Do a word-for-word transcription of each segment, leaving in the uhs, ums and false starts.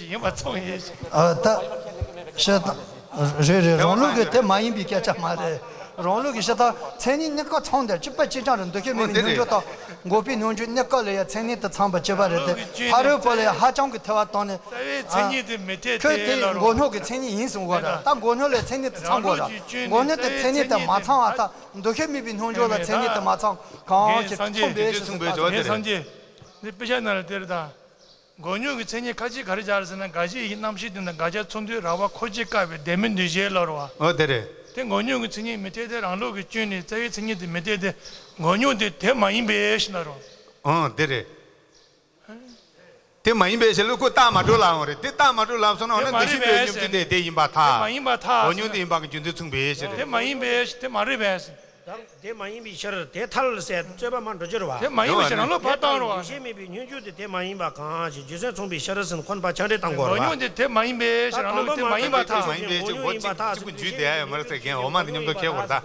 ཞིག་ཡིན་པ་མཚུངས་ཡིན་ཞིག་ཨ་ད། ཤི་ད། རེད་རེད། རང་ལུགས་ཀྱི་དེ་མ་ཡིན་པའི་སྐད་ཆ་མ་རེད། རང་ལུགས་ཀྱི་ཤི་ད་མཚན་ཉིད་གཉིས་ཀ་ཚང་དེར་གཅིག་པ་གཅིག་རྐྱང་རེད། འདུ་ཤེས་མེད་པའི་སྙོམས་འཇུག་དང་། འགོག་པའི་སྙོམས་འཇུག་གཉིས་ཀ་ལ་ཡང་མཚན་ཉིད་དུ་ཚང་བར་བྱེད་པ་རེད་དེ། ཕ་རོལ་པོ་ལ་ཡང་ཧ་ཅང་གི་ཐལ་བ་བཏང་ནས། རྩ་བའི་མཚན་ཉིད་དེ་མི་འཐད་ཁྱོད་དེ་དེ་ལ་རོ། འགོག་སྙོམས་ཀྱི་མཚན་ཉིད་ཡིན་གསུང་གོ་ར། ད་འགོག་སྙོམས་ལ་མཚན་ཉིད་དུ་ཚང་དགོས་ར། འགོག་སྙོམས་དེ་མཚན་ཉིད་དུ་མ་ཚང་བ་ད། འདུ་ཤེས་མེད་པའི་སྙོམས་འཇུག་ལ་མཚན་ཉིད་དུ་མ་ཚང་གང་ཞིག་མཚུངས་པའི་ཕྱིར་ཟེར་ད། ངས་སངས་རྒྱས། འདི་དཔེ་ཆ་ནང་ལ་དེར་ད། འགོག་སྙོམས་ཀྱི་མཚན་ཉིད་ཁ་ཅིག་ག་རེ་སྦྱར་ཟེར་ན། དགག་བྱའི་རྣམ་ཤེས་དེ་ནི་དགག་བྱ་ཚོགས་འདུས་རགས་པ་འཁོར་བཅས་བཀག་པའི་བདེན་མིན་འདུ་བྱེད་ལ་རོ། ཨོ་དེ་རེད། དེ་འགོག་སྙོམས་ཀྱི་མཚན་ཉིད་མི་འཐད་དེ། རང་ལུགས་ཀྱི་སྐྱོན་ནི་རྩ་བའི་མཚན་ཉིད་དེ་མི་འཐད་དེ། འགོག་སྙོམས་དེ་དེ་མ་ཡིན་པའི་ཕྱིར་ན་རོ། ཨོ་དེ་རེད། དེ་མ་ཡིན་པའི་ཕྱིར་ལ་ཁོ་རྟགས་མ་གྲུབ་ལའང་རེད། དེ་རྟགས་མ་གྲུབ་ལ་སོང་ན་འོ་ན་འདུ་ཤེས་པའི་སྙོམས་འཇུག་དེ་དེ་ཡིན་པར་ཐལ། དེ་མ་ཡིན་པར་ཐལ། འགོག་སྙོམས་དེ་ཡིན་པ་གི་རྒྱུ་མཚན་མཚུངས་པའི་ཕྱིར། དེ་མ་ཡིན་པའི་ཕྱིར། དེ་མ་རེད་པས། ད་དེ་མ་ཡིན་པའི་ཕྱིར་དེ་ཐལ་ཟེར་རྩོད་པ་མར་འགྲོ་རྒྱུ་རེད་བ། དེ་མ་ཡིན་པའི་ཕྱིར་རང་ལུགས་ཕར་བཏང་རོགས། འདུ་ཤེས་མེད་པའི་སྙོམས་འཇུག་དེ་དེ་མ་ཡིན་པ་གང་ཞིག་རྒྱུ་མཚན་མཚུངས་པའི་ཕྱིར་ཟེར་ཁོ་ན་ཕར་ཕྱག་འགྲེལ་བཏང་དགོས་རེད་བ། འགོག་སྙོམས་དེ་དེ་མ་ཡིན་པའི་ཕྱིར་རང་ལུགས་དེ་མ་ཡིན་པར་ཐལ། དེ་མ་ཡིན་པའི་ཕྱིར་འགོག་གཅིག་གཅིག་པུ་འཇུས་བསྡད་ཡ་ཡོད་མ་རེད་ཟེར་མཁན་འོ་མ་དེ་མཉམ་དུ་འཁྱེར་དགོས་རེད་ད།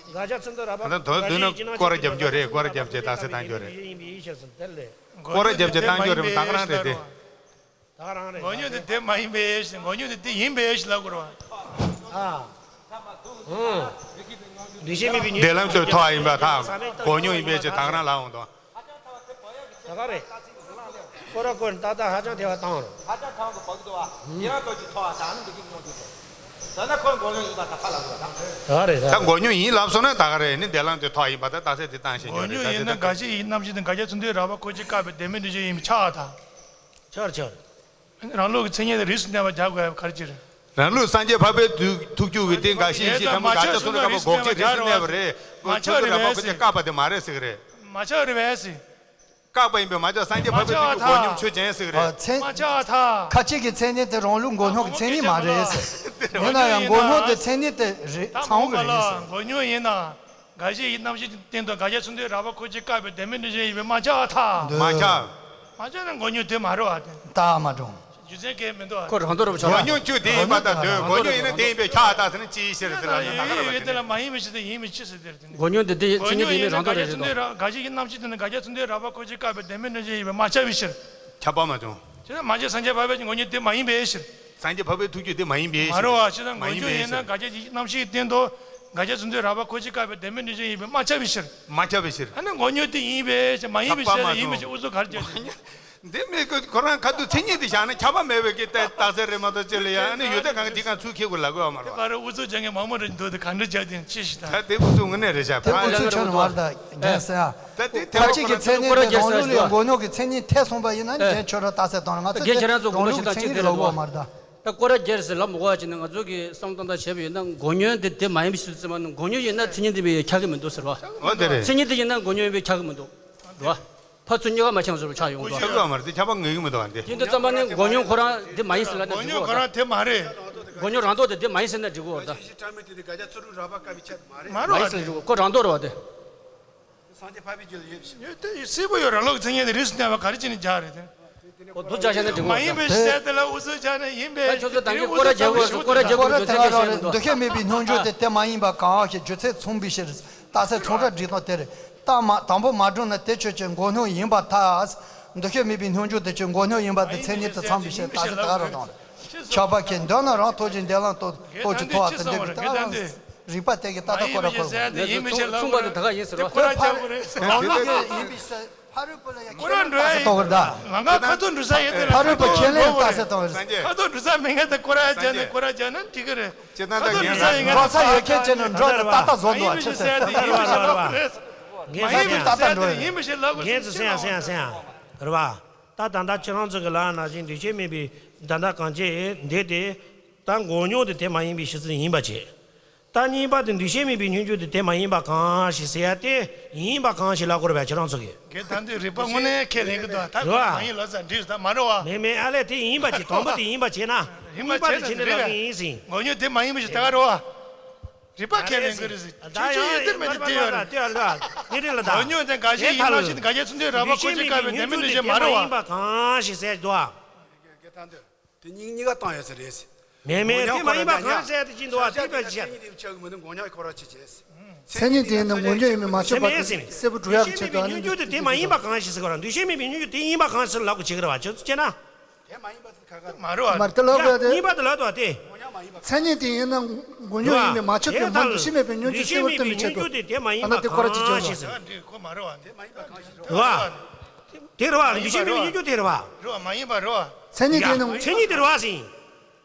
དགག་བྱ་ཚུན་ཚོད་རགས་པ། ད་དོན་དུ་ནི་སྐོར་ར་རྒྱབ་རྒྱུ་རེད། སྐོར་ར་རྒྱབ་བྱས་རྟགས་གསལ་བཏང་རྒྱུ་རེད། ཡིན་པའི་ཡིད་ཕྱིར་ཟེར་དེ་ལས། སྐོར་ར་རྒྱབ་བྱས་བཏང་རྒྱུ་རེད། ད་ག་རང་རེད་དེ། ད་ག་རང་རེད། མགོ་བརྙོས་དེ་དེ་མ་ཡིན་པའི་ཞེས། མགོ་བརྙོས་དེ་དེ་ཡིན་པའི་ཞེས་ལབ་དགོས་རེད་བ། ཨ། འདུས་བྱས་མེད་པའི་འདས་ལམ་དུ་ཐོགས་ཡིན་པ་དང་མགོ་བརྙོས་ཡིན་པའི་ཞེས་ད་ག་རང་ལབ་འོང་དང་། ད་ག་རེད། སྐོར་ར་སྐོར་ཏག་ཏག་ཧ་ཅང་ཐལ་བ་བཏང་རོགས། ཧ་ཅང་ཐལ་བ་འབག་འདུག་བ། ཡིན་རང་ཐོག་ཅིག་ཐོགས་བ་དང་འདི་གི་མྱོང་རྒྱུ་དེ། ད་ན་ཁོ་མགོ་བརྙོས་ཡིན་པ་ད་ཧ་ལབ་དགོས་དང་། ད་ག་རེད་ད། ད་མགོ་བརྙོས་ཡིན་ལབ་སོང་ན་ད་ག་རེད། ནི་འདས་ལམ་དུ་ཐོགས་ཡིན་པ་ད་རྟགས་གསལ་དེ་བཏང་ཤེས་མགོ་རྒྱུ་རེད། ད་བརྙོས་ཡིན་ན་དགག་བྱའི་ཡིད་རྣམ་ཤེས་དང་དགག་བྱ་ཚུན་ཚོད་རགས་པ་ཁོ་ཅིག་བཀག་པའི་ལྡན་མིན་འདུས་བྱས་ཡིན་པས་ཁྱབ་པ་དང་། ཆགས་ཆགས། རང་ལུགས་ཀྱི་མཚན་ཉིད་དེ་རིས་སུ་གནས་པ་རྒྱག་དགོས་པ་ག་རེ་ཅི་རེད། རང་ལུགས་སངས་རྒྱས་འཕགས་པའི་ཐུགས་ཐུགས་རྒྱུད་ཀྱི་སྟེང་འགའ་ཞིག་ཡིན་ཞེས་ཐལ་མོ་དགག་བྱ་ཚུན་ཚོད་རགས་པ་འགོག་བྱེད་རིས་སུ་གནས་པ་རེད། མ་ཁོ་ཚུན་ཚོད་རགས་པ་ཁོ་ཅིག་བཀག་པ་དེ་མ་རེད་ཟེར་གི་རེད། མ་ཆགས་རེད་བས་ཟེར། བཀག་པ་ཡིན་པས་མ་ཆགས། སངས་རྒྱས་འཕགས་པའི་ཐུགས་རྒྱུད་མགོ་སྙོམས་ཆོས་ཅན་ཟེར་གི་རེད། ཨ། མཚན། མ་ཆགས་ཐལ། ཁ་ཅིག་གི་མཚན་ཉིད་དེ་རང་ལུགས་མགོ་བརྙོས་ཀྱི་མཚན་ཉིད་མ་རེད་ཟེར། ཡིན་ན་ཡང་མགོ་བརྙོས་དེ་མཚན་ཉིད་དེ་རེད་ཚང་གི་རེད་ཟེར། མགོ་བརྙོས་ཡིན་ན། དགག་བྱའི་ཡིད་རྣམ་ཤེས་ཀྱི་སྟེང་དུ་དགག་བྱ་ཚུན་ཚོད་རགས་པ་ཁོ་ཅིག་བཀག་པའི་ལྡན་མིན་འདུས་བྱས་ཡིན་པས་མ་ཆགས་ཐལ། མ་ཆགས། མ་ཆགས་ན་མགོ་བརྙོས་དེ་མ་རེད་བ་དེ། ད་མ་འགྲོ། རྒྱུ་མཚན་གང་ཡང་མི་འདུག་བ། ཁོ་རང་དོན་རུ་ཆགས། མགོ་བརྙོས་ཆོས་དེ་ཡིན་པ་དང་དོན། མགོ་བརྙོས་ཡིན་ན་དེ་ཡིན་པས་ཁྱབ་པ་དང་ཟེར་ན་ཅི་ཡིན་ཕྱིར་ཟེར་ན་ད་ག་རེ་བ་དེ། ཡོད་དེ་ལ་མ་ཡིན་པའི་ཕྱིར་དེ་ཡིན་པའི་ཕྱིར་ཟེར་དེ་རེད་དེ། མགོ་བརྙོས་དེ་དེ་མཚན་ཉིད་དེ་ནི་རང་དོན་རེད་དོ། དགག་བྱའི་ཡིད་རྣམ་ཤེས་དེ་ནི་དགག་བྱ་ཚུན་ཚོད་རགས་པ་ཁོ་ཅིག་བཀག་པའི་ལྡན་མིན་འདུས་བྱས་ཡིན་པས་མ་ཁྱབ་པའི་ཕྱིར། ཁྱབ་པ་མ་བྱུང་། བྱས་ན་མ་ཆགས་སངས་རྒྱས་འཕགས་པའི་མགོ་བརྙོས་དེ་མ་ཡིན་པའི་ཕྱིར། སངས་རྒྱས་འཕགས་པའི་ཐུགས་རྒྱུད་དེ་མ་ཡིན་པའི་ཕྱིར། མ་རེད་བ། བྱས་ན་མ་ཡིན་པའི་ཕྱིར། མགོ་བརྙོས་ཡིན་ན་དགག་བྱའི་ཡིད་རྣམ་ཤེས་ཀྱི་སྟེང་དུ་དགག་བྱ་ཚུན་ཚོད་རགས་པ་ཁོ་ཅིག་བཀག་པའི་ལྡན་མིན་འདུས་བྱས་ཡིན་པས་མ་ཁྱབ་པའི་ཕྱིར། མ་ཁྱབ་པའི་ཕྱིར། ཨ་ནི་མགོ་བརྙོས་དེ་ཡིན་པའི་ཕྱིར། མ་ཡིན་པའི་ཕྱིར། ཡིན་པའི་ཕྱིར་ཨུ་ཚུགས་ག་རེ་བྱས་ཀྱི། འདི་མི་དགོས། ཁོ་རང་ཁ་ཐུག་མཚན་ཉིད་དེ་བཞག་ན་ཁྱབ་པ་མེད་པའི་གི་རྟགས་གསལ་རེད་མ་གཏོགས་ཅི་ལ་ཡ། ཨ་ནི་ཡོད་ཚད་གང་གི་འདི་གང་ཚུར་ཁྱེར་དགོས་ལབ་དགོས་བ་མ་རེད་བ། དེ་ག་རེ་ཨུ་ཚུགས་བྱེད་མཁན་མང་པོ་རེད་འདུག་དེ་ག་འདྲ་བྱས་དེ་ཅི་ཞིག་ད། ད་དེ་ཨུ་ཚུགས་ཆོད་ནི་མ་རེད་ད། རྒན་ཟེར་ཡ། ད་དེ་ཐལ་བ་ཁོ་རང་ཚོ་སྐོར་ར་རྒྱག་ས་རེད་བ། ཁ་ཅིག་གི་མཚན་ཉིད་དེ་རང་ལུགས་ལས་མགོ་བརྙོས་ཀྱི་མཚན་ཉིད་ཐལ་སོང་པ་ཡིན་ན་རྒན་ཁྱོད་རང་རྟགས་གསལ་བཏང་རེད། ང་ཚོ་དེ་རང་ལུགས་ཀྱི་མཚན་ཉིད་ལ་གོ་བ་མ་རེད་ད། ད་སྐོར་ར་རྒྱག་ཟེར་ལབ་མི་དགོས་པ་བྱས་ན་ང་ཚོ་གི་བསམ་བློ་བཏང་སྟངས་བྱས་པ་ཡིན་ན་མགོ་བརྙོས་དེ་དེ་མ་ཡིན་པའི་ཕྱིར་ཟེར་མ་ནི་མགོ་བརྙོས་ཡིན་ན་མཚན་ཉིད་དེ་ཡིན་པས་ཁྱབ་ཀྱི་མི་འདུག་ཟེར་བ། འོ་དེ་རེད། མཚན་ཉིད་དེ་ཡིན་ན་མགོ་བརྙོས་ཡིན་པས་ཁྱབ་ཀྱི་མི་འདུག་རེད་བ། ཕར་ཚུར་གཉིས་ཀ་མ་འཆམ་བཟོ་འདྲ་ཆགས་ཡོང་འདུག་ཁྱབ་ཀྱི་མ་རེད། དེ་ཁྱབ་པ་ངེས་ཀྱི་མི་འདུག་བ་འདི། དེ་འདྲ་ཙམ་པ་ནི་མགོ་བརྙོས་ཁོ་རང་དེ་མ་ཡིན་ཟེར་ལབ་ན་འགྲིག་གི་རེད་བ། མགོ་བརྙོས་ཁོ་རང་དེ་མ་རེད། མགོ་བརྙོས་རང་མདོག་དེ་དེ་མ་ཡིན་ཟེར་ན་འགྲིག་གི་རེད་བ། མ་རེད་བ། མ་ཡིན་ཟེར་ན་འགྲིག་གི་རེད། ཁོ་རང་མདོག་རེད་བ་དེ། སངས་རྒྱས་འཕགས་པའི་རྒྱུད་ལ་ཡོད་ཞིང་། ཡོད་དེ་སྲིད་པ་ཡོད། རང་ལུགས་ཀྱི་མཚན་ཉིད་དེ་རིས་སུ་གནས་པ་ག་རེ་བྱས་ནས་སྦྱར་རེད་དེ། འོ་འདུག་ཅག་བཤད་ན་འགྲིག་གི་མ་ཡིན་པའི་ཟེར་དེ་ལ་ཨུ་ཚུགས་བྱས་ནས་ཡིན་པའི། ད་ཁྱོད་ཚོ་ད་གིན་སྐོར་ར་རྒྱག་དགོས་ཟེར། སྐོར་ར་རྒྱག་དགོས་འདུག་ཚད་ཆེ་ཟེར་འདུག་འདུ་ཤེས་མེད་པའི་སྙོམས་འཇུག་དེ་དེ་མ་ཡིན་པ་གང་ཞེས་རྒྱུ་ཚད་མཚུངས་པའི་ཕྱིར། རྟགས་གསལ་མཚུངས་སྒྲ་སྒྲིག་སྟངས་དེ་རེད། རྟགས་མ་དང་པོ་མ་གྲུབ་ན་དེ་ཆོས་ཅན། མགོ་བརྙོས་ཡིན་པར་ཐལ། འདུ་ཤེས་མེད་པའི་སྙོམས་འཇུག་དེ་ཆོས། མགོ་བརྙོས་ཡིན་པ་དེ་མཚན་ཉིད་དུ་ཚང་བའི་ཕྱིར། རྟགས་གསལ་དེ་ག་རུ་དང་། ཁྱབ་པ་ཁས། མདོར་ན་རང་ཐོགས་ཀྱི་འདས་ལམ་དུ་ཐོགས་ཀྱི་ཐོགས་པ་དེ་འདོད་པའི་རྟགས། རིགས་པ་དེ་གི་ཏག་ཏག་སྐོར་ར་སྐོར་དགོས། མཚུངས་པ་དེ་ད་ག་ཡིན་ཟེར་བ། རང་ལུགས་ཀྱི་ཡིན་པའི་ཕྱིར། ཕ་རོལ་པོ་ལ་ཡང་ཁྱེད་རང་རྟགས་གསལ་གཏོང་གི་རེད་ད། ལམ་ཁ་ཁ་ཐུག་འགྲོ་ས་ཡོད་དེ་ལ་ཁ་ཐུག་འགྲོ་ས་མེད་མཁན་དེ་སྐོར་ར་བྱས་ནས་སྐོར་ར་བྱས་ན་འགྲིག་གི་རེད། ཁ་ཐུག་འགྲོ་ས་ཡོད་མཁན་འགྲོ་ས་ཡོད་མཁན་བྱས་ནས་འགྲོ་ནས་ཏག་ཏག་བཟོ་འདུག་བ། ཆེ་ཚད་ཏག་ཏག་འགྲོ་ཡ། ངས་ཏག་ཏག་འགྲོ་ཡ། ངས་ཟེར་ཡ་ཟེར་ཡ་ཟེར་ཡ། རེད་བ། ད་ད་ལྟ་ཁྱེད་རང་ཚོ་གི་ལབ་ན་བཞིན་འདུས་བྱས་མེད་པའི་ད་ལྟ་གང་བྱས་འདི་དེ། ད་མགོ་རྙོག་དེ་དེ་མ་ཡིན་པའི་ཕྱི་ཚུལ་ཡིན་པ་བྱས། ད་གཉིས་པ་དེ་འདུས་བྱས་མེད་པའི་སྙོམས་འཇུག་དེ་དེ་མ་ཡིན་པ་གང་ཞིག་ཟེར་ཡ་དེ་ཡིན་པ་གང་ཞིག་ལབ་དགོས་རེད་པས་ཁྱེད་རང་ཚོ་གིས། གལ་ཏེ་འདི་རིགས་པ་དངོས་གནས་ཁས་ལེན་གི་འདུག་ད་རེད་བ། མ་ཡིན་ལབ་ཙང་འགྲིག་ད་མ་རེད་བ། མེད་མེད་ཨ་ལས་དེ་ཡིན་པ་བྱས། དང་པོ་དེ་ཡིན་པ་བྱས་ན། ཡིན་པ་གཉིས་པ་དེ་བྱས་ན་བྱས་ན་རེད་ལབ་པས། གི་ཡིན་ཟིན། མགོ་རྙོག་དེ་མ་ཡིན་པ་ཞིག་ད་ག་རེད་བ། རིགས་པ་ཁས་ལེན་གི་རེད་ཟེར། ད་ཁྱོད་ཡང་ཡོད་དེ་མེད་དེ་དེ་ཡོད་རེད། དེ་ཡང་ལ་ཉེ་རིང་ལ་ད། མགོ་རྙོག་དེ་འགའ་ཞིག་ཡིན་ན་ཞིག་འགའ་ཞིག་ཚུན་ཚོད་རགས་པ་ཁོ་ཅིག་བཀག་པའི་ལྡན་མིན་འདུས་བྱས་མ་རེད་བ། འདུས་བྱས་མེད་པའི་སྙོམས་འཇུག་དེ་དེ་མ་ཡིན་པ་གང་ཞིག་ཟེར་འདུག་བ། དེ་གཉིས་གཉིས་ཀ་བཏང་ཡོད་ས་རེད། མེད་མེད་དེ་མ་ཡིན་པ་གང་ཟེར་དེ་ཅི་འདུག་བ། དེ་བས་ཆེ། མཚན་ཉིད་དེ་ཡིན་ན་མགོ་རྙོག་ཡིན་པས་མ་ཆགས་པ་གསལ་པོ་འགྲོ་ཡག་གི་ཆེད་དུ། ཨ་ནི་འདུས་བྱས་མེད་པའི་སྙོམས་འཇུག་དེ་དེ་མ་ཡིན་པ་གང་ཞིག་ཟེར་གོ་ར། འདུས་བྱས་མེད་པའི་སྙོམས་འཇུག་དེ་ཡིན་པ་གང་ཞིག་ལབ་དགོས་བྱེད་ཀྱི་རེད་བ། ཁྱོད་ཚོ་བྱས་ན། དེ་མ་ཡིན་པ་དེ་ག་ག་མ་རེད་བ། མར་དེ་ལབ་དགོས་ཏེ། གཉིས་པ་དེ་ལབ་དགོས་ཏེ། མཚན་ཉིད་དེ་ཡིན་ན་མགོ་རྙོག་ཡིན་པས་མ་ཆགས་པའི་མ་འདུ་ཤེས་མེད་པའི་སྙོམས་འཇུག་གསལ་པོར་སྟོན་པའི་ཆེད་དུ། འདུས་བྱས་མེད་པའི་སྙོམས་འཇུག་དེ་དེ་མ་ཡིན་པ་གང་ཞིག་ཟེར། རེད་བ། དེ་རེད་བ། འདུས་བྱས་མེད་པའི་སྙོམས་འཇུག་དེ་རེད་བ། རེད་བ། མ་ཡིན་པ་རེད་བ། མཚན་ཉིད་དེ་ཡིན་ན། མཚན་ཉིད་དེ་རེད་བ་ཟིན།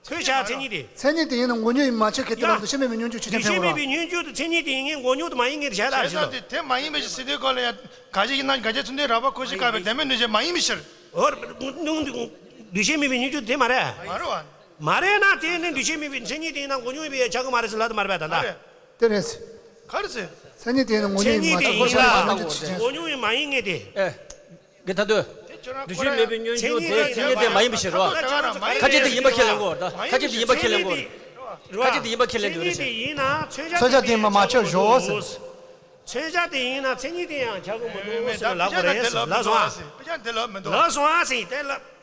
ཁོས་བྱ་མཚན་ཉིད་དེ། མཚན་ཉིད་དེ་ཡིན་ན་མགོ་རྙོག་ཡིན་མ་ཆགས་ཁེ་དེ་ལ་འདུ་ཤེས་མེད་པའི་སྙོམས་འཇུག་ཆོས་ཅན། འདུ་ཤེས་མེད་པའི་སྙོམས་འཇུག་དེ་མཚན་ཉིད་དེ་ཡིན་ངེས་མགོ་རྙོག་དེ་མ་ཡིན་ངེས་དེ་བྱ་དག་ཞེས་སོ། དེ་མ་ཡིན་པ་ཞིག་ཟེར་དུས་སྐོར་ལ་ཡང་འགའ་ཞིག་ཡིན་ན་འགའ་ཞིག་ཚུན་ཚོད་རགས་པ་ཁོ་ཅིག་བཀག་པའི་ལྡན་མིན་འདུས་བྱས་མ་ཡིན་པའི་ཕྱིར། འོ། འདུ་ཤེས་མེད་པའི་སྙོམས་འཇུག་དེ་མ་རེད། མ་རེད་བ། མ་རེད་ན་དེ་ནི་འདུ་ཤེས་མེད་པའི་མཚན་ཉིད་དེ་ཡིན་ན་མགོ་རྙོག་ཡིན་པས་ཆགས་ཀྱི་མ་རེད་ཟེར་ལབ་དེ་མ་རེད་པས་ད་ལྟ། དེ་རེད། ག་རེ་ཟེར། མཚན་ཉིད་དེ་ཡིན་ན་མགོ་རྙོག་ཡིན་མ་ཆགས་པའི་སྙོམས་འཇུག་ཆོས་ཅན། མགོ་རྙོག་ཡིན་མ་ཡིན་ངེས་དེ། ཨེ། གི་ད་དུ། འདུས་བྱས་མེད་པའི་སྙོམས་འཇུག་དེ་མཚན་ཉིད་དེ་མ་ཡིན་པའི་ཕྱིར་རོ། ཁ་ཅིག་དེ་ཡིན་པ་ཁས་ལེན་གོ། ད་ཁ་ཅིག་དེ་ཡིན་པ་ཁས་ལེན་གོ། ཁ་ཅིག་དེ་ཡིན་པ་ཁས་ལེན་གོ་རེད་ཟེར། མཚོན་བྱ་དེ་མ་མ་ཆགས་བཞོ་ཟེར། མཚོན་བྱ་དེ་ཡིན་ན་མཚན་ཉིད་དེ་ཡང་ཆགས་ཀྱི་མི་འདུག་ཟེར་ལབ་དགོས་རེད་ཟེར་ལབ་སོང་ཨ། ལབ་སོང་ཨ་ཟེར་དེ་ལབ།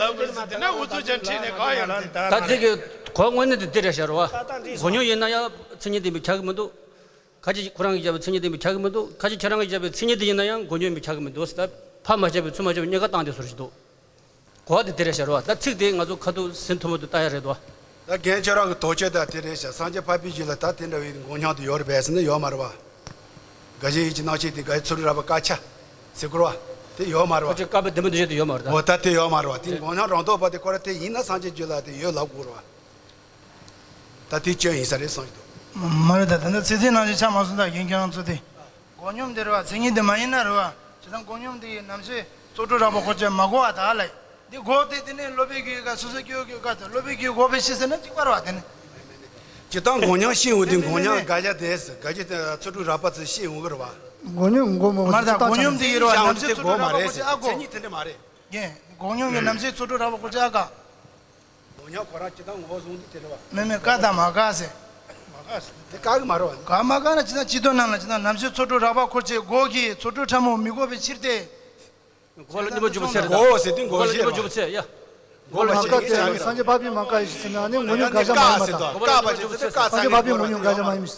ལབ་དགོས་ཟེར་དེ་ན་འུ་ཚོ་ཅང་ཁྲིད་ནས་གང་ཡོད་མི་འདུག་ད་དེ་གི་གོ་དངོས་གནས་དེ་དེ་རེད་ཤག་རེད་བ། མགོ་སྙོམས་ཡིན་ན་ཡང་མཚན་ཉིད་བདེན་པའི་ཁྱབ་གི་མི་འདུག་ཁ་ཅིག་ཁོ་རང་གིས་བརྒྱབ་པའི་མཚན་ཉིད་བདེན་པའི་ཁྱབ་གི་མི་འདུག་ཁ་ཅིག་ཁྱེད་རང་གིས་བརྒྱབ་པའི་མཚན་ཉིད་དེ་ཡིན་ན་ཡང་མགོ་སྙོམས་པའི་ཁྱབ་གི་མི་འདུག་ཟེར། ད་ཕར་མ་བརྒྱབ་པའི་ཚུར་མ་བརྒྱབ་པའི་གཉིས་ཀ་བཏང་བསྡད་བཟོ་འདྲ་ཞིག་འདུག་གོ་བ་དེ་དེ་རེད་ཤག་རེད་བ། ད་ཚིག་དེ་ང་ཚོ་ཁ་ཐུག་ཟིན་ཐུབ་མི་འདུག་ལྟ་ཡ་རེད་དོ། ད་རྒན་ཁྱེད་རང་གི་དོགས་གཅོད་ད་དེ་རེད་ཤག་སངས་རྒྱས་འཕགས་པའི་རྒྱུད་ལ་ད་དེ་འདྲ་བའི་མགོ་སྙོམས་དེ་ཡོད་རེད་པས་ཟེར་ན་ཡོད་མ་རེད་བ། དགའ་བཞི་ཡིད་ཀྱི་རྣམ་ཤེས་དེ་དགའ་བཞི་ཚོགས་དྲུག་རགས་པ་དཀར་ཆ་ཟེར་དགོས་རེད་བ། དེ་ཡོད་མ་རེད་བ། ཁོ་ཚོས་བཀའ་པོད་བདུན་པོ་འདི་བཞིན་དུ་ཡོད་མ་རེད་ད། འོ་ད་དེ་ཡོད་མ་རེད་བ། དེ་མགོ་སྙོམས་རང་ལྡོག་པ་དེ་ཁོ་རང་དེ་ཡིན་ན་སངས་རྒྱས་རྒྱུད་ལ་དེ་ཡོད་ལབ་དགོས་རེད་བ། ད་དེ་སྐྱོན་ཡིན་ས་རེད་བསམ་གྱི་འདུག་མ་རེད་ད། ད་ནི་ཚིག་ཚིག་ནང་བཞིན་ཆགས་མ་སོང་ད། རྒན་ཁྱེད་རང་ཚོ་དེ། མགོ་སྙོམས་དེ་རེད་བ། མཚན་ཉིད་དེ་མ་ཡིན་ན་རེད་བ། བྱས་ཙང་མགོ་སྙོམས་དེ་ཡི་རྣམ་ཤེས་ཚོགས་དྲུག་རགས་པ་འཁོར་བཅས་མ་གོ་བ་ད་ལ། འདི་གོ་དེ་དེ་ནས་སློབ་དཔོན་གྱི་བཀའ་སོ་སོ་སྐྱེ་བོ་གི་བཀའ་དང་སློབ་དཔོན་གྱི་གོ་བའི་ཕྱིར་ཟེར་ན་གཅིག་པ་རེད་བ་དེ་ནི། སྤྱིར་བཏང་མགོ་སྙོམས་ཤེས་འོང་དུས་མགོ་སྙོམས་དགའ་བཞི་དེ་དགའ་བཞི་དེ་ཚོགས་དྲུག་རགས་པ་ཚོས་ཤེས་འོང་གི་རེད་བ། མགོ་སྙོམས་མགོ་མོ་མ་རེད་ད། མགོ་སྙོམས་དེ་ཡི་རེད་བ། ཤེས་རྣམ་ཤེས་ཚོགས་དྲུག་རགས་པ་འཁོར་བཅས་ཨ་གོ། མཚན་ཉིད་དེ་འདྲ་མ་རེད། རྒན། མགོ་སྙོམས་ཀྱི་རྣམ་ཤེས་ཚོགས་དྲུག་རགས་པ་འཁོར་བཅས་ཨ་ག་མགོ་སྙོམས་ཁོ་རང་སྤྱིར་བཏང་ངོ་བོ་བཟུང་དུས་དེ་རེད་བ། མེད་མེད་བཀའ་དང་མ་བཀའ་ཟེར། མ་བཀའ་ཟེར། དེ་བཀའ་གི་མ་རེད་བ། བཀའ་མ་བཀའ་ན་སྤྱིར་བཏང་སྤྱི་དོན་ནང་ལ་སྤྱིར་བཏང་རྣམ་ཤེས་ཚོགས་དྲུག་རགས་པ་འཁོར་བཅས་གོ་གི་ཚོགས་དྲུག་ཕྲ་མོ་མི་གོ་བའི་ཕྱིར་ཏེ། མགོ་ལ་སྙོམས་པར་འཇུག་པའི་ཚེ་རེད། མགོ་ཟེར་དུས་མགོ་བོ་ཞེས་རེད་བ། མགོ་ལ་སྙོམས་པར་འཇུག་པའི་ཚེ་ཡ། མགོ་ལ་མ་བཀའ་སྙོམས་པར་འཇུག་པའི་ཚེ། སངས་རྒྱས་འཕགས་པས་མ་བཀའ་ཡིན་ཞེས་ཟེར་ན་ནི་མགོ་སྙོམས་དགའ་བཞི་མ་ཡིན་མ་ད། བཀའ་བ་ཅིག་ཚེ་བཀའ་སངས་རྒྱས་འཕགས་པས་མགོ་སྙོམས་དགའ་བཞི་མ་ཡིན།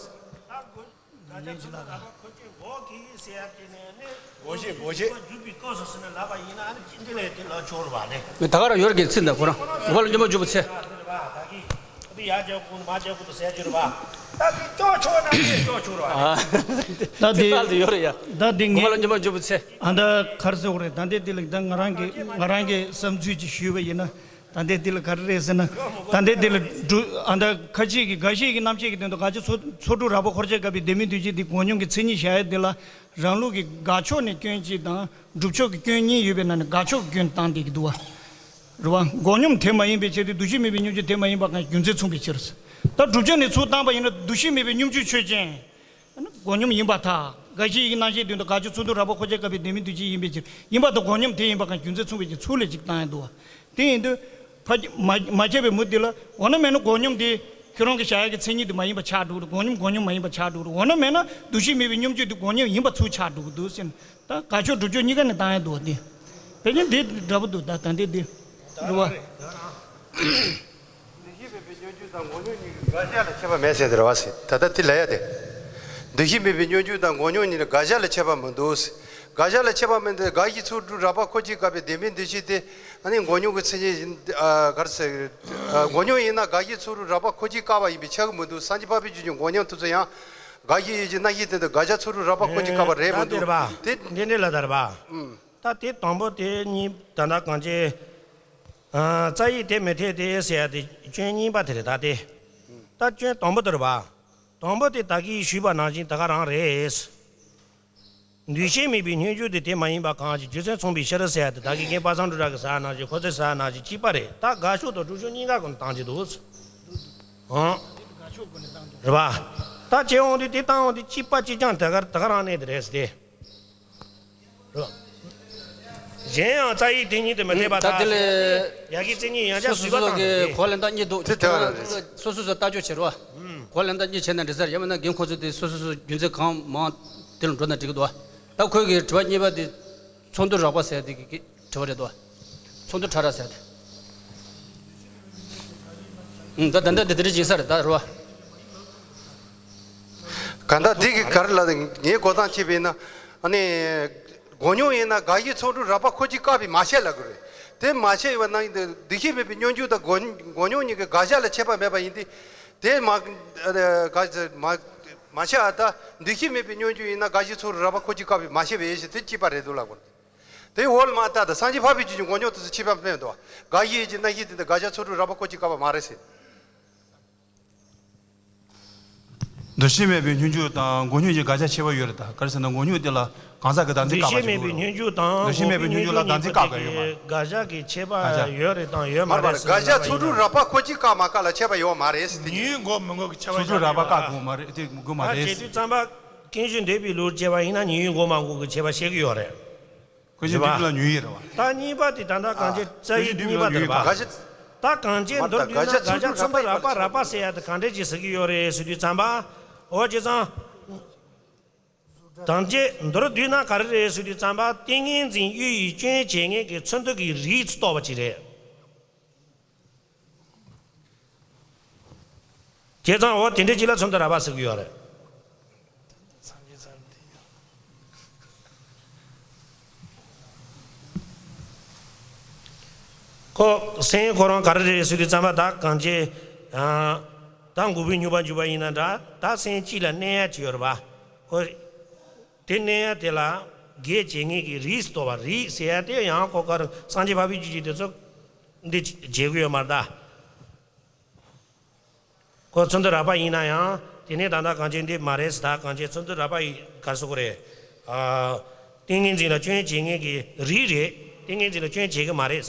ད་ལྟ་ཚོགས་དྲུག་རགས་པ་འཁོར་བཅས་གོ་གི་ཟེར་ཡ་དེ་ནས་ནི། མགོ་བོ་ཞེས་མགོ་བོ་ཞེས། འཇུག་པའི་སྐབས་སུ་ཟེར་ན་ལབ་པ་ཡིན་ན་ཨ་ནི་ཅི་འདི་ལས་དེ་ལ་ཆོག་རེད་བ་ནི། ད་ག་རང་ཡོད་རེད་གི་ཚིག་འདི་ཁོ་རང་མགོ་ལ་སྙོམས་པར་འཇུག་པའི་ཚེ། ད་གི་ཨ་ནི་ཡར་རྒྱག་དགོས་མར་རྒྱག་དགོས་དུ་ཟེར་རྒྱུ་རེད་བ། ད་གི་ཅོག་ཆོག་ན་ཅི་ཅོག་ཆོག་རེད་བ་ནི། ད་དེ་ཚིག་ལྟར་དུ་ཡོད་རེད་ཡ། ད་དེ་ངས་མགོ་ལ་སྙོམས་པར་འཇུག་པའི་ཚེ། ཨ་ད་ག་རེ་ཟེར་དགོས་རེད། ད་འདི་དེ་ལ་ད་ང་རང་གི་ང་རང་གི་བསམ་ཚུལ་ཅིག་ཞུས་པ་ཡིན་ན། ད་ལྟའི་འདི་ལ་ག་རེ་རེད་ཟེར་ན། ད་ལྟའི་འདི་ལ་འབྲུ་ཨ་ད་ཁ་ཅིག་གིས་དགག་བཞེད་ཀྱི་དགག་བཞེད་ཀྱི་དོན་དུ་དགག་བྱ་ཚོགས་ཚོགས་དྲུག་རགས་པ་འཁོར་བྱེད་དགག་པའི་ལྡན་མིན་འདུས་བྱས་འདི་མགོ་སྙོམས་ཀྱི་མཚན་ཉིད་བཞག་ཡ་འདི་ལ། རང་ལུགས་ཀྱི་དགག་ཕྱོགས་ནས་སྐྱོན་གཅིག་དང་སྒྲུབ་ཕྱོགས་ཀྱི་སྐྱོན་གཉིས་ཡོད་པའི་ནང་ནས་དགག་ཕྱོགས་ཀྱི་སྐྱོན་བཏང་བསྡད་ཀྱི་འདུག་བ། རེད་བ། མགོ་སྙོམས་དེ་མ་ཡིན་པའི་ཕྱིར་ཏེ། འདུ་ཤེས་མེད་པའི་སྙོམས་འཇུག་དེ་མ་ཡིན་པ་གང་རྒྱུ་མཚན་མཚུངས་པའི་ཕྱིར། ད་སྒྲུབ་ཕྱོགས་ནས་ཚུར་བཏང་པ་ཡིན་ན་འདུ་ཤེས་མེད་པའི་སྙོམས་འཇུག་ཆོས་ཅན། མགོ་སྙོམས་ཡིན་པར་ཐལ། དགག་བྱའི་ཡི་གེ་རྣམ་བཤད་དོན་དུ་དགག་བྱ་ཚོགས་དྲུག་རགས་པ་འཁོར་བྱེད་དགག་པའི་ལྡན་མིན་འདུས་བྱས་ཡིན་པའི་ཕྱིར། ཡིན་པར་ཐལ། མགོ་སྙོམས་དེ་ཡིན་པ་གང་རྒྱུ་མཚན་མཚུངས་པའི་ཕྱིར། ཚུར་ལ་གཅིག་བཏང་ཡ་འདུག་བ། དེ་ཡིན་དུས། ཕ་མ་མ་ཁྱབ་པའི་མུ་འདི་ལ། འོ་ན་མེད་ན་མགོ་སྙོམས་དེ་ཁྱོད་རང་གི་བྱ་ཡ་གི་མཚན་ཉིད་དེ་མ་ཡིན་པ་ཆགས་འགྲོ་གི་རེད། མགོ་སྙོམས་མགོ་སྙོམས་མ་ཡིན་པ་ཆགས་འགྲོ་གི་རེད། འོ་ན་མེད་ན་འདུ་ཤེས་མེད་པའི་སྙོམས་འཇུག་དེ་མགོ་སྙོམས་ཡིན་པ་ཚུར་ཆགས་འགྲོ་གི་འདུག་ཟེར་ན། ད་དགག་ཕྱོགས་སྒྲུབ་ཕྱོགས་གཉིས་ཀ་ནས་བཏང་ཡ་འདུག་བ། དེ་བས་ཀྱང་འདི་འདྲ་པོ་འདུག་ད་ད་འདི་འདི་རེད་བ། འདུ་ཤེས་མེད་པའི་སྙོམས་འཇུག་དང་མགོ་སྙོམས་གཉིས་ཀྱི་དགག་བྱ་ལ་ཁྱད་པར་མེད་ཟེར་དེ་རེད་བ་ཟེར། ད་ལྟ་དེ་ལབ་ཡ་དེ། འདུ་ཤེས་མེད་པའི་སྙོམས་འཇུག་དང་མགོ་སྙོམས་གཉིས་ལ་དགག་བྱ་ལ་ཁྱད་པར་མི་འདུག་ཟེར། དགག་བྱ་ལ་ཁྱད་པར་མི་འདུག་དགག་བྱའི་ཚོགས་དྲུག་རགས་པ་འཁོར་བྱེད་དགག་པའི་ལྡན་མིན་འདུས་བྱས་དེ། ཨ་ནི་མགོ་སྙོམས་ཀྱི་མཚན་ཉིད་ཡིན། ཨ་ག་རེ་ཟེར། ཨ་མགོ་སྙོམས་ཡིན་ན་དགག་བྱའི་ཚོགས་དྲུག་རགས་པ་འཁོར་བྱེད་དགག་པ་ཡིན་པས་ཁྱབ་ཀྱི་མི་འདུག་སངས་རྒྱས་འཕགས་པའི་ཆོས་ཀྱི་མགོ་སྙོམས་ཐུབ་ཚོད་ཡང་། དགག་བྱའི་ཡུལ་གྱི་རྣམ་ཤེས་སྟེང་དུ་དགག་བྱ་ཚོགས་དྲུག་རགས་པ་འཁོར་བྱེད་དགག་པ་རེད་མི་འདུག་དེ་འདི་འདྲ་ལ་ད་རེད་པ། ད་དེ་དང་པོ་དེ་གཉིས་ད་ལྟ་གང་ཅི། ཨ་རྩ་བའི་དེ་མི་འཐད་དེ་ཟེར་ཡ་དེ་སྐྱོན་གཉིས་པ་དེ་རེད་ད་དེ། ད་སྐྱོན་དང་པོ་དེ་རེད་པ། དང་པོ་དེ་ད་གིན་ཞུས་པ་ནང་བཞིན་ད་ག་རང་རེད། འདུས་བྱས་མེད་པའི་སྙོམས་འཇུག་དེ་དེ་མ་ཡིན་པ་གང་ཞིག་རྒྱུ་མཚན་མཚུངས་པའི་ཕྱིར་ཟེར་ཡ་དེ་ད་གིན་རྒན་པ་སངས་སྒྲོལ་ལགས་ཀྱིས་ཟེར་ཡ་ནང་བཞིན། ཁོ་ཚོས་ཟེར་ཡ་ནང་བཞིན་གཅིག་པ་རེད། ད་དགག་ཕྱོགས་དང་སྒྲུབ་ཕྱོགས་གཉིས་ཀ་སྒོ་ནས་བཏང་གི་འདུག་ཨང་། རེད་པ། ད་བྱས་འོང་དུས་དེ་བཏང་འོང་དུས་གཅིག་པ་གཅིག་རྐྱང་དེ་ག་དེ་ག་རང་གནས་དེ་རེད་ཟེར་ཏེ། རེད་པ། གཞན་ཡང་རྩ་བའི་དེ་ཉིད་དུ་མི་འཐད་པར་ད་ཐལ། དེ་ལས་ཡ་གི་མཚན་ཉིད་ཡང་བསྐྱར་སོ་སོ་ཟུར་སོ་པ་སོ་གི་དང་། གོ་ལེན་ད་གཉིས་འདུག་དེ་དེ་བ་རེད། སོ་སོ་སོ་ལྟ་སྐྱོང་བྱེད་རོགས། གོ་ལེན་ད་གཉིས་བྱས་ན་འགྲིག་ས་རེད། ཡང་མིན་ན་རྒན་ཁོང་ཚོས་དེ་སོ་སོ་སོ་རྒྱུ་མཚན་གང་མང་དེ་ལ་འགྲོ་ན་འགྲིག་གི་འདུག་ད་ཁོས་གི་དྲི་བ་གཉིས་པ་དེ་ཚོགས་འདུ་རགས་པ་ཟེར་དེ་གི་དྲི་བ་རེད་འདུག་ཚོགས་འདུ་ཕྲ་རགས་ཟེར་དེ། ཨུམ། ད་ད་ལྟ་དེ་དེ་རིགས་ཡིན་ས་རེད་ད་རོ། གང་ལྟར་འདི་གི་ག་རེ་ལབ་ངའི་གོ་སྟངས་བྱས་པས་ན། ཨ་ནི། མགོ་སྙོམས་ཡིན་ན་དགག་བྱའི་ཚོགས་དྲུག་རགས་པ་འཁོར་བྱེད་དགག་པས་མ་ཁྱབ་ལབ་དགོས་རེད། དེ་མ་ཁྱབ་པ་ན་འདུ་ཤེས་མེད་པའི་སྙོམས་འཇུག་དང་མགོ་མགོ་སྙོམས་གཉིས་ཀྱི་དགག་བྱ་ལ་ཁྱད་པར་མེད་པ་ཡིན་ཏེ། དེ་མ། ག་ཚོད་མ། མ་ཁྱབ་ཨ། ད་འདུ་ཤེས་མེད་པའི་སྙོམས་འཇུག་ཡིན་ན་དགག་བྱའི་ཚོགས་དྲུག་རགས་པ་འཁོར་བྱེད་དགག་པས་མ་ཁྱབ་པས་ཞེས་དེ་གཅིག་པ་རེད་འདུག་ལབ་དགོས་རེད། དེ་འོག་ལ་མར་ལྟ་དང་། སངས་རྒྱས་འཕགས་པའི་ཆོས་ཀྱི་མགོ་སྙོམས་ཐུབ་ཚོད་ཁྱད་པར་མེད་འདུག་དགག་བྱའི་ཡུལ་གྱི་རྣམ་ཤེས་སྟེང་དུ་དགག་བྱ་ཚོགས་དྲུག་རགས་པ་འཁོར་བྱེད་དགག་པ་མ་རེད་ཟེར། འདུ་ཤེས་མེད་པའི་སྙོམས་འཇུག་དང་མགོ་སྙོམས་ཀྱི་དགག་བྱ་ཁྱད་པར་ཡོད་རེད་ད། ག་རེ་ཟེར་ན་མགོ་སྙོམས་དེ་ལ་གང་ཟག་གི་བདག་འཛིན་བཀག་པ་ཞིག་འདུག་རེད། འདུ་ཤེས་མེད་པའི་སྙོམས་འཇུག་དང་འདུ་ཤེས་མེད་པའི་སྙོམས་འཇུག་ལ་བདག་འཛིན་བཀག་པ་ཡོད་མ་རེད། དགག་བྱ་གི་ཁྱད་པར་ཡོད་རེད་དང་ཡོད་མ་རེད་ཟེར་ན། དགག་བྱ་ཚོགས་དྲུག་རགས་པ་འཁོར་བྱེད་དགག་མ་དགག་ལ་ཁྱད་པར་ཡོད་མ་རེད་ཟེར་དེ་ཉིད། ཉོན་མོངས་མི་དགོས་ཀྱི་ཁྱད་པར། ཚོགས་དྲུག་རགས་པ་བཀག་དགོས་མ་རེད། དེ་དགོས་མ་རེད། ད་བྱེད་དུས་ཙམ་པ་ཀུན་གཞི་འདུས་པའི་ལུགས་བྱས་པ་ཡིན་ན་ཉོན་མོངས་མི་དགོས་ཀྱི་ཁྱད་པར་བཤད་ཀྱི་ཡོད་རེད། ཀུན་གཞི་འདུས་པའི་ལུགས་ཉོན་ཡིན་རེད་བ། ད་གཉིས་པ་དེ་ད་ལྟ་གང་ཅི་རྩ་བའི་གཉིས་པ་དེ་རེད་བ། ད་གང་ཅི་མདོར་བསྡུས་ན་དགག་བྱ་ཚོགས་དྲུག་རགས་པ་རགས་པ་ཟེར་ཡ་དེ་གང་འདྲ་ཅིག་ཟེར་གྱི་ཡོད་རེད་ཟེར་དུས་ཙམ་པ། འོ་བྱས་ཙང་། གང་ཅི་མདོར་བསྡུས་ན་ག་རེ་རེད་ཟེར་དུས་ཙམ་པ་ཏིང་ངེ་འཛིན་དབྱེ་བའི་སྐྱོན་བྱེད་མཁན་གྱི་ཚུལ་འདུས་ཀྱི་རིགས་སུ་གཏོགས་པ་ཅིག་རེད། བྱས་ཙང་འོ་དེ་འདྲ་ཅིག་ལ་ཚུལ་འདུས་རགས་པ་ཟེར་གྱི་ཡོད་རེད། ཁོ་སེམས་ཁོ་རང་ག་རེ་རེད་ཟེར་དུས་ཙམ་པ་ད་གང་ཅི། ད་འགོག་པའི་ཉེས་པ་འཇུག་པ་ཡིན་ན་འདྲ། ད་སེམས་གཅིག་ལ་གནས་ཡ་ཅིག་ཡོད་རེད་པ། ཁོ། དེ་གནས་ཡ་དེ་ལ་གེགས་བྱེད་མཁན་གྱི་རིགས་སུ་གཏོགས་པ། རིགས་ཟེར་ཡ་དེ་ཡང་ཁོ་ག་རེ་སངས་རྒྱས་འཕགས་པའི་ཆོས་ཀྱི་དེ་ཚོ་འདི་བྱེད་ཀྱི་ཡོད་མ་རེད་ད། ཁོ་ཚུལ་འདུས་རགས་པ་ཡིན་ན་ཡང་དེ་ནས་ད་ལྟ་གང་ཅི་འདི་མ་རེད་ཟེར། ད་གང་ཅི་ཚུལ་འདུས་རགས་པ་ཡི་ག་རེ་ཟེར་དགོས་རེད། ཨ། ཏིང་ངེ་འཛིན་ལ་སྐྱོན་བྱེད་མཁན་གྱི་རིགས་རེད། ཏིང་ངེ་འཛིན་ལ་སྐྱོན་བྱེད་ཀྱི་མ་རེད།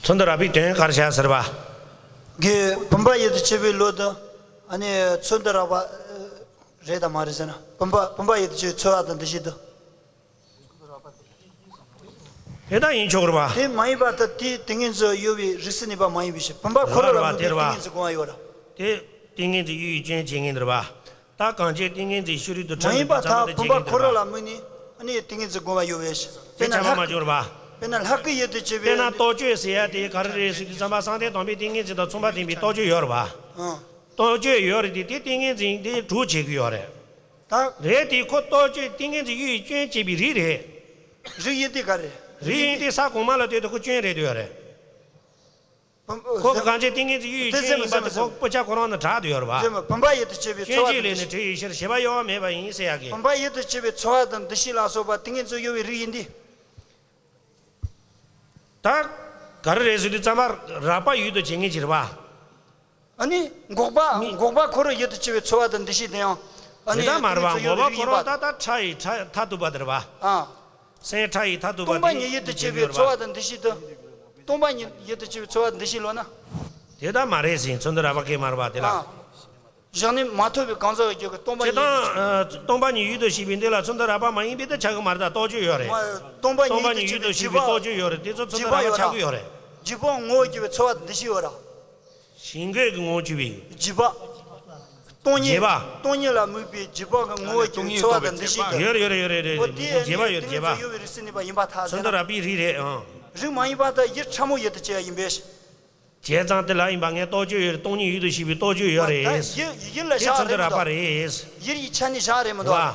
ཚུལ་འདུས་རགས་པའི་དོན་ག་རེ་བྱ་ཟེར་བ། གི་བུམ་པ་ཡུལ་དུ་བྱེད་པའི་ལུགས་དང་། ཨ་ནི་ཚུལ་འདུས་རགས་པ་རེད་དམ་མ་རེད་ཟེར་ན། བུམ་པ་བུམ་པ་ཡུལ་དུ་བྱེད་པའི་ཚོར་བ་དང་འདུ་ཤེས་དང་། དེ་ལྟར་ཡིན་ཆོག་རེད་པ། དེ་མ་ཡིན་པར་ཐལ། དེ་ཏིང་ངེ་འཛིན་གཡོ་བའི་རིགས་སུ་གནས་པ་མ་ཡིན་པའི་ཕྱིར། བུམ་པ་ཁོ་རང་ལ་རེད་པ། དམིགས་ཏེ་ཏིང་ངེ་འཛིན་དགོངས་པ་ཡོད་ར། དེ་ཏིང་ངེ་འཛིན་གཡོ་བའི་སྐྱོན་བྱེད་མཁན་རེད་པ། ད་གང་ཅི་ཏིང་ངེ་འཛིན་ཕྱི་རོལ་དུ་མ་ཡིན་པར་ཐལ། བུམ་པ་ཁོ་རང་ལ་དམིགས་ནས་ཨ་ནི་ཏིང་ངེ་འཛིན་དགོངས་པ་ཡོད་པའི་ཕྱིར། དེ་ཁྱད་པར་མ་བྱུང་རེད་པ། དཔེར་ན་ལྷ་སྐུ་ཡུལ་དུ་བྱེད་པའི། དཔེར་ན་རྟོག་དཔྱོད་ཟེར་ཡ་དེ་ག་རེ་རེད་ཟེར་དུས་ཙམ་པ་བསམ་གཏན་དང་པོའི་ཏིང་ངེ་འཛིན་དང་མཚུངས་པ་ལྡན་པའི་རྟོག་དཔྱོད་ཡོད་རེད་པ། ཨང་། རྟོག་དཔྱོད་ཡོད་རེད་དེ། དེ་ཏིང་ངེ་འཛིན་དེ་གྲུབ་བྱེད་ཀྱི་ཡོད་རེད། ད། རེད་དེ་ཁོ་རྟོག་དཔྱོད་ཏིང་ངེ་འཛིན་གཡོ་བའི་སྐྱོན་བྱེད་པའི་རིགས་རེད། རིགས་ཡིན་དེ་ག་རེ། རིགས་ཡིན་དེ་ས་གོང་མ་ལ་ལྟོས་དུས་ཁོ་སྐྱོན་རེད་འདོད་ཡོད་རེད། ཁོ་གི་གང་བྱས་ཏིང་ངེ་འཛིན་གཡོ་བའི་སྐྱོན་ཡིན་པ་དེ་ཁོ་སྤུ་ཆ་ཁོ་རང་ནང་བྲག་ཏུ་ཡོད་རེད་པ། བུམ་པ་ཡུལ་དུ་བྱེད་པའི་ཚོར་བ་དང་འདུ་ཤེས། སྐྱོན་བྱས་ལས་ནི་དྲི་ཡི་ཕྱིར་ཞེས་པ་གཡོ་བ་མེད་པ་ཡིན་ཟེར་ཡག་གི། བུམ་པ་ཡུལ་དུ་བྱེད་པའི་ཚོར་བ་དང་འདུ་ཤེས་ལ་སོགས་པ་ཏིང་ངེ་འཛིན་གཡོ་བའི་རིགས་ཡིན་ཏེ། ད་ག་རེ་རེད་ཟེར་དུས་ཙམ་པ་རགས་པ་ཡུལ་དུ་བྱེད་ངེས་ཀྱི་རེད་པ། ཨ་ནི་འགོག་པ་མི་འགོག་པ་ཁོ་རང་ཡུལ་དུ་བྱེད་པའི་ཚོར་བ་དང་འདུ་ཤེས་དེ་ཡང་ཨ་ནི་དེ་ལྟར་མ་རེད་པ། ཏིང་ངེ་འཛིན་གཡོ་འགོག་པ་བའི་ཁོ་རང་རིགས་ཡིན་པ། ད་ལྟ་ཕྲ་ཡི་ཕྲ་མཐར་ཐུག་པ་དེ་རེད་པ། ཨ། སེམས་ཕྲ་ཡི་མཐར་ཐུག་པ་སྟོང་པ་དེ་ཉིད་ཡུལ་དུ་བྱེད་པའི་ཚོར་བ་དང་འདུ་ཤེས་དང་། སྟོང་པ་ཉིད་ཡུལ་དུ་བྱེད་པའི་ཚོར་བ་དང་འདུ་ཤེས་ལོ་ན། དེ་ལྟར་མ་རེད་ཟེར། ཚུལ་འདི་རགས་པ་སྐད་མ་རེད་པ་དེ་ལ། ཨ། བཞག་ནས་མ་ཐོབ་པའི་གང་ཟག་གི་རྒྱུད་ཀྱི་སྟོང་པ་སྤྱིར་ཉིད་ཡུལ་དུ་བྱེད་པའི། བཏང་། ཨ། སྟོང་པ་ཉིད་ཡུལ་དུ་བྱེད་པའི་འདི་ལ་ཚུལ་འདི་རགས་པ་མ་ཡིན་པས་དེ་ཆགས་ཀྱི་མ་རེད། ད་རྟོག་དཔྱོད་ཡོད་རེད། སྟོང་པ་ཉིད་ཡུལ་དུ་བྱེད་པའི་རྟོག་དཔྱོད་ཡོད་རེད། དེ་ཚོ་ཚུལ་འདི་རགས་པ་ཆགས་ཀྱི་ཡོད་རེད། འཇིགས་པ་ངོ་བོར་གྱུར་པའི་ཚོར་བ་དང་འདུ་ཤེས་ཡོད་ར། ཞིང་གོས་ཀྱི་ངོ་བོར་གྱུར་པའི། འཇིགས་པ། སྟོང་ཉིད། བརྗེད་པ། སྟོང་ཉིད་ལ་དམིགས་པའི་འཇིགས་པ་གི་ངོ་བོར་གྱུར་པའི་ཚོར་བ་དང་འདུ་ཤེས་ཀྱི། ཡོད་རེད་ཡོད་རེད་ཡོད་རེད་ཡོད་རེད། འོ་དེ་བརྗེད་པ་ཡོད་རེད། ཏིང་ངེ་འཛིན་གཡོ་བའི་རིགས་སུ་གནས་པ་ཡིན་པར་ཐལ་ཟེར། ཚུལ་འདི་རགས་པའི་རིགས་རེད་ཨང་། རིགས་མ་ཡིན་པར་ཐལ། ཡུལ་ཕྲ་མོ་ཡུལ་དུ་བྱེད་པ་ཡིན་པས། བྱས་ཙང་དེ་ལ་ཡིན་པ་ངས་རྟོག་དཔྱོད་ཡོད་རེད། སྟོང་ཉིད་ཡུལ་དུ་བྱེད་པའི་རྟོག་དཔྱོད་ཡོད་རེད། ད་ཡུལ་ཡུལ་ལ་དེ་བཞག་ཚུལ་འདི་རེད་མི་རགས་པ་འདུག་རེད། ཡུལ་གྱི་ཆ་ནས་བཞག་རེད་མི་འདུག་བ།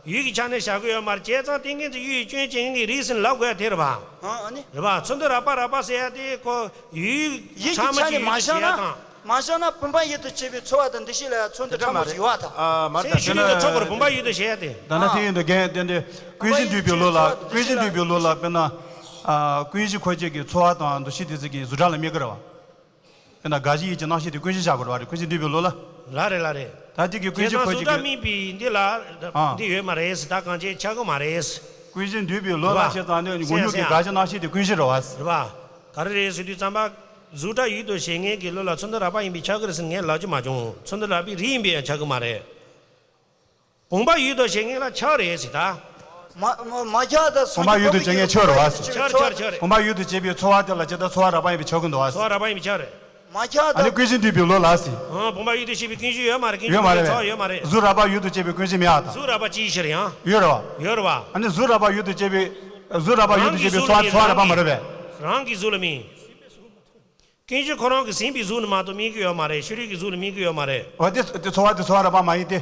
ཡུལ་གྱི་ཆ་ནས་བཞག་གི་ཡོད་མ་རེད། བྱས་ཙང་ཏིང་ངེ་འཛིན་གཡོ་བའི་སྐྱོན་ཅན་གྱི་རིགས་ཟེར་ལབ་དགོས་ཡ་དེ་རེད་བ། ཨ་ཨ་ནི། རེད་བ། ཚུལ་འདི་རགས་པ་རགས་པ་ཟེར་ཡ་དེ་ཁོ་ཡུལ་ཡུལ་གྱི་ཕྲ་མོ་ཆ་ཅིག་ནས་ཡུལ་མ་དུ་བཞག་བྱེད་ཡ་ན། དང་། མ་བཞག་ན་བུམ་པ་ཡུལ་དུ་བྱེད་པའི་ཚོར་བ་དང་འདུ་ཤེས་ལ་ཡང་ཚུལ་འདི་དེ་འདྲ་ཕྲ་མོ་མ་ཞིག་ཡོད་པར་ཐལ། མ་རེད། ད་ཚེ་ཤུལ་ལུས་དང་ཚོགས་པར་བུམ་པ་ཡུལ་དུ་བྱེད་ཡ་དེ། ད་ལྟ་དེ་ཡིན་དུས་རྒན་དེ་འདྲའི་ཀུན་གཞི་འདུས་པའི་ལུགས་ལ། ཀུན་གཞི་འདུས་པའི་ལུགས་ལ་དཔེར་ན། ཨ། ཀུན་གཞི་ཁོ་ཅིག་གི་ཚོར་བ་དང་འདུ་ཤེས་དེ་ཚོ་གི་གཟུགས་སྒྲ་ལ་དམིགས་ཀྱི་རེད་བ། དཔེར་ན་དགའ་བཞི་ཡིད་ཀྱི་རྣམ་ཤེས་དེ་ཀུན་གཞི་བཞག་དགོས་རེད་བ། ཀུན་གཞི་འདུས་པའི་ལུགས་ལ། ལགས་རེད་ལགས་རེད། ད་དེ་གི་ཀུན་གཞི་ཁོ་ཅིག་གི། བྱས་ཙང་གཟུགས་སྒྲ་དམིགས་པའི་འདི་ལ། ཨ། འདི་ཡོད་མ་རེད། ད་གང་བྱས་ཆགས་ཀྱི་མ་རེད། ཀུན་གཞི་འདུས་པའི་ལུགས་ལ། རེད་བ། བྱས་ཙང་ནི་ངོ་བོ་ཉིད་ཀྱི་དགའ་བཞི་རྣམ་ཤེས་དེ་ཀུན་གཞི་རེད་བ། རེད་བ། ག་རེ་རེད་ཟེར་དུས་ཙམ་པ། གཟུགས་སྒྲ་ཡུལ་དུ་བྱེད་མཁན་གྱི་ལུགས་ལ་ཚུལ་འདི་རགས་པ་ཡིན་པས་ཆགས་ཀྱི་རེད་ཟེར་ངས་ལབ་རྒྱུ་མ་བྱུང་། ཚུལ་འདི་རགས་པའི་རིགས་ཡིན་པས་ཡང་ཆགས་ཀྱི་མ་རེད། བུམ་པ་ཡུལ་དུ་བྱེད་མཁན་ལ་ཆགས་རེད་ཟེར་ད། མ་མ་མ་ཆགས་ད་སོང་། བུམ་པ་ཡུལ་དུ་བྱེད་མཁན་ཆགས་རེད་བ། ཆགས་ཆགས་ཆགས་རེད། བུམ་པ་ཡུལ་དུ་བྱེད་པའི་ཚོར་བ་དེ་ལ་ཇི་ལྟར་ཚོར་བ་རགས་པ་ཡིན་པས་ཆགས་ཀྱི་འདུག་བ། ཚོར་བ་རགས་པ་ཡིན་པས་ཆགས་རེད། མ་ཆགས་ད། ཨ་ནི་ཀུན་གཞི་འདུས་པའི་ལུགས་ལ་ཟེར། ཨང་། བུམ་པ་ཡུལ་དུ་བྱེད་པའི་ཀུན་གཞི་ཡོད་མ་རེད། ཀུན་གཞི་ཡོད་མ་རེད། ཚོར་བ་ཡོད་མ་རེད། གཟུགས་རགས་པ་ཡུལ་དུ་བྱེད་པའི་ཀུན་གཞི་མེད་པར་ཐལ། གཟུགས་རགས་པ་ཅིའི་ཕྱིར་ཡང་། ཡོད་རེད་བ། ཡོད་རེད་བ། ཨ་ནི་གཟུགས་རགས་པ་ཡུལ་དུ་བྱེད་པའི། གཟུགས་རགས་པ་ཡུལ་དུ་བྱེད་པའི་ཚོར་བ་ཚོར་བ་རགས་པ་མ་རེད་པས། རང་གི་གཟུགས་ལ་དམིགས། ཀུན་གཞི་ཁོ་རང་གིས་ཟིན་པའི་གཟུགས་ནི་མ་གཏོགས་དམིགས་ཀྱི་ཡོད་མ་རེད། ཕྱི་རོལ་གྱི་གཟུགས་ལ་དམིགས་ཀྱི་ཡོད་མ་རེད། འོ་དེ་དེ་ཚོར་བ་དེ་ཚོར་བ་རགས་པ་མ་ཡིན་ཏེ།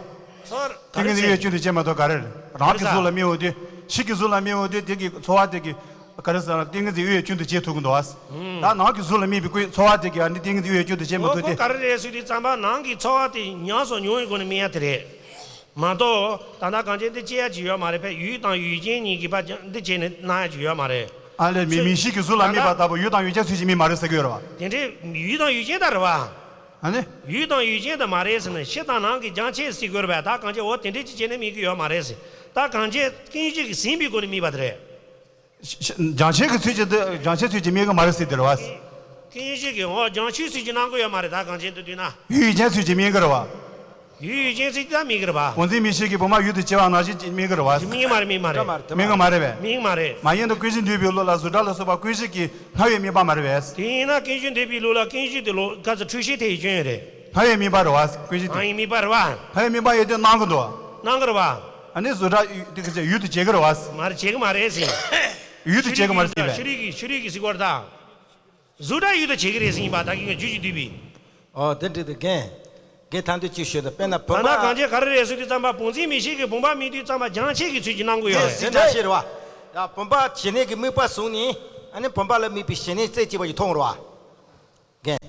ཚོར། ཏིང་ངེ་འཛིན་གཡོ་བའི་སྐྱོན་དུ་བྱེད་མ་གཏོགས་ག་རེ་རེད། རང་གི་གཟུགས་ལ་དམིགས་འོ་དེ། ཕྱི་གི་གཟུགས་ལ་དམིགས་འོ་དེ། དེ་གི་ཚོར་བ་དེ་གི། ག་རེ་ཟེར་ན་ཏིང་ངེ་འཛིན་གཡོ་བའི་སྐྱོན་དུ་བྱེད་ཐུབ་ཀྱི་འདུག་བ། ད་ནང་གི་གཟུགས་ལ་དམིགས་པའི་ཀུན་ཚོར་བ་དེ་གི་ཨ་ནི་ཏིང་ངེ་འཛིན་གཡོ་བའི་སྐྱོན་དུ་བྱེད་མ་ཐུབ་སྟེ། འོ་ཁོ་ག་རེ་རེད་ཟེར་དུས་ཙམ་པ་ནང་གི་ཚོར་བ་དེ་ཉམས་སུ་མྱོང་བའི་སྒོ་ནས་དམིགས་ཡ་དེ་རེད། མ་གཏོགས་ད་ལྟ་གང་བྱས་འདི་སྐྱེ་ཡ་ཅིག་ཡོད་མ་རེད་པས། ཡུལ་དང་ཡུལ་ཅན་གཉིས་ཀྱི་བར་ཀྱང་འདི་བྱས་ནས་སྣང་ཡ་ཅིག་ཡོད་མ་རེད། ཨ་ལས་མི་མིག་ཤེས་ཀྱི་གཟུགས་ལ་དམིགས་པ་ལྟ་བུ་ཡུལ་དང་ཡུལ་ཅན་ཚུལ་གྱིས་དམིགས་མ་རེད་ཟེར་གྱི་ཡོད་རེད་བ། དེ་འདྲའི་ཡུལ་དང་ཡུལ་ཅན་ད་རེད་བ། ཨ་ནི། ཡུལ་དང་ཡུལ་ཅན་ད་མ་རེད་ཟེར་ན་ཕྱི་དང་ནང་གི་རྒྱང་ཆད་ཟེར་དགོས་རེད་པས། ད་གང་བྱས་འོ་དེ་འདྲའི་ཅིག་བྱས་ནས་དམིགས་ཀྱི་ཡོད་མ་རེད་ཟེར། ད་གང་བྱས་ཀུན་གཞི་གིས་ཟིན་པའི་སྒོ་ནས་དམིགས་པ་དེ་རེད། རྒྱང་ཆད་ཀྱི་ཚུལ་གྱིས་འདི་རྒྱང་ཆད་ཚུལ་གྱིས་དམིགས་ཀྱི་མ་རེད་ཟེར་དེ་རེད་བ། ཀུན་གཞི་གིས་འོ་རྒྱང་ཆད་ཚུལ་གྱིས་སྣང་གི་ཡོད་མ་རེད། ད་གང་བྱས་འདི་བསྡུས་ན། ཡུལ་ཡུལ་ཅན་ཚུལ་གྱིས་དམིགས་ཀྱི་རེད་བ། ཡུལ་ཡུལ་ཅན་ཚུལ་གྱིས་ད་དམིགས་ཀྱི་རེད་བ། གོང་འཛིན་མིག་ཤེས་ཀྱིས་བུམ་པ་ཡུལ་དུ་བྱེད་པ་ནང་བཞིན་དམིགས་ཀྱི་རེད་བ། དམིགས་ཀྱི་མ་རེད། དམིགས་མ་རེད། དམིགས་ཀྱི་མ་རེད་པས། དམིགས་མ་རེད། མ་ཡིན་ཏེ་ཀུན་གཞི་འདུས་པའི་ལུགས་ལ་གཟུགས་སྒྲ་ལ་སོགས་པ་ཀུན་གཞི་གི་སྣང་བའི་དམིགས་པ་མ་རེད་པས། དེ་ཡིན་ན་ཀུན་གཞི་འདུས་པའི་ལུགས་ལ་ཀུན་གཞི་དེ་ལོ་ག་ཚོད་འཁྲུལ་ཤེས་དེ་ཡི་སྐྱོན་རེད། སྣང་བའི་དམིགས་པ་རེད་བ། ཀུན་གཞི་དེ། སྣང་བའི་དམིགས་པ་རེད་བ། སྣང་བའི་དམིགས་པ་ཡོད་དེ་སྣང་གི་འདུག་སྣང་གི་རེད་བ། ཨ་ནི་གཟུགས་སྒྲ་ཡུལ་དེ་གི་ཡུལ་དུ་བྱེད་ཀྱི་རེད་བ། མ་རེད། བྱེད་ཀྱི་མ་རེད་ཟེར། ཡུལ་དུ་བྱེད་ཀྱི་མ་རེད་ཟེར་བས། ཕྱི་རོལ་གྱི་ཕྱི་རོལ་གྱི་ཟེར་བ་རེད་ད། གཟུགས་སྒྲ་ཡུལ་དུ་བྱེད་ཀྱི་རེད་ཟེར་ཡིན་པ། ད་གིན་ང་རྒྱུད་ཀྱིས་བསྡུས་པའི། ཨོ་དེ་འདྲ་དེ་རྒན། རྒན་ཐང་དུ་ཅིག་ཤོད་དང་། དཔེར་ན་བུམ་པ། ད་ནི་གང་བྱས་ག་རེ་རེད་ཟེར་དུས་ཙམ་པ་བུམ་འཛིན་མིག་ཤེས་ཀྱིས་བུམ་པ་མིག་དུས་ཙམ་པ་རྒྱང་ཆད་ཀྱི་ཚུལ་གྱིས་སྣང་གི་ཡོད་རེད། དེ་འདྲ་ཞིག་རེད་བ། ཡ་བུམ་པ་ཞི་གནས་ཀྱི་དམིགས་པ་བཟུང་ནས་ཨ་ནི་བུམ་པ་ལ་དམིགས་པའི་ཞི་གནས་རྩེ་གཅིག་པ་ཞིག་མཐོང་རེད་བ། རྒན།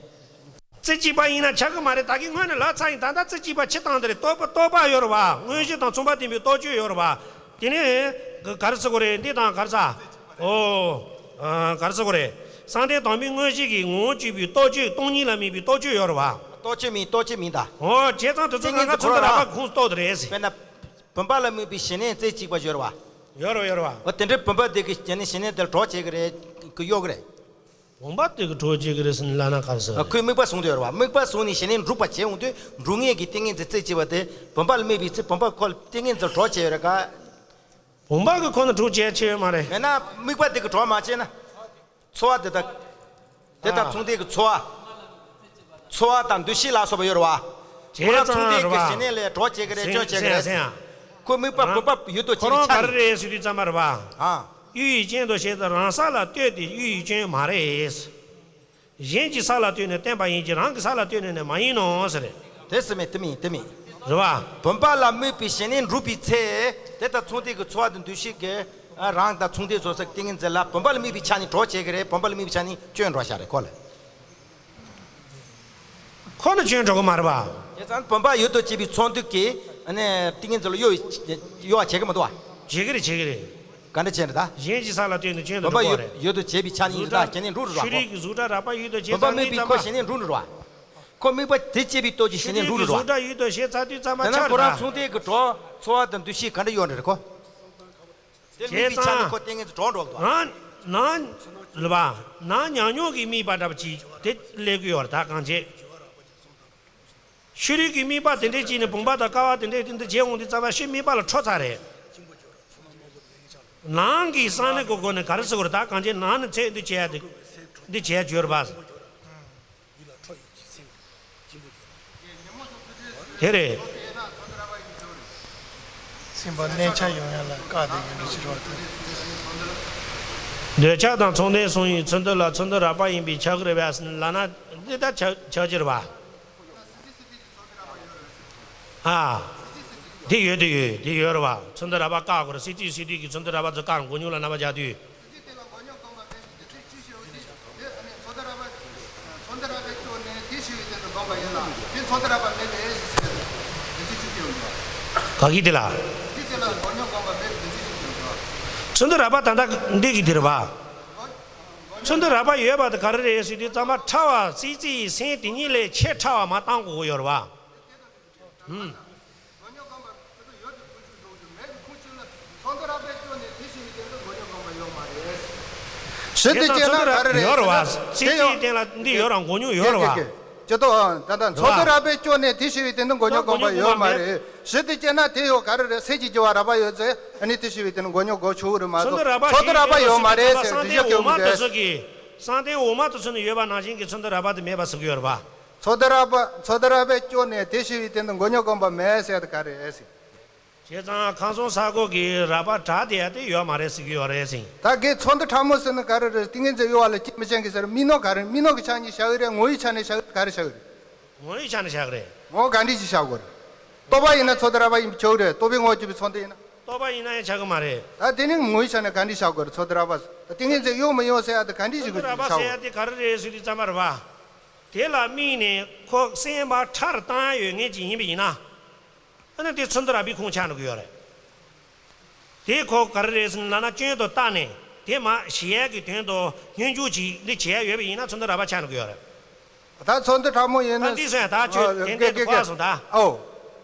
རྩེ་གཅིག་པ་ཡིན་ན་ཆགས་ཀྱི་མ་རེད། ད་གིན་སྔོན་ནས་ལབ་ཚར་ཡིན། ད་ལྟ་རྩེ་གཅིག་པ་ཕྱི་དང་དེ་རེད། རྟོག་པ་རྟོག་པ་ཡོད་རེད་བ། མངོན་ཤེས་དང་མཚུངས་པ་བསྟན་པའི་རྟོག་དཔྱོད་ཡོད་རེད་བ། དེ་ནས་ག་རེ་ཟེར་དགོས་རེད། འདི་དང་ག་རེ་ཟེར། ཨོ། ཨ། ག་རེ་ཟེར་དགོས་རེད། བསམ་གཏན་དང་པོའི་མངོན་ཤེས་ཀྱི་ངོ་བོར་གྱུར་པའི་རྟོག་དཔྱོད། སྟོང་ཉིད་ལ་དམིགས་པའི་རྟོག་དཔྱོད་ཡོད་རེད་བ། རྟོག་དཔྱོད་མིན། རྟོག་དཔྱོད་མིན་ད། ཨོ། བྱས་ཙང་དེ་ཚོ་ཏིང་ངེ་འཛིན་ང་ཚོ་ཁོ་ད་རང་རགས་པ་ཁོངས་གཏོགས་དེ་རེད་ཟེར། དཔེར་ན། བུམ་པ་ལ་དམིགས་པའི་ཞི་གནས་རྩེ་གཅིག་པ་ཡོད་རེད་བ། ཡོད་རེད་བ། ཡོད་རེད་བ། འོ་དེ་འདྲའི་བུམ་པ་དེ་གི་ཞི་གནས་ཞི་གནས་དེར་གྲོགས་བྱེད་ཀྱི་རེད། གི་གཡོ་གི་རེད། བུམ་པ་དེ་གི་གྲོགས་བྱེད་ཀྱི་རེད་ཟེར་ནས་ལབ་ན་ག་རེ་ཟེར། ཁོས་དམིགས་པ་བཟུང་དུ་ཡོད་རེད་བ། དམིགས་པ་བཟུང་ནས་ཞི་གནས་འགྲུབ་པ་བྱེད་འོང་དུས་འགྲུབ་ངེས་ཀྱི་ཏིང་ངེ་འཛིན་རྩེ་གཅིག་པ་དེ་བུམ་པ་ལ་དམིགས་པའི་ཚེ་བུམ་པ་ཁོ་ལ་ཏིང་ངེ་འཛིན་གྲོགས་བྱེད་ཡོད་རེད་ག། བུམ་པ་གི་ཁོ་ན་གྲོགས་བྱེད་ཆེ་ཡོད་མ་རེད། མེད་ན་དམིགས་པ་དེ་གི་གྲོགས་མ་བྱས་ན། ཚོར་བ་དེ་དག་དེ་དང་མཚུངས་ལྡན་གྱི་ཚོར་བ། ཚོར་བ་དང་འདུ་ཤེས་ལ་སོགས་པ་ཡོད་རེད་བ། ཁོ་རང་མཚུངས་ལྡན་གྱི་ཞི་གནས་ལ་གྲོགས་བྱེད་ཀྱི་རེད། སྐྱོན་བྱེད་ཀྱི་རེད། ཁོ་དམིགས་པ་བུམ་པ་ཡུལ་དུ་བྱེད་ཀྱི་ཆ་ནས། ཁོ་རང་ག་རེ་རེད་ཟེར་དུས་ཙམ་པ་རེད་བ། ཨ། གཡོ་བའི་རྐྱེན་དུ་བྱས་ཏེ་རང་ས་ལ་ལྟོས་ཏེ་གཡོ་བའི་སྐྱོན་མ་རེད། གཞན་གྱི་ས་ལ་ལྟོས་ནས་བསྟན་པ་ཡིན་གྱི་རང་གི་ས་ལ་ལྟོས་ནས་ནི་མ་ཡིན་ནོ་ཟེར། དེ་སྲིད་མེད་དེ་མིན་དེ་མིན། རེད་བ། བུམ་པ་ལ་དམིགས་པའི་ཞི་གནས་འགྲུབ་པའི་ཚེ། དེ་དང་མཚུངས་ལྡན་གྱི་ཚོར་བ་དང་འདུ་ཤེས་ཀྱི་རང་དང་མཚུངས་ལྡན་བཟོ་ས་ཏིང་ངེ་འཛིན་ལ་བུམ་པ་ལ་དམིགས་པའི་ཆ་ནས་གྲོགས་བྱེད་ཀྱི་རེད། བུམ་པ་ལ་དམིགས་པའི་ཆ་ནས་སྐྱོན་འགྲོ་བཞག་རེད་ཁོ་ལ། ཁོ་ནི་སྐྱོན་འགྲོ་གི་མ་རེད་པ། བྱས་ཙང་བུམ་པ་ཡོད་དུ་བྱས་པའི་ཚོགས་འདུ་གིས་ཨ་ནི་ཏིང་ངེ་འཛིན་ལ་གཡོ་གཡོ་བ་བྱེད་ཀྱི་མི་འདུག་བ། བྱེད་ཀྱི་རེད། བྱེད་ཀྱི་རེད། ག་འདྲ་བྱས་ནས་ད། གཞན་གྱི་ས་ལ་ལྟོས་ནས་སྐྱོན་དུ་བུམ་པ་འགྲོ་གི་རེད། ཡོད་དུ་བྱས་པའི་ཆ་ནས་ཡིན་ད་ཞི་གནས་འགྲུབ་རེད་བ། ཤེས་རིག་གི་གཟུགས་སྒྲ་རགས་པ་ཡོད་དུ་བྱས་ཙང་ནི་བུམ་པ་དམིགས་པའི་ཁོ་ཞི་གནས་འགྲུབ་རེད་བ། ཁོ་དམིགས་པ་དེ་སྐྱེས་པའི་སྟོབས་ཀྱིས་ཞི་གནས་འགྲུབ་རེད་བ། ཤེས་རིག་གི་གཟུགས་སྒྲ་ཡོད་དུ་བྱས་ཙང་དུས་ཙམ་པ་ཆགས་རེད་ད། དེ་ན་ཁོ་རང་མཚུངས་ལྡན་གྱི་གྲོགས་ཚོར་བ་དང་འདུ་ཤེས་ག་འདྲ་ཡོད་འདྲ་རེད་ཁོ། དེ་དམིགས་པའི་ཆ་ནས་ཁོ་ཏིང་ངེ་འཛིན་གྲོགས་འགྲོ་གི་འདུག་བ། ནང་ནང་ལ་བ། ནང་ཉམས་མྱོང་གི་དམིགས་པ་འདྲ་པོ་ཅིག་དེ་སླེབས་ཀྱི་ཡོད་རེད་ད་གང་བྱས། ཤེས་རིག་གི་དམིགས་པ་དེ་འདྲས་ཅིག་ནས་བུམ་པ་དང་ཀ་བ་དེ་འདྲས་དེ་འདྲ་བྱས་འོང་དུས་ཙམ་པ་ཤེས་དམིགས་པ་ལ་འཕྲོ་ཚར་རེད། ནང་གི་གསང་གནས་ཀྱི་སྒོ་ནས་ག་རེ་ཟེར་དགོས་རེད་ད་གང་བྱས་ནང་ནས་ཚེ་འདི་བྱས་ཏེ་འདི་བྱས་བརྗོད་རེད་པ། དེ་རེད། སེམས་པ་གནས་ཆ་ཡོང་ཡ་ལ་བཀག་དེ་ཡོད་འདྲ་ཅིག་རེད་བ། འདོད་ཆགས་དང་ཚོགས་ལྡན་གསུམ་ཡི་ཚུལ་འདི་ལ་ཚུལ་འདི་རགས་པ་ཡིན་པས་ཁྱབ་ཀྱི་རེད་པས་ལབ་ན་འདི་ལྟར་ཁྱབ་ཁྱབ་ཀྱི་རེད་པ། ཨ། དེ་ཡོད་དེ་ཡོད་དེ་ཡོད་རེད་བ། ཚུལ་འདི་རགས་པ་བཀག་དགོས་རེད། སྲིད་རྩེའི་སྲིད་བདུད་ཀྱི་ཚུལ་འདི་རགས་པ་ཚོ་བཀག་མགོ་སྙོམས་ལ་རྣམ་པར་སྦྱར་དུས། ག་གི་དེ་ལ། ཚུལ་འདི་རགས་པ་ད་ལྟ་འདི་གི་དེ་རེད་བ། ཚུལ་འདི་རགས་པ་ཡོད་པ་དེ་ག་རེ་རེད་ཟེར་དུས་ཙམ་པ་ཕྲ་བ་སྲིད་རྩེའི་སེམས་དེ་ཉིད་ལས་ཆེས་ཕྲ་བ་མར་བཏང་དགོས་ཀྱི་ཡོད་རེད་བ། ཧུམ། ཞི་བདེ་སྐྱེས་ན་ག་རེ་རེད་ཡོད་རེད་བ། ཟེར་ན་སྲིད་རྩེའི་སྟེང་ལ་འདི་ཡོད་རང་མགོ་སྙོམས་ཡོད་རེད་བ། ཅི་ཏོ་ད་ལྟ་ཚོགས་འདུ་རགས་པས་སྐྱོ་ནས་དེ་ཞི་བའི་སྟེང་དུ་མགོ་སྙོམས་སྒོམ་པ་ཡོད་མ་རེད། ཞི་བདེ་སྐྱེས་ན་དེ་ཡོད་ག་རེ་རེད་སེམས་ཀྱི་སྐྱེ་བ་རགས་པ་ཡོད་ཚེ་ཨ་ནི་དེ་ཞི་བའི་སྟེང་དུ་མགོ་སྙོམས་སྒོམ་ཆོག་གི་རེད་མ་གཏོགས་ཚོགས་འདུ་རགས་པ་ཡོད་མ་རེད་ཟེར་དེ་ཞིག་སྐྱོ་གི་མེད། བསམ་གཏན་འོག་མ་དེ་ཚོ་ནས་ཡོད་པ་ནང་བཞིན་གྱི་ཚོགས་འདུ་རགས་པ་དེ་མེད་པ་ཟེར་གྱི་ཡོད་རེད་བ། ཚོགས་འདུ་རགས་པ་ཚོགས་འདུ་རགས་པས་སྐྱོ་ནས་དེ་ཞི་བའི་སྟེང་དུ་མགོ་སྙོམས་སྒོམ་པ་མེད་ཟེར་ཡ་དེ་ག་རེ་རེད་ཟེར། བྱས་ཙང་ཁམས་གསུམ་ས་གོ་གི་རགས་པ་གྲགས་དེ་ཡ་དེ་ཡོད་མ་རེད་ཟེར་གྱི་ཡོད་རེད་ཟེར། ད་གི་ཚོགས་འདུ་ཕྲ་མོ་ཟེར་ན་ག་རེ་རེད། ཏིང་ངེ་འཛིན་གཡོ་བ་ལ་སྐྱེ་མི་ཅན་གྱི་ཟེར་མི་ནོ་ག་རེ་མི་ནོ་གི་ཆ་གཉིས་བྱ་གི་རེད། ངོ་བོའི་ཆ་ནས་བྱ་གི་ག་རེ་བྱ་གི་རེད། ངོ་བོའི་ཆ་ནས་བྱ་གི་རེད། ངོ་བོ་ག་འདྲ་ཞིག་བྱ་དགོས་རེད། རྟོག་པ་ཡིན་ན་ཚོགས་འདུ་རགས་པ་ཡིན་པའི་ཆོག་གི་རེད། རྟོག་པའི་ངོ་བོ་སྐྱེས་པའི་ཚོགས་འདུ་ཡིན་ན། རྟོག་པ་ཡིན་ན་ཡང་བྱ་གི་མ་རེད། ད་དེ་ནི་ངོ་བོའི་ཆ་ནས་ག་འདྲ་བྱ་དགོས་རེད། ཚོགས་འདུ་རགས་པ་ད་ཏིང་ངེ་འཛིན་གཡོ་མི་གཡོ་ཟེར་ཡ་དེ་ག་འདྲ་ཞིག་བྱ་དགོས་རེད། ཚོགས་འདུ་རགས་པ་ཟེར་ཡ་དེ་ག་རེ་རེད་ཟེར་དུས་ཙམ་པ་རེད་བ། དེ་ལ་དམིགས་ནས་ཁོ་སེམས་པ་ཁྲ་རུ་བཏང་ཡ་ཡོད་མཁན་ཅིག་ཡིན་པ་ཡིན་ན། ཨ་ནི་དེ་ཚུལ་འདི་རགས་པའི་ཁོངས་ཆགས་འགྲོ་གི་ཡོད་རེད། དེ་ཁོ་ག་རེ་རེད་ཟེར་ན་ལབ་ན་སྐྱོན་དུ་བལྟས་ནས་དེ་མ་ཞི་ཡག་གི་དོན་དུ་སྙོན་འཛུགས་ཀྱིས་འདི་བྱེད་ཡ་ཡོད་པ་ཡིན་ན་ཚུལ་འདི་རགས་པ་ཆགས་འགྲོ་གི་ཡོད་རེད། ད་ཚོགས་འདུ་ཕྲ་མོ་ཡིན་ན། ད་འདི་སོང་ཡ་ད་ཁྱོད་ཨ་ཏན་ཏན་དུ་གོ་བ་སོང་ད། ཨོ།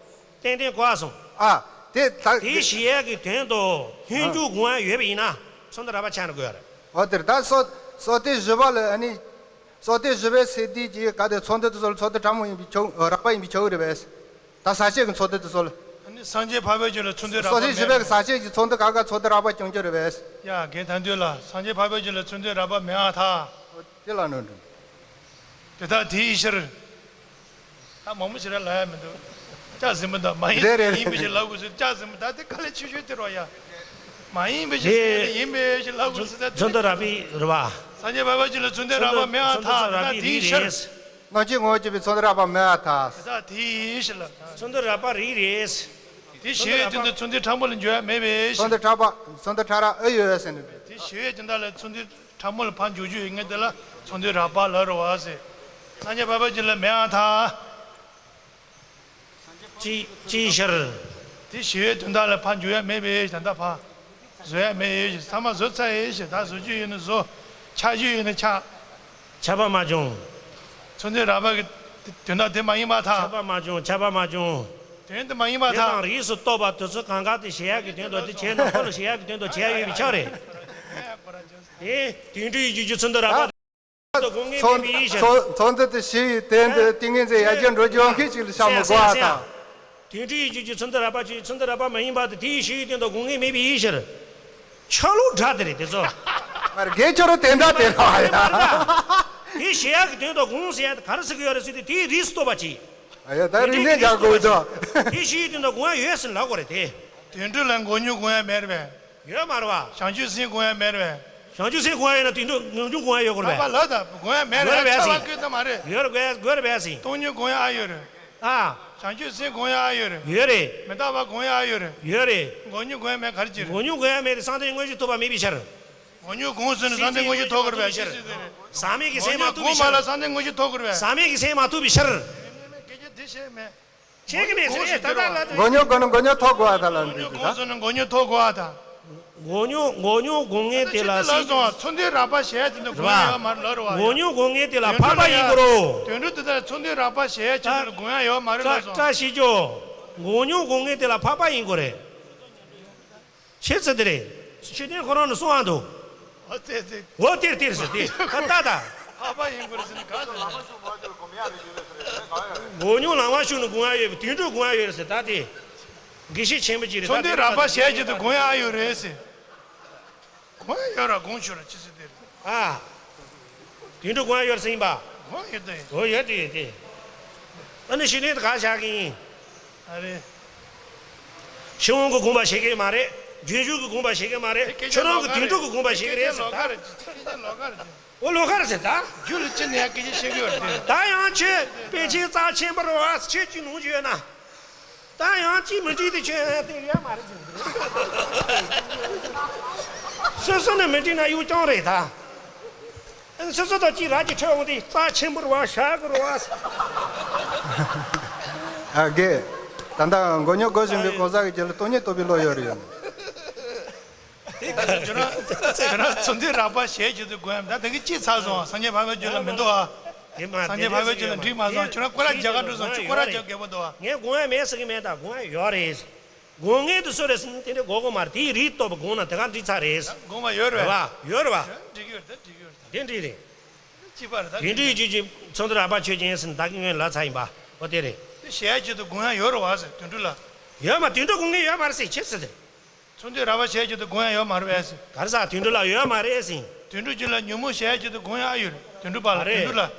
ཏན་ཏན་གོ་བ་སོང་། ཨ། དེ་ད། དེ་ཞི་ཡག་གི་དོན་དུ་སྙོན་འཛུགས་དགོས་ཡ་ཡོད་པ་ཡིན་ན་ཚུལ་འདི་རགས་པ་ཆགས་འགྲོ་གི་ཡོད་རེད། ཨོ་དེར་ད་སོ་སོ་དེ་བཞི་པ་ལ་ཨ་ནི། སོ་སྟེ་བཞི་པའི་ཚེ་འདི་གྱི་ག་དེ་ཚོགས་འདུ་དེ་ཚོ་ལ་ཚོགས་འདུ་ཕྲ་མོ་ཡིན་པའི་ཆོག་རགས་པ་ཡིན་པའི་ཆོག་གི་རེད་པས། ད་ཟག་བཅས་ཀྱི་ཚོགས་འདུ་དེ་ཚོ་ལ། ཨ་ནི་སངས་རྒྱས་འཕགས་པའི་ཆོས་ལ་ཚོགས་འདུ་རགས་པ་སོ་སྟེ་བཞི་པའི་མེད་ཟག་བཅས་ཀྱི་ཚོགས་འདུ་ག་ག་ཚོགས་འདུ་རགས་པ་སྐྱོང་རྒྱུ་རེད་པས། ཡ་རྒན་དར་འདོད་ལ་སངས་རྒྱས་འཕགས་པའི་ཆོས་ལ་ཚོགས་འདུ་རགས་པ་མེད་ཨ་ཐ། དེ་ལ་ནོར་འགྲོ། དེ་དག་དེའི་ཕྱིར། ད་མང་པོ་ཞིག་ར་ལབ་ཡ་མི་འདུག་ལྕགས་ཟིན་པ་འདུག་མ་ཡིན་རེད་རེད་ཡིན་པའི་ཕྱིར་ལབ་དགོས་ཚུལ་ལྕགས་ཟིན་པ་ད་དེ་དཀའ་ལས་ཆེ་ཤོས་དེ་རོ་ཡ། མ་ཡིན་པའི་ཕྱིར་དེ་ཡིན་པའི་ཕྱིར་ལབ་དགོས་ཚུལ་ད་དེ། ཚོགས་འདུ་རགས་པའི་རེད་བ། སངས་རྒྱས་འཕགས་པའི་ཆོས་ལ་ཚོགས་འདུ་རགས་པ་མེད་ཨ་ཐ་ད་དེའི་ཕྱིར། སྣང་ཆེན་ངོ་བོ་སྐྱེས་པའི་ཚོགས་འདུ་རགས་པ་མེད་ཨ་ཐ། དེ་དག་དེའི་ཕྱིར་ལ། ཚོགས་འདུ་རགས་པ་རིགས་རེད། དེ་ཞི་བའི་དོན་དུ་ཚོགས་འདུ་ཕྲ་མོ་ལ་འཇུག་ཡ་མེད་པའི་ཕྱིར། ཚོགས་འདུ་ཕྲ་པ་ཚོགས་འདུ་ཕྲ་རགས་ཨེ་ཡོད་ཟེར་ནས། དེ་ཞི་བའི་དོན་དག་ལ་ཚོགས་འདུ། ཕྲ་མོ་ལ་ཕར་འཇུག་རྒྱུ་ཡོད་ངེས་དེ་ལ་ཚོགས་འདུ་རགས་པ་ལབ་རེད་བ་ཟེར། སངས་རྒྱས་འཕགས་པའི་ཆོས་ལ་མེད་ཨ་ཐ། ཅི་ཅིའི་ཕྱིར། དེ་ཞི་བའི་དོན་དག་ལ་ཕར་འཇུག་ཡ་མེད་པའི་ད་ལྟ་ཕར། བཟོ་ཡ་མེད་ཡོད་ཞེས་ཚང་མ་བཟོ་ཚར་ཡོད་ཞེས་ད་བཟོ་རྒྱུ་ཡོད་ན་བཟོ། ཆགས་རྒྱུ་ཡོད་ན་ཆགས། ཆགས་པ་མ་བྱུང་། ཚོགས་འདུ་རགས་པ་གི་དོན་དག་དེ་མ་ཡིན་པར་ཐལ། ཆགས་པ་མ་བྱུང་། ཆགས་པ་མ་བྱུང་། དོན་དེ་མ་ཡིན་པར་དེ་ཐལ། དང་རིས་སུ་གཏོགས་པ་དེ་ཚོ་གང་ག་དེ་ཞི་ཡག་གི་དོན་དུ་དེ་བྱས་ན་ཁོ་ལ་ཞི་ཡག་གི་དོན་དུ་བྱས་ཡོད་པའི་ཆ་རེད། དེ་དོན་འགྲུབ་ཡིད་དུ་འགྱུར་ཚུལ་འདི་རགས་པ་དེ་དགོངས་ངེས་མེད་པའི་ཕྱིར། ཚོགས་འདུ་དེ་ཞི་བའི་དོན་དུ་ཏིང་ངེ་འཛིན་ཡར་རྒྱས་འགྲོ་རྒྱུ་མཁན་ཅིག་ལ་བྱ་མི་དགོས་པ་དང་། དོན་འགྲུབ་ཡིད་དུ་འགྱུར་ཚུལ་འདི་རགས་པ་ཅིག་ཚུལ་འདི་རགས་པ་མ་ཡིན་པ་དེ་དེའི་ཞི་བའི་དོན་དུ་དགོངས་ངེས་མེད་པའི་ཕྱིར། ཆ་ལུགས་འདྲ་དེ་རེད་དེ་ཚོ། མར་དགེ་ཆོ་རུ་དེ་འདྲ་དེ་ར་ཡ། དེ་ཞི་ཡག་གི་དོན་དུ་དགོངས་ཟེར་ཡ་དེ་ག་རེ་ཟེར་གི་ཡོད་རེད་ཟེར་དུས་དེའི་རིས་སུ་གཏོགས་པ་ཅིག་ཨ་ཡ་ད་རིག་གནས་རྒྱག་དགོས་དོ། དེ་ཞི་བའི་དོན་དུ་དགོངས་ཡ་ཡོད་ཟེར་ལབ་དགོས་རེད་དེ། དོན་འགྲུབ་ལ་མགོ་སྙོམས་དགོངས་ཡ་མེད་རེད་པས། ཡོད་མ་རེད་བ། བྱང་ཆུབ་སེམས་དགོངས་ཡ་མེད་རེད་པས། བྱང་ཆུབ་སེམས་དགོངས་ཡ་ཡིན་ན་དོན་འགྲུབ་ངང་ཚུལ་དགོངས་ཡ་ཡོད་དགོས་རེད་པས། ད་པ་ལ་ད་དགོངས་ཡ་མེད་རེད་པས། ཡོད་རེད་པས་ཚ་བ་ཀུན་ཏུ་མ་རེད། ཡོད་རེད་པས། དགོས་རེད་པས། སྟོང་ཉིད་དགོངས་ཡ་ཨ་ཡོད་རེད། ཨ། བྱང་ཆུབ་སེམས་དགོངས་ཡ་ཨ་ཡོད་རེད། ཡོད་རེད། མི་རྟག་པ་དགོངས་ཡ་ཨ་ཡོད་རེད། ཡོད་རེད། མགོ་སྙོམས་དགོངས་ཡ་མེད་ག་རེ་བྱེད། མགོ་སྙོམས་དགོངས་ཡ་མེད་དེ་བསམ་གཏན་མངོན་ཤེས་ཐོབ་པ་མེད་པའི་ཕྱིར། མགོ་སྙོམས་དགོངས་ཟེར་ནས་བསམ་གཏན་མངོན་ཤེས་ཐོབ་དགོས་རེད་པས། ཟག་མེད་ཀྱི་སེམས་མ་ཐོབ་པའི་ཕྱིར། ཟག་མེད་ཀྱི་སེམས་མ་ཐོབ་པའི་ཕྱིར། ཤེས་མེད། ཤེས་ཀྱི་མེད་ཟེར་ཨེ་ད་ལྟ་ལ་དེ། མགོ་རྙོག་དགོས་ན་མགོ་རྙོག་ཐོག་དགོས་ཨ་ད་ལ་འདི་དེ་ད། མགོ་རྙོག་མགོ་རྙོག་དགོས་ངེས་དེ་ལ་སྲིད་ཅི་ལ་སོང་ཚུར་འདི་རགས་པ་ཞེས་ཅི་འདུག་དགོས་ཡ་ཡོད་མ་རེད་ལབ་རེད་བ། མགོ་རྙོག་དགོས་ངེས་དེ་ལ་འཕགས་པ་ཡིན་དགོས་རོ། དོན་འགྲུབ་དེ་ལྟར་ཚུར་འདི་རགས་པ་ཞེས་ཅི་འདུག་དགོས་ཡ་ཡོད་མ་རེད་ལབ་སོང་། བཀྲ་ཤིས་ཅོ། མགོ་རྙོག་དགོས་ངེས་དེ་ལ་འཕགས་པ་ཡིན་དགོས་རེད། ཆེ་ཚེ་དེ་རེད། ཤེས་ལྡན་ཁོ་རང་ནས་གསུང་ཨ་འདུག་འོ་ཙེ་ཙེ། འོ་དེར་དེར་ཟེར་དེ་ཁ་ཏ་ཏ། ཕ་ཕ་ཡིན་དགོས་ཟེར་ནས་ག་ཟེར་ན། མགོ་རྙོག་ལང་བ་ཤུགས་ནས་དགོངས་ཡ་ཡོད་པའི་དུད་འགྲོ་དགོངས་ཡ་ཡོད་རེད་ཟེར་ད་དེ། དགེ་བཤེས་ཆེན་པོ་ཅིག་རེད་ད་ཚོ་འདི་དེ་རགས་པ་ཞལ་གྱི་དུ་དགོངས་ཡ་ཡོད་རེད་ཟེར། དགོངས་ཡ་ཡོད་ར་དགོངས་ཆོག་ར་ཅི་ཟེར་དེ་རེད། ཨ། དུད་འགྲོ་དགོངས་ཡ་ཡོད་རེད་ཟེར་ཡིན་པ། དགོངས་ཡོད་དེ། འོ་ཡོད་དེ་ཡོད་དེ། ཨ་ནི་ཤི་ནས་ག་བཞག་གི་ཡིན། ཨ་རེད། ཤི་འོང་གི་དགོངས་པ་བཞེས་ཀྱི་མ་རེད། རྒྱུན་ཞུགས་ཀྱི་དགོངས་པ་བཞེས་ཀྱི་མ་རེད། ཁྱོད་རང་གི་དུད་འགྲོ་གི་དགོངས་པ་བཞེས་ཀྱི་རེད་ཟེར་ད། ལོགས་ཀ་རེད། ཨོ་ལོགས་ཀ་རེད་ཟེར་ད། རྒྱུ་ལ་ཅི་ནས་སྐད་ཆ་བཤད་ཀྱི་ཡོད་རེད། ད་ཡང་ཁྱོད་པཎ་ཆེན་རྩ་ཆེན་པོ་རེད་བ་ཁྱོད་ཀྱི་ལུང་རྒྱུ་ཡོད་ན། ད་ཡང་ཅི་མི་འགྲིག་དེ་ཁྱོད་དེ་ཡོད་མ་རེད་ཟེར། སོ་སོ་ནས་མི་འགྲིག་ན་གཡུག་རྐྱང་རེད་ད། སོ་སོ་དང་གཅིག་ར་གཅིག་འཕྲད་འོང་དུས་རྩ་ཆེན་པོ་རེད་བ་ཤ་གི་རེད་བ། ཨ་དགེ། ད་ལྟ་མགོ་རྙོག་མགོ་བཞིན་པའི་ལྐོག་ཟ་གི་རྒྱུད་ལ་སྟོང་ཉིད་རྟོགས་པའི་བློ་ཡོད་རེད་ཡོད། ཁྱོད་རང་ཚོ་འདི་རགས་པ་ཞལ་གྱི་དུ་དགོས་ཡམ་ད་དེ་གི་ཅི་ཚར་སོང་སངས་རྒྱས་འཕགས་པའི་རྒྱུད་ལ་མི་འདུག་ཨ། སངས་རྒྱས་འཕགས་པའི་རྒྱུད་ལ་འགྲིག་མ་སོང་ཁྱོད་རང་སྐོར་ར་རྒྱ་གར་འགྲོ་སོང་ཁྱོད་སྐོར་ར་རྒྱ་རྒད་པོ་འདུག་ཨ། ངས་དགོངས་ཡ་མེད་ཟེར་གི་མེད་ད་དགོངས་ཡ་ཡོད་རེད། དགོངས་ངེས་དུ་སུ་རེད་ཟེར་ན་དེ་འདྲའི་དགོས་དགོས་མ་རེད་དེའི་རིགས་སྟོབས་དགོངས་ན་དེ་ག་འགྲིག་ཚར་རེད། དགོངས་པ་ཡོད་རེད་བ། ཡོད་རེད་བ། འགྲིག་ཡོད་རེད་ད་འགྲིག་ཡོད་རེད་ད། དེ་འགྲིག་རེད། ཅི་པ་རེད་ད། དེ་འགྲིག་ཡོད་ཅིག་ཅིག་ཚོགས་འདུ་རགས་པ་ཆོས་ཅན་ཟེར་ན་ད་གི་ངས་ལབ་ཚར་ཡིན་པ་འོ་དེ་རེད། དེ་ཞལ་གྱི་དུ་དགོངས་ཡ་ཡོད་རེད་བ་ཟེར་དོན་འགྲུབ་ལ། ཡོད་མ་དོན་འགྲུབ་དགོངས་ངེས་ཡོད་མ་རེད་ཟེར་ཁྱེད་ཟེར་དེ། ཚོགས་འདུ་རགས་པ་ཞལ་གྱི་དུ་དགོངས་ཡ་ཡོད་མ་རེད་བས་ཟེར། ག་རེ་ཟེར་དོན་འགྲུབ་ལ་ཡོད་མ་རེད་ཟེར། དོན་འགྲུབ་ཀྱི་ལ་ཉོན་མོངས་ཞལ་གྱི་དུ་དགོངས་ཡ་ཨ་ཡོད་རེད་དོན་འགྲུབ་པ་ལ་མ་རེད། དོན་འགྲུབ་ལ།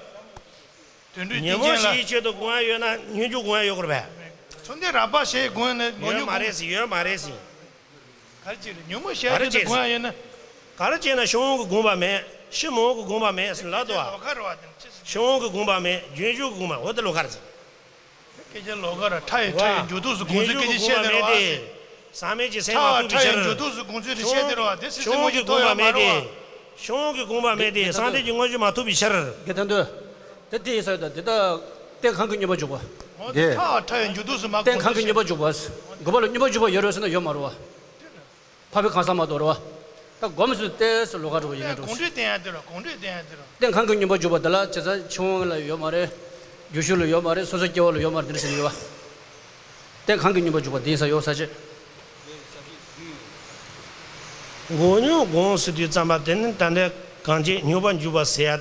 དོན་འགྲུབ་ཉོན་མོངས་ཅན་ལ། ཞིའི་ཆེད་དུ་དགོངས་ཡ་ཡོད་ན་སྙོམས་འཇུག་དགོངས་ཡ་ཡོད་དགོས་རེད་པས། ཚོགས་འདུ་རགས་པ་ཞེས་དགོངས་ཡ་ན་མགོ་ཡོད་མ་རེད་ཟེར་ཡོད་མ་རེད་ཟེར། ག་རེ་བྱས་རེད་ཉོན་མོངས་ཞལ་གྱི་དུ་དགོངས་ཡ་ཡོད་ན། ག་རེ་བྱས་ན་ཤི་འོང་གི་དགོངས་པ་མེད། ཤི་མི་འོང་གི་དགོངས་པ་མེད་ཟེར་ལབ་འདུག་ཨ། ལོགས་ཀ་རེད་བ་དེ་ཅི་ཟེར། ཤི་འོང་གི་དགོངས་པ་མེད་རྒྱུན་ཞུགས་ཀྱི་དགོངས་པ་འོ་དེ་ལོགས་ཀ་རེད་ཟེར། སྐད་ཆ་ལོགས་ཀ་ར་ཕྲ་ཡི་ཕྲ་ཡི་མཇུག་ཐོགས་སུ་དགོངས་ཚུལ་སྐད་ཆ་བཤད་དེ་རེད་བ་ཟེར། ཟག་མེད་ཀྱི་སེམས་མ་ཐུབ་པའི་ཕྱིར། ཕྲ་ཡི་མཇུག་ཐོགས་སུ་དགོངས་ཚུལ་དེ་བཤད་དེ་རེད་བ་དེ་སྲིད་ཤི་འོང་གི་དགོངས་པ་མེད་དེ། ཤི་འོང་གི་དགོངས་པ་མེད་དེ་བསམ་གཏན་གྱི་དངོས་གཞི་མ་ཐུབ་པའི་ཕྱིར། དགེ་ཐང་དུ། དེ་དེ་ཡིན་ས་ཡོད་ད་དེ་ད་རྟེན་ཁམས་ཀྱི་སྙོམས་པར་འཇུག་པ། འོ་དེ་ཕྲ་ཕྲ་ཡི་མཇུག་ཐོགས་སུ་མ་དགོངས་ཚུལ་བཤད། རྟེན་ཁམས་ཀྱི་སྙོམས་པར་འཇུག་པ། དགོས་པ་ལ་སྙོམས་པར་འཇུག་པ་ཡོད་རེད་ཟེར་ན་ཡོད་མ་རེད་བ། འཕགས་པའི་གང་ཟག་མ་གཏོགས་རེད་བ། ད་སྒོམ་ཟེར་ཏེ་ཟེར་ལོགས་ཀ་འགྲོ་བ་ཡིན་ན་འགྲོ། གོང་འདྲིས་བསྟན་ཡ་དེ་ར་གོང་འདྲིས་བསྟན་ཡ་དེ་ར། རྟེན་ཁམས་ཀྱི་སྙོམས་པར་འཇུག་པ་དེ་ལ་བྱས་ཙང་ཆུང་ལ་ཡོད་མ་རེད། རྒྱུ་ཤུགས་ལ་ཡོད་མ་རེད་སོ་སོ་སྐྱེ་བོ་ལ་ཡོད་མ་རེད་དེ་འདྲ་ཟེར་ནས་ཡོད་བ། རྟེན་ཁམས་ཀྱི་སྙོམས་པར་འཇུག་པ་དེ་ཡིན་ས་ཡོད་ས་ཆེ། མགོ་སྙོམས་སྒོམ་ཟེར་དུས་ཙམ་པ་དེ་ནི་ད་ལྟའི་གང་ཅི་སྙོམས་པར་འཇུག་པ་ཟེར་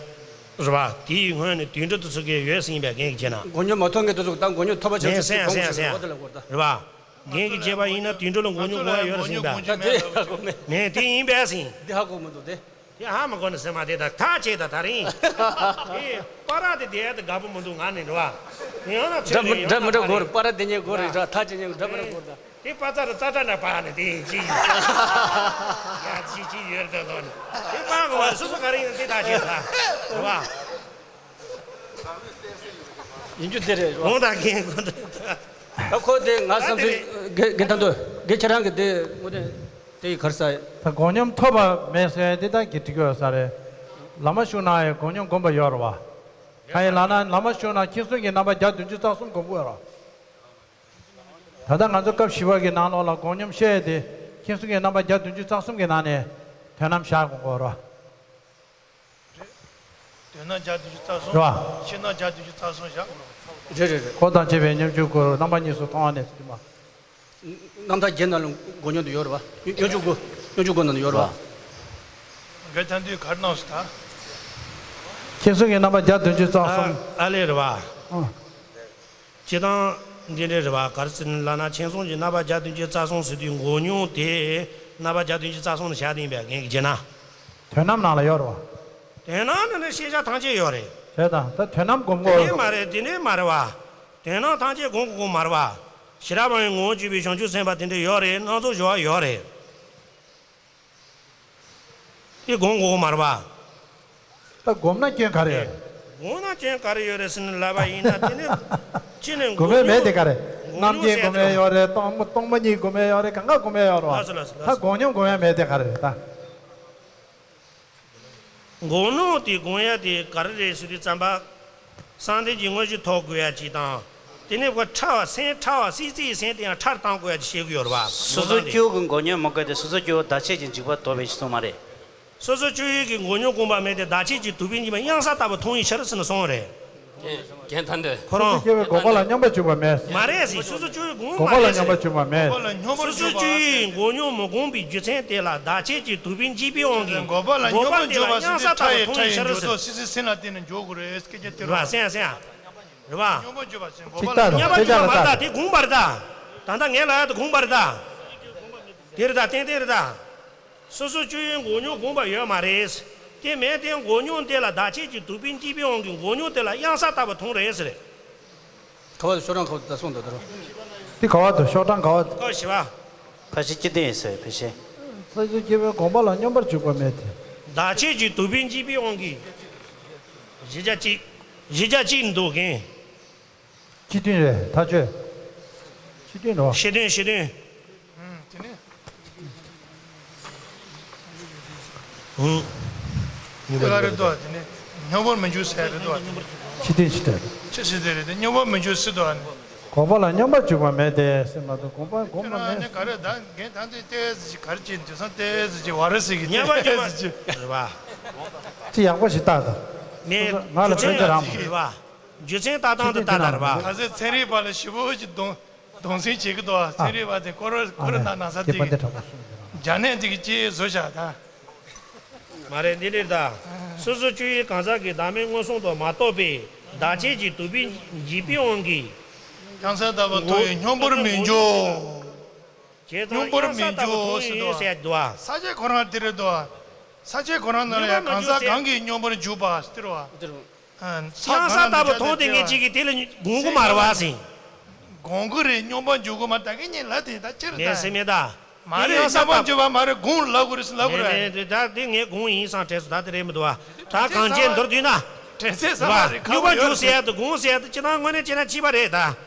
ཡ་རེད་བ། དེའི་སྔོན་ནས་དུད་འགྲོ་དེ་ཚོ་གས་ཡོད་ཟིན་པའི་རྐྱེན་གྱིས་བྱས་ན། མགོ་སྙོམས་མ་ཐོབ་མཁན་དེ་ཚོ་ད་མགོ་སྙོམས་ཐོབ་པ་བྱས་ནས་ཟེར་སེམས་སེམས་སེམས་སེམས་འོ་དེ་ལ་གོ་ད། རེད་བ། རྒན་གྱིས་བྱས་པ་ཡིན་ན་དུད་འགྲོ་ལ་མགོ་སྙོམས་དགོས་ཡ་ཡོད་རེད་ཟིན་པས། ད་དེ་ཧ་གོ་མེད། ངས་དེ་ཡིན་པས་ཟིན། འདི་ཧ་གོ་མི་འདུག་སྟེ། དེ་ཧ་མ་གོ་ནས་སེམས་མ་དེ་དང་ཐག་བཅད་ད་ད་རིང་། དེ་པ་ར་དེ་དེ་ཡ་དེ་དགའ་པོ་མི་འདུག་ང་ནི་རེད་བ། ཡང་ན་ཚོད་འདྲ་མི་རེད་འདྲ་མི་འདྲ་གོ་རེད་པ་ར་དེ་ཉན་གོ་རེད་འདྲ་ཐག་བཅད་ཉན་འདྲ་མི་འདྲ་གོ་རེད་ད། དེ་པ་ཙ་ར་ཙ་ཏྲ་འདྲ་པ་ནི་དེ་ཅི་ཡིན། ཡ་ཅི་ཅི་ཡོད་རེད་ད་ལོ་ནི། དེ་པ་གོ་བ་སོ་སོ་ག་རེ་ཡིན་ན་དེ་ཐག་བཅད་ད་རེད་བ། ཡིན་རྒྱུ་དེ་རེད་རོ། འོང་ད་རྒན་གོ་ད། ད་ཁོ་དེ་ང་བསམ་ཚུལ་དགེ་དགེ་ཐང་དུ་དགེ་ཁྱེད་རང་གི་དེ་དངོས་གནས་དེ་ཡི་གར་ས་ཡི། ད་མགོ་སྙོམས་ཐོབ་པ་མེད་ཟེར་དེ་ད་གི་འགྲིག་ཡོད་ས་རེད། བླ་མ་བཞུགས་ན་ཡང་མགོ་སྙོམས་སྒོམ་པ་ཡོད་རེད་བ། གང་ཡིན་ལབ་ན་བླ་མ་བཞུགས་ན་མཁྱེན་གསུམ་གྱི་རྣམ་པ་བརྒྱ་བདུན་ཅུ་རྩ་གསུམ་སྒོམ་དགོས་རེད་བ། ད་ལྟ་ང་ཚོ་སྐབས་བཞི་པ་གི་ནང་ལོགས་ལ་མགོ་སྙོམས་བཤད་དེ་མཁྱེན་གསུམ་གྱི་རྣམ་པ་བརྒྱ་བདུན་ཅུ་རྩ་གསུམ་གྱི་ནང་ནས་དོན་རྣམ་བཞག་དགོས་རེད་བ། དོན་རྣམ་བརྒྱ་བདུན་ཅུ་རྩ་གསུམ། རེད་བ། ཕྱི་ནང་བརྒྱ་བདུན་ཅུ་རྩ་གསུམ་བཞག་དགོས་རེད་བ། རེད་རེད་རེད། འཁོར་དང་བཅས་པའི་སྙོམས་འཇུག་སྒོ་རྣམ་པ་གཉིས་སུ་མཐོང་བ་ནས་ཟེར་གྱི་མ། རྣམ་ཐར་བརྒྱད་ནང་ལ་མགོ་སྙོམས་དུ་ཡོད་རེད་བ། སྙོམས་འཇུག་སྒོ་སྙོམས་འཇུག་སྒོ་ནང་ལ་ཡོད་རེད་བ། འགའ་ཐང་དུས་གར་གནང་སོང་ད། མཁྱེན་གསུམ་གྱི་རྣམ་པ་བརྒྱ་བདུན་ཅུ་རྩ་གསུམ། ཨ་ལས་རེད་བ། ཨ། སྤྱིར་བཏང་འདི་འདྲ་རེད་བ། ག་རེ་ཟེར་ན་ལབ་ན་མཁྱེན་གསུམ་གྱི་རྣམ་པ་བརྒྱ་བདུན་ཅུ་རྩ་གསུམ་ཟེར་དུས་མགོ་སྙོམས་དེ་རྣམ་པ་བརྒྱ་བདུན་ཅུ་རྩ་གསུམ་ལ་བཞག་བསྡད་ཡིན་པས་རྒན་གྱིས་བྱས་ན། དོན་རྣམ་ནང་ལ་ཡོད་རེད་བ། དོན་རྣམ་ནང་ནས་ཤེས་བྱ་ཐམས་ཅད་ཡོད་རེད། བྱས་ཙང་ད་དོན་རྣམ་སྒོམ་དགོས། དེ་ནས་མ་རེད་དེ་ནས་མ་རེད་བ། དོན་རྣམ་ཐམས་ཅད་སྒོམ་དགོས་མ་རེད་བ། ཤེས་རབ་དབང་ཡིས་ངོ་བོ་བཅུ་པའི་བྱང་ཆུབ་སེམས་དཔའ་དེ་འདྲ་ཡོད་རེད། སྣ་ཚོགས་སྦྱོར་བ་ཡོད་རེད། དེ་སྒོམ་དགོས་མ་རེད་བ། ད་སྒོམ་ན་སྐྱོན་ག་རེ་ཡོད་རེད། སྒོམ་ན་སྐྱོན་ག་རེ་ཡོད་རེད་ཟེར་ནས་ལབ་པ་ཡིན་ན་དེ་ནི་ཅི་ནས་སྒོམ་ཡ་མེད་དེ་ག་རེ། རྣམ་མཁྱེན་སྒོམ་ཡ་ཡོད་རེད། སྟོང་སྟོང་པ་ཉིད་སྒོམ་ཡ་ཡོད་རེད། གང་ག་སྒོམ་ཡ་ཡོད་རེད་བ། ལགས་སོ་ལགས་སོ་ལགས་སོ། ད་སྒོམ་སྙོམས་སྒོམ་ཡ་མེད་དེ་ག་རེ་རེད་ད། སྒོམ་སྙོམས་དེ་སྒོམ་ཡ་དེ་ག་རེ་རེད་ཟེར་དུས་ཙམ་པ། བསམ་གཏན་གྱི་དངོས་གཞི་ཐོབ་དགོས་ཡ་གཅིག་དང་། དེ་ནས་ཁོ་ཕྲ་བ་སེམས་ཕྲ་བ་སྲིད་རྩེའི་སེམས་དེ་ཡང་ཕྲར་བཏང་དགོས་ཡ་ཅིག་བཤད་ཀྱི་ཡོད་རེད་པ། སོ་སོ་སྐྱེ་བོ་གི་མགོ་རྙོག་མི་དགོས་ཏེ་སོ་སོ་སྐྱེ་བོ་བདག་བྱེད་ཀྱི་འཇིགས་པ་ལྡོག་པའི་ཕྱིར་གསུངས་མ་རེད། སོ་སོ་སྐྱེ་བོའི་གི་མགོ་རྙོག་དགོངས་པ་མེད་དེ་བདག་བྱེད་ཀྱི་དུག་པའི་འཇིགས་པ་གཡང་ས་ལྟ་བུ་མཐོང་བའི་ཕྱིར་ཟེར་ནས་གསུངས་རེད། རྒན་ཐ་འདོད། ཁོ་རང་སྐྱེ་བོའི་དགོངས་པ་ལ་སྙོམས་པར་འཇུག་པ་མེད། མ་རེད་ཟེར། སོ་སོ་སྐྱེ་བོའི་དགོངས་དགོངས་པ་ལ་སྙོམས་པར་འཇུག་པ་མེད། སོ་སོ་སྐྱེ་བོའི་མགོ་རྙོག་མི་དགོངས་པའི་རྒྱུ་མཚན་དེ་ལ་བདག་བྱེད་ཀྱི་དུག་པའི་འཇིགས་པའི་དབང་གིས་དགོངས་པ་ལ་སྙོམས་པར་འཇུག་པ་ཟེར་ཕྲ་ཡི་ཕྲ་ཡི་འཇུག་ལྡོག་སྲིད་རྩེའི་སེམས་ལ་བརྟེན་ནས་འཇོག་དགོས་རེད། སྐད་ཆ་དེ་རེད་པ། སེམས་སེམས། རེད་པ། སྙོམས་པར་འཇུག་པ་ཟེར་དགོངས་པ་ལ་སྙོམས་པར་འཇུག་པ་ཟེར་དགོངས་པ་ལ་སྙོམས་པར་འཇུག་པ་མ་རེད་ད། དེ་དགོངས་པ་རེད་ད། ད་ལྟ་ངས་ལབ་ཡ་དེ་དགོངས་པ་རེད་ད། དེ་རེད་ད། ཏན་ཏན་རེད་ད། སོ་སོ་སྐྱེ་བོའི་མགོ་རྙོག་དགོངས་པ་ཡོད་མ་རེད། དེ་མེད་དེ་མགོ་རྙོག་དེ་ལ་བདག་བྱེད་ཀྱི་དུག་པའི་འཇིགས་པའི་དབང་གིས་མགོ་རྙོག་དེ་ལ་གཡང་ས་ལྟ་བུ་མཐོང་རེད་ཟེར། ག་བ་དུ་ཤོག་གྲངས་ག་བ་དུ་ད་གསུངས་འདུག་ད་རུང་། འདི་ག་བ་དུ་ཤོག་གྲངས་ག་བ་དུ། ཀོ་བཞི་པ། ཕལ་ཆེར་སྤྱི་མདུན་ཡིན་ཟེར་ཕལ་ཆེར། སོ་སོ་སྐྱེ་བོའི་དགོངས་པ་ལ་སྙོམས་པར་འཇུག་པ་མེད་དེ། བདག་བྱེད་ཀྱི་དུག་པའི་འཇིགས་པའི་དབང་གིས། བཞི་བརྒྱ་གཅིག་བཞི་བརྒྱ་གཅིག་འདུག་རྒན། སྤྱི་མདུན་རེད་ཐག་ཆོད། སྤྱི་མདུན་རེད་བ། སྤྱི་མདུན་སྤྱི་མདུན། ཨུམ། དེ་ནི། ཨུམ། དེ་ག་རེ་འདུག་དེ་ནི། སྙོམས་པར་མི་འཇུག་ཟེར་རེད་འདུག་དེ་ནི། སྤྱི་མདུན་སྤྱི་མདུན། ཅི་ཟེར་དེ་རེད་དེ་སྙོམས་པར་མི་འཇུག་ཟེར་འདུག་ཨ་ནི། དགོངས་པ་ལ་སྙོམས་པར་འཇུག་པ་མེད་དེ་ཟེར་མ་གཏོགས་དགོངས་པ་དགོངས་པ་ཁྱོད་རང་མེད། ནི་ག་རེ་ད་རྒན་ད་འདི་ཏོག་ཙམ་ཅིག་ག་རེ་ཅིག་དུས་སང་ཏོག་ཙམ་ཅིག་བ་རེ་ཟེར་གི་སྙོམས་པར་འཇུག་པ་ཟེར་གི་རེད་བ། ཅི་ཡག་པོ་ཞིག་བཏགས་དང་། ནས་ང་ལ་ཕན་ཐོགས་རང་མ་རེད་བ། རྒྱུ་མཚན་ལྟ་སྟངས་དེ་ལྟ་དང་རེད་བ། ད་ཚེ་ཚན་རིག་པ་ལ་ཞིབ་པོ་ཞིག་གདོང་གདོང་ཟིན་བྱེད་ཀྱི་འདུག་ཚན་རིག་པ་དེ་ཀོ་རོ་ཀོ་རོ་ན་ན་ཚ་དེ་གི་རྒྱ་ནད་དེ་གི་ཅི་བཟོ་བྱ་ད། མ་རེད་འདི་འདྲ་ད། སོ་སོ་སྐྱེ་བོའི་གང་ཟག་གི་བདག་མེད་མངོན་སུམ་དུ་མ་རྟོགས་པས་བདག་བྱེད་ཀྱི་དུག་པའི་འཇིགས་པའི་དབང་གིས། གང་ཟག་ལྟ་བུ་མཐོང་བས་སྙོམས་པར་མི་འཇུག་བྱས་ཙང་སྙོམས་པར་གཡང་ས་མི་ལྟ་བུ་འཇུག་མཐོང་ཟེར་ཡིན་འདུག་ཟེར་འདུག་ས་བཅད་ཁོ་རང་དེ་རེད་འདུག་ས་བཅད་ཁོ་རང་ནང་ལ་ཡང་གང་ཟག་གང་གིས་སྙོམས་པར་འཇུག་པ་སྟེར་བ། གཡང་ས་ལྟ་བུ་མཐོང་དེ་ངས་གཅིག་གིས་དེ་ལ་དགོངས་ཀྱི་མ་རེད་བ་ཟིན། དགོངས་ཀྱི་རེད། སྙོམས་པར་འཇུག་གི་མ་ད་གིན་ཉིན་ལ་དེ་ད་ཁྱེར་ངས་ད་ཟེར་མེད་ད། མ་རེད། སྙོམས་པར་འཇུག་པ་མ་རེད། དགོངས་ལབ་དགོས་རེད་ཟེར་ལབ་དགོས་རེད། ད་དེ་ངས་དགོངས་ཡིན་བསམ་དྲན་སོང་། ད་དེ་རེད་མི་འདུག་བ། ད་གང་བྱས་མདོར་བསྡུས་ན། དྲན་ཚད་ས་མ་རེད། སྙོམས་པར་འཇུག་ཟེར་ཡ་དང་དགོངས་ཟེར་ཡ་དང་སྤྱིར་བཏང་དངོས་གནས་བྱས་ན་གཅིག་པ་རེད་ད།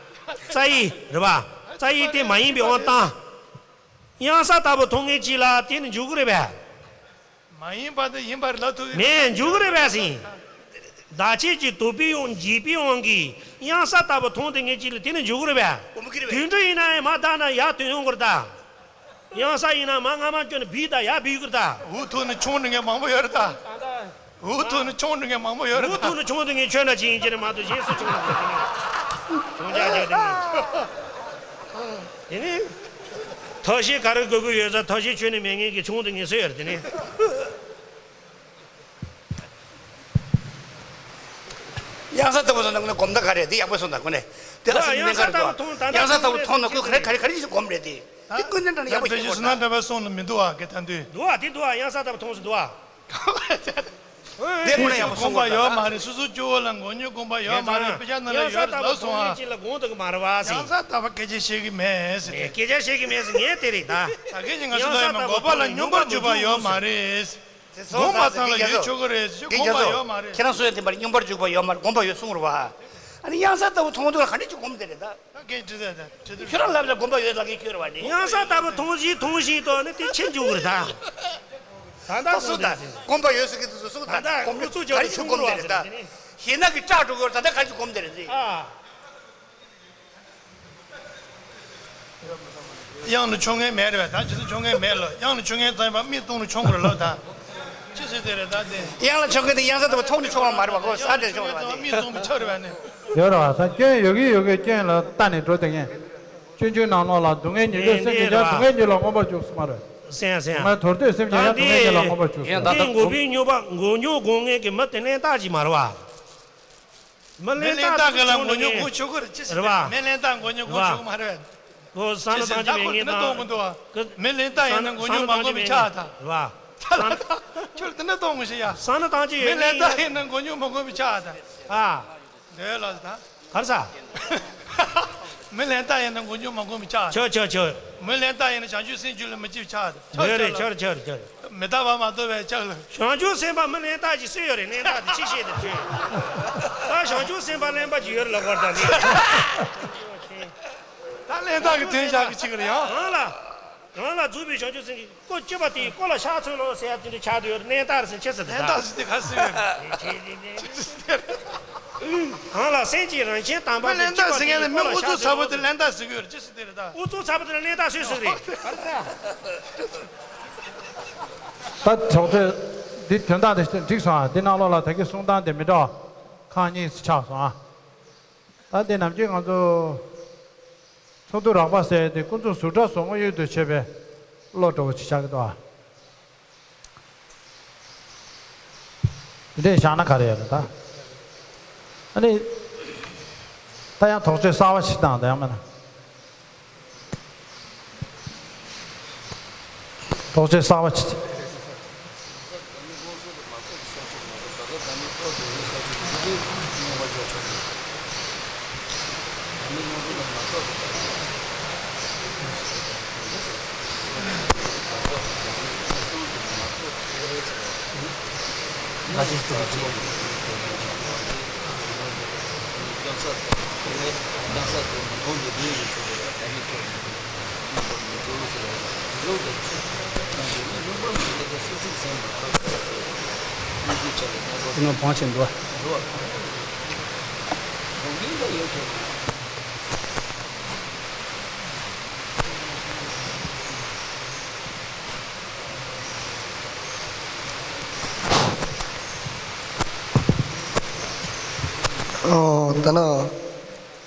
རྩ་བའི་རེད་བ། རྩ་བའི་དེ་མ་ཡིན་པའི་དབང་བཏང་། གཡང་ས་ལྟ་བུ་མཐོང་མཁན་གཅིག་ལ་དེ་ནི་འཇུག་གི་རེད་པས། མ་ཡིན་པ་དེ་ཡིན་པར་ལབ་ཐུབ་ཀྱི་མེད། འཇུག་གི་རེད་པས་ཟིན། བདག་བྱེད་ཀྱི་དུག་པའི་དབང་འཇིགས་པའི་དབང་གིས་གཡང་ས་ལྟ་བུ་མཐོང་དེ་ངེས་ཅིག་ལ་དེ་ནི་འཇུག་གི་རེད་པས། དུད་འགྲོ་ཡིན་ན་ཡང་མར་བཏང་ན་ཡར་ཐོན་ཡོང་གི་རེད་ད། གཡང་ས་ཡིན་ན་མར་སྔ་མ་བསྐྱོན་ནས་བུད་ད་ཡར་བུད་ཀྱི་རེད་ད། འུ་ཐུག་ནས་མཆོང་འགྲོ་མཁན་མང་པོ་ཡོད་རེད་ད། འུ་ཐུག་ནས་མཆོང་འགྲོ་མཁན་མང་པོ་ཡོད་རེད་ད། འུ་ཐུག་ནས་མཆོང་འགྲོ་མཁན་ཁྱོད་འདྲ་ཅིག་ཡིན་གྱི་རེད་མ་གཏོགས་གཞན་སུ་མཆོང་འགྲོ་མཁན་དེ་ནི། མཆོང་རྒྱག་རྒྱག་དེ་ནི། དེ་ནི། ཐབས་ཤེས་ག་རེ་དགོས་ཀྱི་ཡོད་ས་ཐབས་ཤེས་ཁྱོན་ནས་མེད་མཁན་གྱི་མཆོང་དེ་ངེས་སུ་ཡོད་རེད་དེ་ནི། གཡང་ས་ལྟ་བུ་སོང་ན་ངོ་ནས་གོམ་ད་ག་རེད་དེ་ཡག་པོ་སོང་ད་ངོ་ནས། དེ་ལ་སེམས་གཡང་ས་ལྟ་བུ་མཐོང་ད་གཡང་ས་ལྟ་བུ་མཐོང་ན་ཁོས་ག་རེ་ག་རེ་ག་རེ་ཞིག་གོམ་རེད་དེ། དེ་ཀུན་ནས་འདྲ་ན་ཡག་པོ་ཞིག་གོམ་ད། སོང་ན་མི་འདུག་ཨ་གེ་ད་འདུས། འདུག་ཨ་དེ་འདུག་ཨ་གཡང་ས་ལྟ་བུ་མཐོང་སུ་འདུག་ཨ། དེ་ཁོ་ན་ཡག་པོ་གསུང་དགོངས་པ་ཡོད་མ་རེད། སོ་སོ་སྐྱོ་བོ་ལ་མགོ་རྙོག་དགོངས་པ་ཡོད་མ་རེད། དཔེ་ཆ་ནང་ལ་ཡོད་རེད་ལབ་སོང་ཨ། གཡང་ས་ལྟ་བུ་མཐོང་མཁན་གཅིག་ལ་དགོངས་འདུག་གི་མ་རེད་བ་ཟེར། གཡང་ས་ལྟ་བུ་སྐད་ཆ་བཤད་གི་མེད་ཟེར། ངས་སྐད་ཆ་བཤད་གི་མེད་ཟེར་ངས་དེ་རེད་ད། ད་གིན་ནི་ང་ཚོ་ལ་ཡོད་མ་དགོས་པ་ལ་སྙོམས་པར་འཇུག་པ་ཡོད་མ་རེད། དགོངས་པ་ཚང་ལ་ཡོད་ཆོག་གི་རེད་ཟེར་དགོངས་པ་ཡོད་མ་རེད། ཁྱེད་རང་སོ་ཡ་དེ་པར་སྙོམས་པར་འཇུག་པ་ཡོད་མ་རེད་དགོངས་པ་ཡོད་གསུང་རེད་བ། ཨ་ནི་གཡང་ས་ལྟ་བུ་མཐོང་དུས་ལ་ག་འདྲ་ཅིག་གོམ་དེ་རེད་ད། ད་གིན་དྲི་ཟེར་ད་དྲི་དུས། ཁྱོད་རང་ལབ་ལ་དགོངས་པ་ཡོད་ལབ་གི་ཁྱོད་རེད་བ་ནི། གཡང་ས་ལྟ་བུ་མཐོང་བཞིན་མཐོང་བཞིན་དུ་ནི་དེ་ཕྱིན་འཇུག་གི་རེད་ད། ད་ད་སུ་ད་དགོངས་པ་ཡོད་ཟེར་གི་དུས་སུ་སུ་ད་ད་དགོངས་པ་ག་རེ་ཞིག་གོམ་དེ་རེད་ད། ཞེ་ན་གི་སྐྲག་འགྲོ་གི་ཡོད་ད་ད་ག་རེ་ཞིག་གོམ་དེ་རེད་ཟེར། ཨ། གཡང་ལ་མཆོང་མཁན་མེད་རེད་བས། ད་ཇི་སྲིད་མཆོང་མཁན་མེད་ལ་གཡང་ལ་མཆོང་མཁན་ཚང་མ་མིག་བཙུམ་ནས་མཆོང་དགོས་རེད་ལབ་ད། ཅི་ཟེར་དེ་རེད་ད་དེ། གཡང་ལ་མཆོང་མཁན་དེ་གཡང་ས་དེ་མཐོང་ནས་མཆོང་བ་མ་རེད་བ་ཁོ་ས་དེ་མཆོང་རེད་བ་དེ། མིག་བཙུམ་པའི་ཆ་རེད་བ་ནི། ཡོད་རེད་བ་ད་སྐྱོན་ཡོད་གི་ཡོད་གི་སྐྱོན་ལ་ལྟ་ནས་འགྲོ་དེ་ངས། ཆུང་ཆུང་ནང་ལོགས་ལ་སྡུག་བསྔལ་ཉིད་ལས་སེམས་ཀྱི་ཡང་སྡུག་བསྔལ་ཉིད་ལ་མངོན་པར་འཇུག་སྲིད་མ་རེད། སེམས་སེམས། སྡུག་བསྔལ་དོར་ཏེ་སེམས་ཀྱི་ཡང་སྡུག་བསྔལ་ཉིད་ལ་མངོན་པར་འཇུག་སྲིད་མ་རེད། དེ་འགོག་པའི་སྙོམས་པ་མགོ་རྙོག་དགོས་མཁན་གྱི་མི་དེ་ལན་རྟགས་ཅིག་མ་རེད་བ། མི་ལན་རྟགས་ཀྱི་ལ་མགོ་རྙོག་སྒོ་ཕྱུག་གི་རེད་ཅི་ཟེར་རེད་བ། མི་ལན་རྟགས་མགོ་རྙོག་སྒོ་ཕྱུག་གི་མ་རེད། ཁོ་ས་ན་ཐང་ཅི་མེད་ངེས་དང་། མི་ལན་རྟགས་ཡིན་ན་མགོ་རྙོག་མ་གོམས་པའི་ཆ་ད། རེད་བ། ཁྱོད་དེ་འདྲ་གཏོང་དགོས་ཤེས་ཡ། ས་ན་ཐང་ཅི་ཡོད་ངེས། མི་ལན་རྟགས་ཡིན་ན་མགོ་རྙོག་མ་གོམས་པའི་ཆ་ད། ཨ། འདོད་ལ་ད། གར་ས། མི་ལན་རྟགས་ཡིན་ན་མགོ་རྙོག་མ་གོམས་པའི་ཆ་ད། ཆོག་ཆོག་ཆོག་མི་ལན་རྟགས་ཡིན་ན་བྱང་ཆུབ་སེམས་རྒྱུད་ལ་མི་སྐྱེ་བའི་ཆ་ད། ཆོག་ཡོད་རེད་ཆོག་ཆོག་ཆོག་མི་རྟག་པ་མ་གཏོགས་པའི་ཆ་ལ། བྱང་ཆུབ་སེམས་དཔའ་མི་ལན་རྟགས་ཀྱི་སུ་ཡོད་རེད་ལན་རྟགས་དེ་ཅི་བཤད་དེ་བྱོས། ད་བྱང་ཆུབ་སེམས་དཔའ་གླེན་པ་ཅིག་ཡོད་རེད་ལབ་པར་ད་ནི། ད་ལན་རྟགས་ཀྱི་དོན་བཞག་གི་ཅིག་རེད་ཡང་། རང་ལ། རང་ལ་རྫུས་པའི་བྱང་ཆུབ་སེམས་ཀྱི་སྒོ་གཅོད་པ་དེའི་སྒོ་ལ་ཕྱག་འཚལ་ལོ་ཟེར་ཡ་དེ་འདྲ་ཆགས་བསྡད་ཡོད་རེད་ལན་རྟགས་རེད་ཟེར་ཆེ་ཟེར་དེ་ལན་རྟགས་ཟེར་དེ་ག་ཟེར་ཡོད་རེད། ཆེ་དེ་ནས། ཆེ་ཟེར་དེ་རེད། གང་ལ་སེམས་ཀྱི་རང་བཞིན་དམ་པ་དེ་ལེན་རྟགས་ཟེར་མཁན་ལ་མི་ཨུ་ཚུགས་ཚ་པོ་དེ་ལེན་རྟགས་ཟེར་གི་ཡོད་རེད། ཅི་ཟེར་དེ་རེད་ད། ཨུ་ཚུགས་ཚ་པོ་དེ་ལ་ལེན་རྟགས་ཟེར་ཟེར་གི་རེད། ད་དོགས་གཅོད་འདི་དོན་དག་དེ་འགྲིག་སོང་ཨ། འདི་ནང་ལོགས་ལ་ད་གི་གསུང་སྟངས་དེ་མི་འདྲ་བ་ཁག་གཉིས་སུ་ཆགས་སོང་ཨ། ད་འདི་ནམ་རྒྱུན་ང་ཚོ་ཚོགས་འདུ་རགས་པ་ཟེར་དེ་ཀུན་རྫོབ་གཟུགས་སྒྲ་སོགས་དངོས་ཡུལ་དུ་བྱེད་པའི་བློ་འདྲ་བོ་ཅིག་ཆགས་ཀྱི་འདུག་ཨ། དེ་འདྲས་བཞག་ན་ག་རེ་ཡོད་རེད་ད། ཨ་ནི། ད་ཡང་དོགས་གཅོད་གསར་བ་ཞིག་བཏང་ད་ཡང་མིན་ན། དོགས་གཅོད་གསར་བ་ཞིག་དེ་ནང་བང་ཆེན་འདུག་ཨོ། ད་ནི་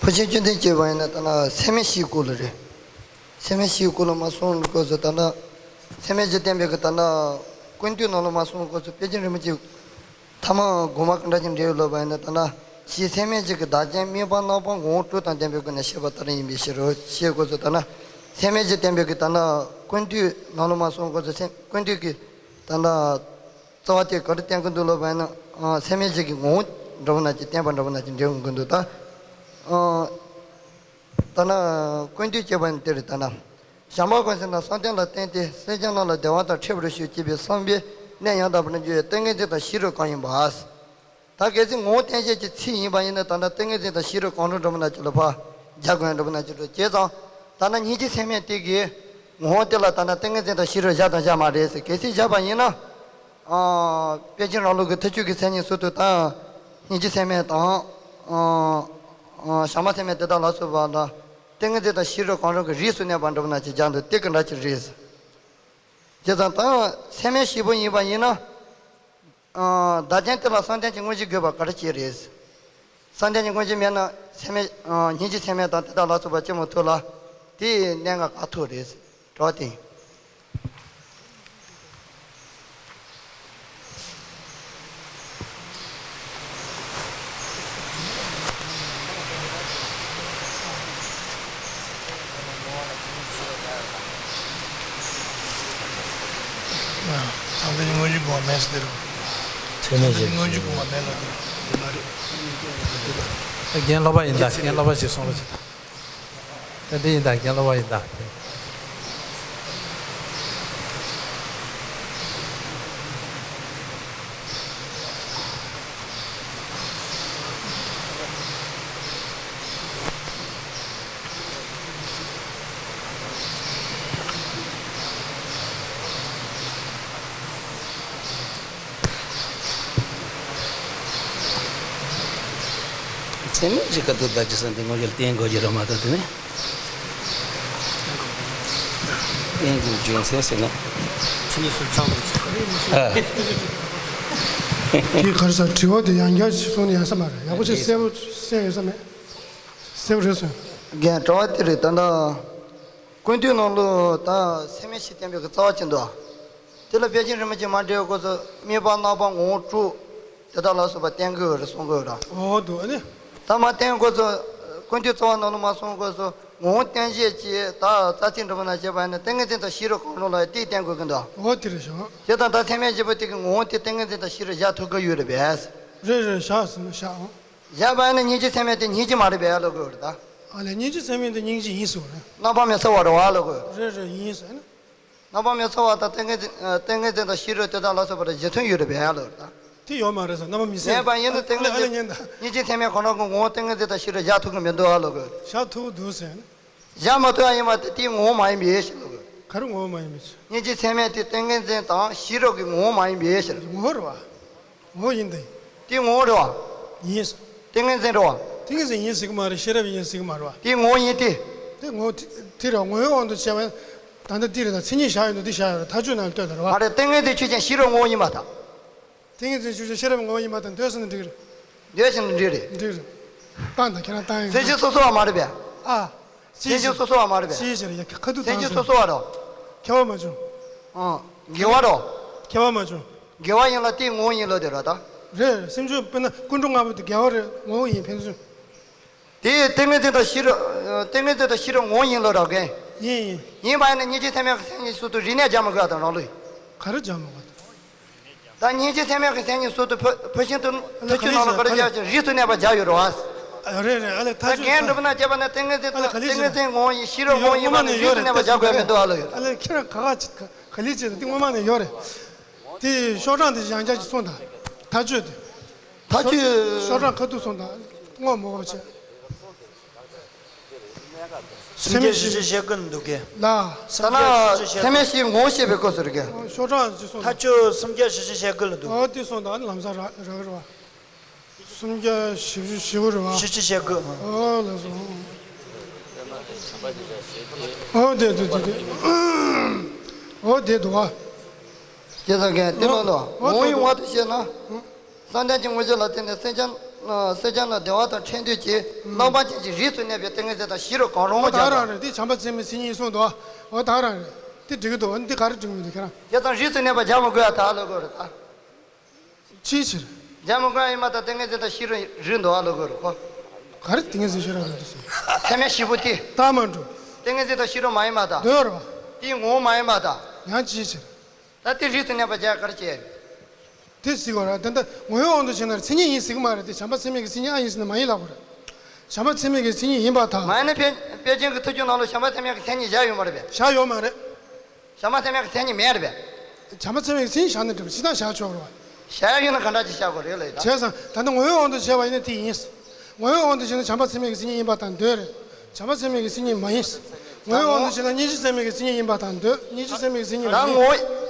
ཕར་ཕྱིན་བཅུ་འདི་བྱས་པ་ཡིན་ན་ད་ནི་ཚད་མེད་བཞིའི་སྐོར་ལ་རེད། ཚད་མེད་བཞིའི་སྐོར་ལ་མར་གསུངས་དུས་སྐབས་སུ་ད་ནི་ཚད་མེད་བཞི་བསྟན་པའི་གི་ད་ནི་ཀུན་བཏུས་ནང་ལ་མར་གསུངས་དུས་སྐབས་སུ་དཔལ་ཆེན་རིན་པོ་ཆེ་ཐ་མ་དགོངས་པ་ག་འདྲ་ཞིག་འགྲེལ་ཡོད་ལབ་པ་ཡིན་ན་ད་ནི་གཞི་ཚད་མེད་བཞི་གི་བདག་རྐྱེན་དམིགས་པ་རྣམ་པ་ངོ་བོ་དྲུག་དང་ལྡན་པའི་སྒོ་ནས་བཤད་པ་ལྟར་ཡིན་པའི་ཕྱིར་རོ་ཞེས་དགོས་སོ། ད་ནི་ཚད་མེད་བཞི་བསྟན་པའི་གི་ད་ནི་ཀུན་བཏུས་ནང་ལ་མར་གསུངས་དུས་སྐབས་སུ་ཀུན་བཏུས་ཀྱི་ད་ནི་རྩ་བ་དེ་ག་རེ་བསྟན་གྱི་འདུག་ལབ་པ་ཡིན་ན། ཚད་མེད་བཞི་གི་ངོ་བོ་འདྲ་བོ་ན་ཅིག་བསྟན་པ་འདྲ་བོ་ན་ཅིག་འགྲེལ་དགོས་ཀྱི་འདུག་ད་ད་ནི་ཀུན་བཏུས་ཅེས་པ་ནི་དེ་རེད། ད་ནི་བྱམས་པ་སྒོམ་ཞིང་དང་བསམ་གཏན་ལ་བརྟེན་ཏེ་སེམས་ཅན་རྣམས་ལ་བདེ་བ་དང་འཕྲད་པར་ཤོག་ཅེས་པའི་བསམ་པའི་གནད་ཡང་དག་པར་འཇོག་པའི་ཏིང་ངེ་འཛིན་དང་ཤེས་རབ་གང་ཡིན་པ། ད་གལ་སྲིད་ངོ་བོ་རྟེན་བཞི་གི་ཚིག་ཡིན་པ་ཡིན་ན་ད་ལྟ་ཏིང་ངེ་འཛིན་དང་ཤེས་རབ་གང་རུང་འགྲོ་མི་ན་ཅི་ལ་ཕ་རྒྱ་དགོན་འགྲོ་མི་ན་ཅི་ལ་བྱས་ཙང་། ད་ལྟ་སྙིང་རྗེ་ཚད་མེད་དེ་གི་ངོ་བོ་དེ་ལ་ད་ལྟ་ཏིང་ངེ་འཛིན་དང་ཤེས་རབ་བཞག་དང་བཞག་མ་རེད་ཟེར། གལ་སྲིད་བཞག་པ་ཡིན་ན། ཨ། དཔལ་ཆེན་རང་ལུགས་ཀྱི་ཐུགས་ཆོས་ཀྱི་མཚན་ཉིད་ཟུར་དུ་དང་། སྙིང་རྗེ་ཚད་མེད་དང་། ཨ། ཨ། བྱམས་པ་ཚད་མེད་དེ་དག་ལ་སོགས་པ་ལ་ཏིང་ངེ་འཛིན་དང་ཤེས་རབ་གང་རུང་གི་རིགས་སུ་གནས་པ་འགྲོ་མི་ན་ཅི་རྒྱག་འདུག་དེ་གི་འདྲ་ཅིག་རེད་ཟེར། བྱས་ཙང་ད་ཚད་མེད་བཞི་པོ་ཡིན་པ་ཡིན་ན། བདག་རྐྱེན་དེ་ལ་བསམ་གཏན་གྱི་དངོས་གཞི་དགོས་པ་ག་རེ་བྱས་རེད། བསམ་གཏན་གྱི་དངོས་གཞི་མེད་ན་ཚད་མེད། སྙིང་རྗེ་ཚད་མེད་དང་དེ་དག་ལ་སོགས་པ་ཅི་མོ་ཐུག་ལ། དེའི་གནད་འགག་ག་ཐུག་རེད། དྲི་བ་དེ། ཚང་མས་དངོས་གཞི་དགོས་པ་མེད་ཟེར་དེ་རེད། ཚད་མེད་བཞི་དངོས་གཞི་དགོས་པ་མེད་ལ་དེ་མ་རེད། རྒན་ལྷག་པ་ཡིན་ད། རྒན་ལྷག་པ་ཞིག་གསུང་རོགས་བྱེད་ད། ད་འདི་ཡིན་ད། རྒན་ལྷག་པ་ཡིན་ད། ཚད་མེད་ཀྱི་སྐབས་དུ་བདག་གི་སེམས་དེ་དངོས་གཞིར་བསྟན་དགོས་ཀྱི་རེད་མ་གཏོགས་དེ་ནི། བསྟན་དགོས་རྒྱུ་མཚན་ཟེར་ན། ཚད་མེད་སུ་ཚང་མ། ཨ། དེ་ག་རེ་ཟེར། དྲི་བ་དེ་ཡང་བསྐྱར་ཞིག་གསུངས་ན་ཡང་ས་མ་རེད། ཡག་པོ་ཞིག་གསལ་པོ་གསལ་ཡོད་ས་མེད། གསལ་པོ་རེད་སོང་། རྒན། དྲི་བ་དེ་རེད། ད་ལྟ་ཀུན་བཏུས་ནང་ལོ་ད་ཚད་མེད་བཞི་བསྟན་པའི་གི་རྩ་བ་ཅི་འདུག་དེ་ལ་དཔལ་ཆེན་རིན་པོ་ཆེ་མ་འགྲེལ་སྐོར་སུ་དམིགས་པ་རྣམ་པ་ངོ་བོ་དྲུག་དེ་དག་ལ་སོགས་པ་བསྟན་དགོས་རེད་གསུང་དགོས་ར། འོ་འདུག་ཨ་ནི། ད་མ་བསྟན་སྐོར་སུ་ཀུན་བཏུས་རྩ་བ་ནང་ལ་མ་གསུངས་སྐོར་སུ་ངོ་བོ་རྟེན་བཞི་ཅེས་ད་རྩ་ཚིག་འགྲོ་མ་ན་བྱས་པ་ཡིན་ན་ཏིང་ངེ་འཛིན་དང་ཤེས་རབ་གང་རུང་ལ་དེ་བསྟན་དགོས་ཀྱི་འདུག་འོ་དེ་རེད་ཤག་དེ་དང་ད་ཚད་མེད་བཞི་པོ་དེ་གི་ངོ་བོ་དེ་ཏིང་ངེ་འཛིན་དང་ཤེས་རབ་བཞག་ཐུབ་ཀྱི་ཡོད་རེད་པས། རེད་རེད། བཞག་ཟིན་བཞག་བཞག་པ་ཡིན་ན་སྙིང་རྗེ་ཚད་མེད་དེ་སྙིང་རྗེ་མ་རེད་པས་ལབ་དགོས་རེད་ད། ཨ་ལས་སྙིང་རྗེ་ཚད་མེད་དེ་སྙིང་རྗེ་ཡིན་ཟེར་བ་རེད། རྣམ་པར་མི་ཚོར་བ་རེད་བ་ལབ་དགོས། རེད་རེད། ཡིན་ཟེར་ན། རྣམ་པར་མི་ཚོར་བ་དང་ཏིང་ངེ་འཛིན་ཏིང་ངེ་འཛིན་དང་ཤེས་རབ་དེ་དག་ལ་སོགས་པ་རེད་གཞི་མཐུན་ཡོད་རེད་པས་ལབ་ད། དེ་ཡོད་མ་རེད་ཟེར། རྣམ་པར་མི་ཚོར། མེད་པ་ཡིན་ན་ཏིང་ངེ་འཛིན་ཨ་ལས་ཉན་ད། སྙིང་རྗེ་ཚད་མེད་ཁོ་རང་གི་ངོ་བོ་ཏིང་ངེ་འཛིན་དང་ཤེས་རབ་བཞག་ཐུབ་ཀྱི་མི་འདུག་ཨ་ལབ་དགོས། བཞག་ཐུབ་ཀྱི་འདུག་ཟེར་ན། བཞག་མ་ཐུབ་ཡ་ཡིན་པ་དེ་དེའི་ངོ་བོ་མ་ཡིན་པའི་ཕྱིར་ལབ་དགོས། ག་རེ་ངོ་བོ་མ་ཡིན་པའི་ཕྱིར། སྙིང་རྗེ་ཚད་མེད་དེ་ཏིང་ངེ་འཛིན་དང་ཤེས་རབ་ཀྱི་ངོ་བོ་མ་ཡིན་པའི་ཕྱིར། ངོ་བོ་རེད་བ། ངོ་བོ་ཡིན་ཏེ། དེའི་ངོ་བོ་རེད་བ། ཡིན། ཏིང་ངེ་འཛིན་རེད་བ། ཏིང་ངེ་འཛིན་ཡིན་ཟེར་གི་མ་རེད། ཤེས་རབ་ཡིན་ཟེར་གི་མ་རེད་བ། དེ་ངོ་བོ་ཡིན་ཏེ། དེ་ངོ་བོ་དེ་དེ་རེད་བ། ངོ་བོའི་དབང་དུ་བྱས་པ་ད་ལྟ་འདི་རེད། ད་མཚན་ཉིད་བཞག་ཡོད་འདུག་འདི་བཞག་ཡོད་རེད། མཐའ་དཔྱོད་ནང་ལ་ལྟོས་དང་རེད་བ། མ་རེད། ཏིང་ངེ་འཛིན་ཆོས་ཅན་ཤེས་རབ་ངོ་བོ་ཡིན་པ་དང་། ཏིང་ངེ་འཛིན་ཆོས་ཅན་ཤེས་རབ་ངོ་བོ་ཡིན་པ་དང་འདོད་ཟེར་ན་འགྲིག་གི་རེད། འདོད་ཟེར་ན་འགྲིག་རེད། འགྲིག་རེད། བཏང་དང་ཁྱེད་རང་བཏང་ཡོད། མཚན་གཞི་སོ་སོ་བ་མ་རེད་པས། ཨ། མཚན་གཞི་སོ་སོ་བ་མ་རེད་པས། ཅིའི་ཕྱིར་ཡ་ཁ་ཐུག་མཚན་གཞི་སོ་སོ་བ་རོ། ཁྱད་པར་མ་བྱུང་། ཨང་། དགེ་བ་རོ། ཁྱད་པར་མ་བྱུང་། དགེ་བ་ཡིན་ལ་དེའི་ངོ་བོ་ཡིན་ལོ་དེ་རོ་ད། རེད། སེམས་བྱུང་དཔེར་ན་ཀུན་འགྲོ་ལྔ་པོ་དེ་དགེ་བ་རེད། ངོ་བོ་ཡིན་ཕན་ཚུན། དེ་ཏིང་ངེ་འཛིན་དང་ཤེས་རབ། ཏིང་ངེ་འཛིན་དང་ཤེས་རབ་ངོ་བོ་ཡིན་ལོ་རོ་གན། ཡིན་ཡིན། ཡིན་པ་ཡིན་ན་སྙིང་རྗེ་ཚད་མེད་ཀྱི་མཚན་ཉིད་སུ་དུ་རིག་གནས་སྦྱར་མི་དགོས་དང་རང་ལུགས། ག་རེ་སྦྱར་མི་དགོས་དང་། ད་སྙིང་རྗེ་ཚད་མེད་ཀྱི་མཚན་ཉིད་སུ་དུ་ཕོ་ཕོ་ཤིན་ཏུ་ཐུགས་ཀྱི་ནང་ལ་ག་རེ་སྦྱར་ཅིང་རིས་སུ་གནས་པ་སྦྱར་ཡོད་རོ། རེད་རེད། ཨ་ལས་ད་ཐག་གན་གྲུབ་ན་སྐྱེས་པ་ན་ཏིང་ངེ་འཛིན་དང་ཏིང་ངེ་འཛིན་ངོ་བོ་ཡིན། ཤེས་རབ་ངོ་བོ་ཡིན་པ་ན་རིས་སུ་གནས་པ་སྦྱར་དགོས་མི་འདུག་ཨ་ལོ་ཡོད། ཨ་ལས་ཁྱེད་རང་ག་ག་ག་ལས་བྱེད་དང་དེ་སྔོན་མ་ནས་ཡོད་རེད། དེ་ཤོག་གྲངས་དེ་ཡང་བསྐྱར་གྱིས་གསུངས་དང་། ཐག་གཅོད་དེ། ཐག་གཅོད། ཤོག་གྲངས་ཁ་ཐུག་གསུངས་དང་། སྔོན་མ་བྱས། སུམ་བརྒྱ་བཞི་བཅུ་ཞེ་དགུ་ལ་འདུག་གས། ལ། ད་ན་ཚད་མས་ཤེས་ངོ་བོ་ཤེས་པའི་སྐབས་སུ་རེད་གས། ཤོག་གྲངས་ཅིག་གསུངས་དང་། ཐག་གཅོད་སུམ་བརྒྱ་བཞི་བཅུ་ཞེ་དགུ་ལ་འདུག་ཨོ་དེ་གསུངས་དང་། ཨ་ནི་ལམ་སང་རག་རག་རེད་བ། སུམ་བརྒྱ་བཞི་བཅུ་ཞེ་དགུ་རེད་བ། བཞི་བཅུ་ཞེ་དགུ། ཨོ་ལགས་སོ། ཨོ་དེ་དེ་དེ་དེ། ཨོ་དེ་འདུག་བ། ཁྱེད་ཚང་གས་དེ་ལོ་ལོ། ཨོ་ངོ་བོ་ཡི་དེ་དབང་དུ་བྱས་ན། བསམ་གཏན་གྱི་དངོས་གཞི་ལ་བརྟེན་ནས་སེམས་ཅན། སེམས་ཅན་ལ་བདེ་བ་དང་ཕྲད་འདོད་ཀྱི་རྣམ་པ་ཅན་གྱི་རིས་སུ་གནས་པའི་ཏིང་ངེ་འཛིན་དང་ཤེས་རབ་གང་རུང་ཨོ་ད་སྦྱར་རང་རེད། དེ་བྱམས་པ་ཚད་མའི་མཚན་ཉིད་གསུངས་འདུག་ཨོ་ད་རང་རེད། དེ་འགྲིག་གི་འདུག་འདི་ག་རེ་འགྲིག་མི་འདུག་ཁྱེད་རང་། ཁྱེད་ཚང་རིས་སུ་གནས་པ་སྦྱར་མི་དགོས་ཨ་ད་ལོ་དགོས་རེད་ད། ཅིའི་ཕྱིར། སྦྱར་མི་དགོས་ཨ་ཡིན་པ་དང་ཏིང་ངེ་འཛིན་དང་ཤེས་རབ་རིས་འདུག་ཨ་ལོ་དགོས་རེད་ཁོ། ག་རེ་ཏིང་ངེ་འཛིན་ཤེས་རབ་རིས་འདུག་ཟེར། ཚད་མས་ཤེས་པོ་དེ། ད་མ་འགྲོ། ཏིང་ངེ་འཛིན་དང་ཤེས་རབ་མ་ཡིན་པ་དང་། འདོད་རེད་བ། དེའི་ངོ་བོ་མ་ཡིན་པ་དང་། ཡང་ཅིའི་ཕྱིར། ད་དེ་རིས་སུ་གནས་པ་སྦྱར་ག་རེ་བྱས། དེ་ཟེར་བ་ར། དེ་འདྲ་ངོ་བོའི་དབང་དུ་བྱས་ན་མཚན་ཉིད་ཡིན་ཟེར་གི་མ་རེད་དེ། བྱམས་པ་ཚད་མེད་ཀྱི་མཚན་ཉིད་ཨ་ཡིན་ཟེར་ན་མ་ཡིན་ལབ་པ་རེད། བྱམས་པ་ཚད་མེད་ཀྱི་མཚན་ཉིད་ཡིན་པ་དང་། མ་ཡིན་ན་དཔེ་དཔེ་ཅན་གྱི་ཐུགས་རྒྱུད་ནང་ལ་བྱམས་པ་ཚད་མེད་ཀྱི་མཚན་ཉིད་བཞག་ཡོད་མ་རེད་པས། བཞག་ཡོད་མ་རེད། བྱམས་པ་ཚད་མེད་ཀྱི་མཚན་ཉིད་མེད་རེད་པས། བྱམས་པ་ཚད་མེད་ཀྱི་མཚན་ཉིད་བཞག་ན་འགྲིག་པ་ཅི་ལྟར་བཞག་ཆོག་རེད་བ། བཞག་ཡོད་ན་ག་འདྲ་ཅིག་བཞག་དགོས་རེད་ལབ་ཡིན་ད། བྱས་ཙང་ད་ལྟ་ངོ་བོའི་དབང་དུ་བྱས་པ་ཡིན་ན་དེ་ཡིན། ངོ་བོའི་དབང་དུ་བྱས་ན་བྱམས་པ་ཚད་མེད་ཀྱི་མཚན་ཉིད་ཡིན་པ་དང་འདོད་རེད། བྱམས་པ་ཚད་མེད་ཀྱི་མཚན་ཉིད་མ་ཡིན། ངོ་བོའི་དབང་དུ་བྱས་ན་སྙིང་རྗེ་ཚད་མེད་ཀྱི་མཚན་ཉིད་ཡིན་པ་དང་འདོད། སྙིང་རྗེ་ཚད་མེད་ཀྱི་མཚན་ཉིད་མ་ཡིན། ད་ངོ་བོ།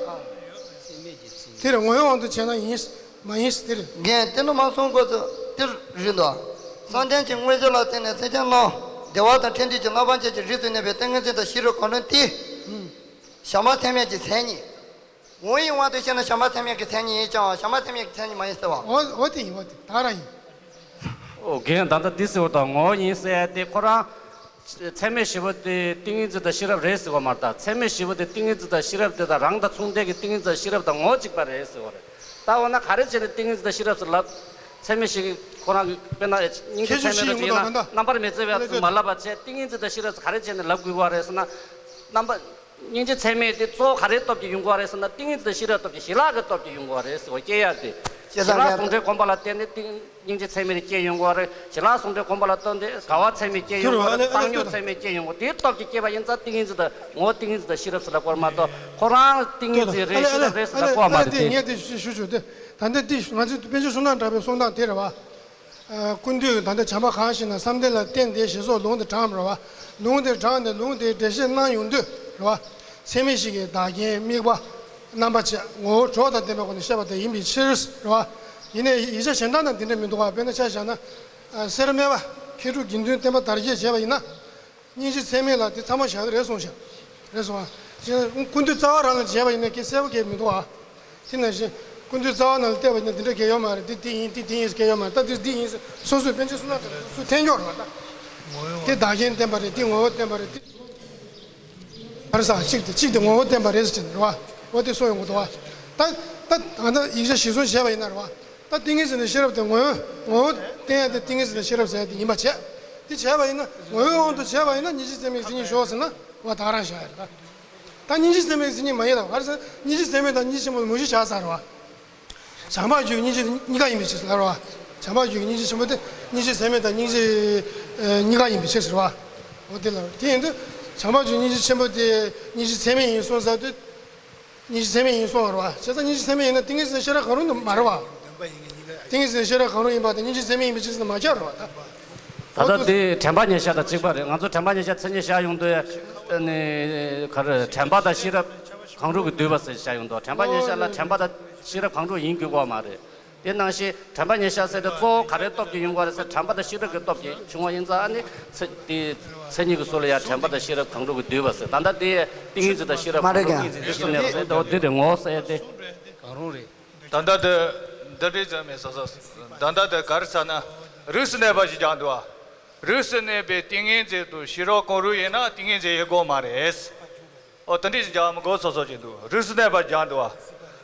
དེ་རེད། ངོ་བོའི་དབང་དུ་བྱས་ན་ཡིན། མ་ཡིན་དེ་རེད། རྒན་དེ་ནི་མ་གསུང་དགོས་སོ། དེར་རིགས་འདུག་བསམ་གཏན་གྱི་དངོས་གཞི་ལ་བརྟེན་ནས་སེམས་ཅན་རྣམས་བདེ་བ་དང་ཕྲད་འདོད་ཀྱི་རྣམ་པ་ཅན་གྱི་རིས་སུ་གནས་པའི་ཏིང་ངེ་འཛིན་དང་ཤེས་རབ་གང་རུང་སྟེ། བྱམས་པ་ཚད་མེད་ཀྱི་མཚན་ཉིད། ངོ་བོའི་དབང་དུ་བྱས་ན་བྱམས་པ་ཚད་མེད་ཀྱི་མཚན་ཉིད་ཡིན་ཀྱང་བྱམས་པ་ཚད་མེད་ཀྱི་མཚན་ཉིད་མ་ཡིན་ཟེར་བ། འོ་འོ་དེ་ཡིན། འོ་དེ་ད་རང་ཡིན། ཨོ་རྒན་ད་ལྟ་འདི་ཟེར་བ་དང་ངོ་བོ་ཡིན་ཟེར་ཡ་དེ་ཁོ་རང་། ཚད་མེད་བཞི་པོ་དེ་ཏིང་ངེ་འཛིན་དང་ཤེས་རབ་རེད་ཟེར་བ་མ་རེད་ད། ཚད་མེད་བཞི་པོ་དེ་ཏིང་ངེ་འཛིན་དང་ཤེས་རབ་དེ་དང་རང་དང་མཚུངས་ལྡན་གྱི་ཏིང་ངེ་འཛིན་དང་ཤེས་རབ་དང་ངོ་བོ་གཅིག་པ་རེད་ཟེར་བ་རེད། ད་འོ་ན་ག་རེ་བྱས་ནས་ཏིང་ངེ་འཛིན་དང་ཤེས་རབ་ཟེར་ལབ། ཚད་མེད་བཞི་གི་ཁོ་རང་གི་དཔེར་ན་སྙིང་རྗེ་ཁྱད་ཆོས་ཚད་མེད་བཞི་རོ་ཡིན་ཅིག་ཡིན་ན་གོ་ད་ད། རྣམ་པར་མི་རྩི་བའི་ཚུལ་མ་ལབ་པ་བྱས། ཏིང་ངེ་འཛིན་དང་ཤེས་རབ་ཟེར་ག་རེ་བྱས་ནས་ལབ་དགོས་པ་རེད་ཟེར་ན། རྣམ་པ། སྙིང་རྗེ་ཚད་མེད་དེ་གཙོ་བོ་ག་རེའི་སྟོབས་ཀྱིས་ཡོང་གི་རེད་ཟེར་ན་ཏིང་ངེ་འཛིན་དང་ཤེས་རབ་སྟོབས་ཀྱིས་ཞི་ལྷག་གི་སྟོབས་ཀྱིས་ཡོང་གི་རེད་ཟེར་བ་སྐྱེ་ཡ་དེ། ཞི་ལྷག་ཟུང་འབྲེལ་གོམས་པ་ལ་བརྟེན་ནས་ཏིང་སྙིང་རྗེ་ཚད་མེད་དེ་སྐྱེ་ཡོང་གི་རེད། ཞི་ལྷག་ཟུང་འབྲེལ་གོམས་པ་ལ་བརྟེན་ཏེ་དགའ་བ་ཚད་མེད་སྐྱེ་ཡོང་གི་རེད། བཏང་སྙོམས་ཚད་མེད་སྐྱེ་ཡོང་གི་རེད། དེའི་སྟོབས་ཀྱིས་སྐྱེས་པ་ཡིན་ཙང་ཏིང་ངེ་འཛིན་དང་ངོ་བོ་ཏིང་ངེ་འཛིན་དང་ཤེས་རབ་ཟེར་ལབ་དགོས་རེད་མ་གཏོགས་ཁོ་རང་ཏིང་ངེ་འཛིན་རེད་ཤེས་རབ་རེད་ཟེར་ལབ་དགོས་མ་རེད་དེ། ངས་དེ་ཞུ་ཞུ་ཞུ་དེ་ད་ལྟ་དེ་ང་ཚོའི་དཔལ་འབྱོར་བསོད་ནམས་གྲགས་པའི་གསུང་སྟངས་དེ་རེད་བ། ཀུན་བཏུས་ཀྱི་ད་ལྟ་བྱམས་པ་གང་ཞིག་ན་བསམ་གཏན་ལ་བརྟེན་ཏེ་ཞེས་སོགས་ལུང་དེ་དྲངས་པ་རེད་བ། ལུང་དེ་དྲངས་ནས་ལུང་དེའི་འགྲེལ་བཤད་གནང་ཡོང་དུས་རེད་བ། ཚད་མེད་བཞི་གི་བདག་རྐྱེན་དམིགས་པ། རྣམ་པ་ཆེ་ངོ་བོ་གྲོགས་དང་ལྡན་པའི་སྒོ་ནས་བཤད་པ་དེ་ཡིན་པའི་ཕྱིར་རེད་བ། ཡིན་ནའི་ཡིག་ཆ་གཞན་དག་ན་འདི་འདྲ་མི་འདུག་བ། དཔེར་ན་ཆ་བཞག་ན། སེར་སྨད་པ་མཁས་གྲུབ་དགེ་འདུན་བསྟན་པ་དར་རྒྱས་བྱས་པ་ཡིན་ན། སྙིང་རྗེ་ཚད་མེད་ལ་དེ་ཚང་མ་བཞག་གི་རེད་གསུངས་ཤག་རེད་སོང་ཨ། ཅེས་ཀུན་བཏུས་རྩ་བ་རང་ལ་བྱས་པ་ཡིན་ན་སྐད་གསལ་པོ་སྐད་མི་འདུག་ཨ། དེ་ནང་བཞིན་ཀུན་བཏུས་རྩ་བ་ནང་ལ་བལྟས་པ་ཡིན་ན་འདི་འདྲ་སྐད་ཡོད་མ་རེད། འདི་འདི་ཡིན་འདི་འདི་ཡིན་སྐད་ཡོད་མ་རེད། ད་འདི་འདི་ཡིན་སོ་སོས་དཔེ་ཆ་སུ་ན་སུ་འཐེན་འཁྱོག་རེད་བ་ད། འདི་བདག་རྐྱེན་བསྟན་པ་རེད། འདི་ངོ་བོ་བསྟན་པ་རེད། འདི་ཨ་རེ་ས་གཅིག་དེ་གཅིག་དེ་ངོ་བོ་བསྟན་པ་རེད་ཟེར་གྱི་འདུག་རེད་བ། འོ་དེ་སོ་ཡོང་གི་འདུག་བ། ད་ད་ད་ཡིག་ཆ་གཞིར་བཟུང་བྱས་པ་ཡིན་ན་རེད་བ། ད་ཏིང་ངེ་འཛིན་དང་ཤེས་རབ་དེ་ངོ་བོ་ངོ་བོ་བསྟན་ཡ་དེ་ཏིང་ངེ་འཛིན་དང་ཤེས་རབ་ཟེར་ཡ་དེ་ཡིན་པ་བྱས། དེ་བྱས་པ་ཡིན་ན་ངོ་བོའི་དབང་དུ་བྱས་པ་ཡིན་ན་སྙིང་རྗེ་ཚད་མེད་ཀྱི་མཚན་ཉིད་ཞོག་ཟེར་ན་བ་ད་ག་རང་བཞག་ཡ་རེད་ད། ད་སྙིང་རྗེ་ཚད་མེད་ཀྱི་མཚན་ཉིད་མ་ཡིན་ལ་ག་རེ་ཟེར་ན་སྙིང་རྗེ་ཚད་མེད་དང་སྙིང་རྗེ་ཆེན་པོ་མུ་བཞི་བཞག་ཚར་བ། བྱམས་པ་རྒྱུད་ཀྱི་སྙིང་རྗེ་གཉིས་ཀ་ཡིན་པའི་ཕྱིར་ཟེར་བ། བྱམས་པ་རྒྱུད་ཀྱི་སྙིང་རྗེ་ཆེན་པོ་དེ་སྙིང་རྗེ་ཚད་མེད་དང་སྙིང་རྗེ་ཨེ་གཉིས་ཀ་ཡིན་པའི་ཕྱིར་ཟེར་བ། འོ་དེ་ལ་དེ་ཡིན་དུས་བྱམས་པ་རྒྱུད་ཀྱི་སྙིང་རྗེ་ཆེན་པོ་དེ་སྙིང་རྗེ་ཚད་མེད་ཡིན་གསུངས་ཚར་དུས། སྙིང་རྗེ་ཚད་མེད་ཡིན་གསུངས་པ་རེད་བ། བྱས་ཙང་སྙིང་རྗེ་ཚད་མེད་ཡིན་ན་ཏིང་ངེ་འཛིན་ཤེས་རབ་གང་རུང་དུ་མ་རེད་བ། ཏིང་ངེ་འཛིན་ཤེས་རབ་གང་རུང་ཡིན་པ་དང་སྙིང་རྗེ་ཚད་མེད་ཡིན་པའི་ཕྱིར་ཟེར་ན་མ་ཁྱབ་རེད་བ་ད། ད་ལྟ་འདི་དྲན་པ་ཉེར་བཞག་དང་གཅིག་པ་རེད། ང་ཚོ་དྲན་པ་ཉེར་བཞག་མཚན་ཉིད་བཞག་ཡོང་དུས་ཨ་ནི་ག་རེ་དྲན་པ་དང་ཤེས་རབ་གང་རུང་གིས་བསྡུས་པ་ཟེར་བཞག་ཡོང་དུས་དྲན་པ་ཉེར་བཞག་ལ་དྲན་པ་དང་ཤེས་རབ་གང་རུང་ཡིན་དགོས་ཀྱི་མ་རེད། དེ་ནང་བཞིན་དྲན་པ་ཉེར་བཞག་ཟེར་དེ་གཙོ་བོ་ག་རེའི་སྟོབས་ཀྱིས་ཡོང་གི་རེད་ཟེར། དྲན་པ་དང་ཤེས་རབ་ཀྱི་སྟོབས་ཀྱིས་བྱུང་བ་ཡིན་ཙང་། ཨ་ནི་མཚན་དེ་མཚན་ཉིད་ཀྱི་སྲོལ་ལ་ཡང་དྲན་པ་དང་ཤེས་རབ་གང་རུང་གིས་བསྡུས་པ་ཟེར། ད་ལྟ་དེ་ཏིང་ངེ་འཛིན་དང་ཤེས་རབ་མ་གང་རེད་རུང་ཀྱང་གིས་རིགས་སུ་གནས་པ་ཟེར་དེ། འོ་དེ་དེ་ངོ་བོ་ཟེར་ཡ་དེ། གང་རུང་རེད། ད་ལྟ་དེ་འདི་འདྲའི་ཙམ་མེད་ས་ས། ད་ལྟ་དེ་ག་རེ་ཟེར་ན། རིགས་སུ་གནས་པ་ཞིག་ཀྱང་འདུག་བ། རིགས་སུ་གནས་པའི་ཏིང་ངེ་འཛིན་དང་ཤེས་རབ་གང་རུང་ཡིན་ན་ཏིང་ངེ་འཛིན་ཡིན་དགོས་མ་རེད། ཨོ་དེ་འདྲ་ཞིག་ཀྱང་མི་དགོས་སོ་སོ་ཞིག་འདུག། རིགས་སུ་གནས་པ་ཀྱང་འདུག་བ།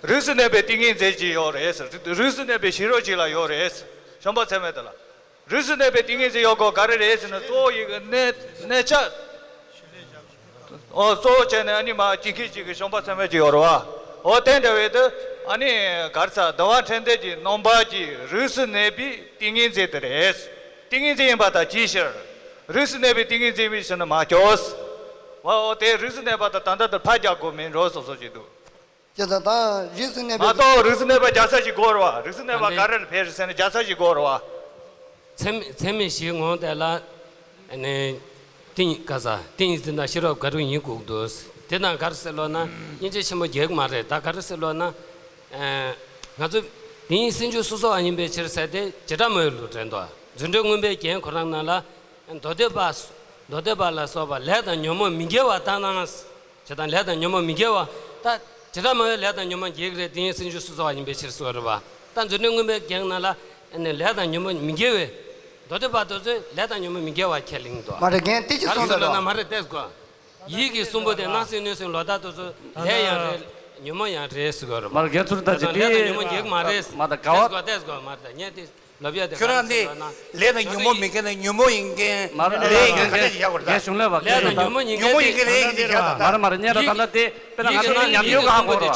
རིགས་སུ་གནས་པའི་ཏིང་ངེ་འཛིན་ཅིག་ཡོད་རེད་ཟེར། རིགས་སུ་གནས་པའི་ཤེས་རབ་ཅིག་ལ་ཡོད་རེད། བྱམས་པ་ཚད་མེད་དེ་ལ། རིགས་སུ་གནས་པའི་ཏིང་ངེ་འཛིན་ཡོད་དགོས་ག་རེ་རེད་ཟེར་ན། གཙོ་བོ་ཡི་གེ་གནས་གནས་ཆ། ཨོ་གཙོ་བོ་བྱས་ནས་ཨ་ནི་མ་གཅིག་གིས་གཅིག་གི་བྱམས་པ་ཚད་མེད་ཅིག་ཡོད་རེད་བ། ཨོ་དེ་འདྲ་བའི་དུ་ཨ་ནི་ག་རེ་ཟེར། བདེ་བ་ཕྲན་བདེ་གི་རྣམ་པ་གི་རིགས་སུ་གནས་པའི་ཏིང་ངེ་འཛིན་དེ་རེད། ཏིང་ངེ་འཛིན་ཡིན་པ་དང་ཅིའི་ཕྱིར། རིགས་སུ་གནས་པའི་ཏིང་ངེ་འཛིན་ཡིན་པའི་ཕྱིར་ན་མ་སྐྱོ། བ་ཨོ་དེ་རིགས་སུ་གནས་པ་དང་ད་ལྟ་དེར་ཕར་རྒྱག་དགོས་མིན་འགྲོ་སོ་སོ་ཞིག་འདུག། ཅེས་དང་། ད་རིགས་སུ་གནས་མ་པའི་གཏོགས་རིགས་སུ་གནས་པ་རྒྱག་ས་ཞིག་དགོས་རེད་བ། རིགས་སུ་གནས་པ་ག་རེ་ལ་ཕེབས་རེད་ཟེར་ན་རྒྱག་ས་ཞིག་དགོས་རེད་བ། ཚད་མེད་ཚད་མེད་བཞིའི་ངོ་བོ་དེ་ལ་ནི་ཏིང་ག་ས་ཏིང་ངེ་འཛིན་དང་ཤེས་རབ་ག་རུ་ཡིན་དགོས་འདུག། དེ་དང་ག་རེ་ཟེར་ལོ་ན། སྙིང་རྗེ་ཆེན་པོ་རྒྱག་གི་མ་རེད། ད་ག་རེ་ཟེར་ལོ་ན། ཨ་ང་ཚོ་དེ་ཉིད་སེམས་བྱུང་སོ་སོ་བ་ཡིན་པའི་ཕྱིར་ཟེར་དེ་བྱེ་བྲག་སྨྲ་བའི་ལུགས་རེད་འདུག། རྫུ་འཕྲུལ་མངོན་པའི་རྒྱན་ཁོ་རང་ནང་ལ། མདོ་སྡེ་པ། མདོ་སྡེ་པ་ལ་སོགས་པ་ལས་དང་ཉོན་མོངས་མི་དགེ་བ་ལྟར་སྣང་། བྱས་ཙང་ལས་དང་ཉོན་མོངས་མི་དགེ་བ། ད་བྱེ་བྲག་སྨྲ་བས་ལས་དང་ཉོན་མོངས་དགེ་གི་རེད། དེ་ཡང་སེམས་བྱུང་སོ་སོ་བ་ཡིན་པའི་ཕྱིར་ཟེར་བ་རེད་བ། ད་རྫུ་འཕྲུལ་མངོན་པའི་རྒྱན་ནང་ལ་ནི་ལས་དང་ཉོན་མོངས་མི་དགེ་བའི། མདོ་སྡེ་པ་དེ་ཚོས་ལས་དང་ཉོན་མོངས་མི་དགེ་བ་ཁས་ལེན་འདུག། མ་རེད། རྒན་དེ་ཅི་ག་རེ་གསུངས་ཟེར་ལབ་ལ་ན། མ་རེད། ལྟས་དགོས། ཡིད་ཀྱི་གསུང་པོ་དེ་སྣང་སྲིད་གནོད་སེམས་ལོག་ལྟ་དེ་ཚོ་ལས་ཡང་རེད། ཉོན་མོངས་ཡང་རེད་ཟེར་བ་རེད་བ། མ་རེད། རྒན་ཚུར་ལྟ་ཅིག། ལས་དང་ཉོན་མོངས་དགེ་གི་མ་རེད། མ་ད་ག་བ། ལྟས་དགོས། ལྟས་དགོས། མ་རེད། ད་ངས་དེ། ལབ་ཡ་དེ་ཁྱོད་རང་ནི་ལས་དང་ཉོན་མོངས་མི་དགེ་ན་ཉོན་མོངས་ཡིན་མཁན། མ་རེད། ལས་ཡིན་མཁན་ག་འདྲ་ཞིག་ཡག་པ་རེད། རྒན་གཞུང་ལས་པ། ལས་དང་ཉོན་མོངས་ཡིན་མཁན་དེ་ཉོན་མོངས་ཡིན་མཁན་ལས་ཡིན་གྱི་ཡག་པ། མ་རེད། མ་རེད། ཉེ་ར་ད་ལྟ་དེ་དཔེར་ན་ང་ཚོ་ནི་ཉམས་མྱོང་ག་ཧ་གོ་ར།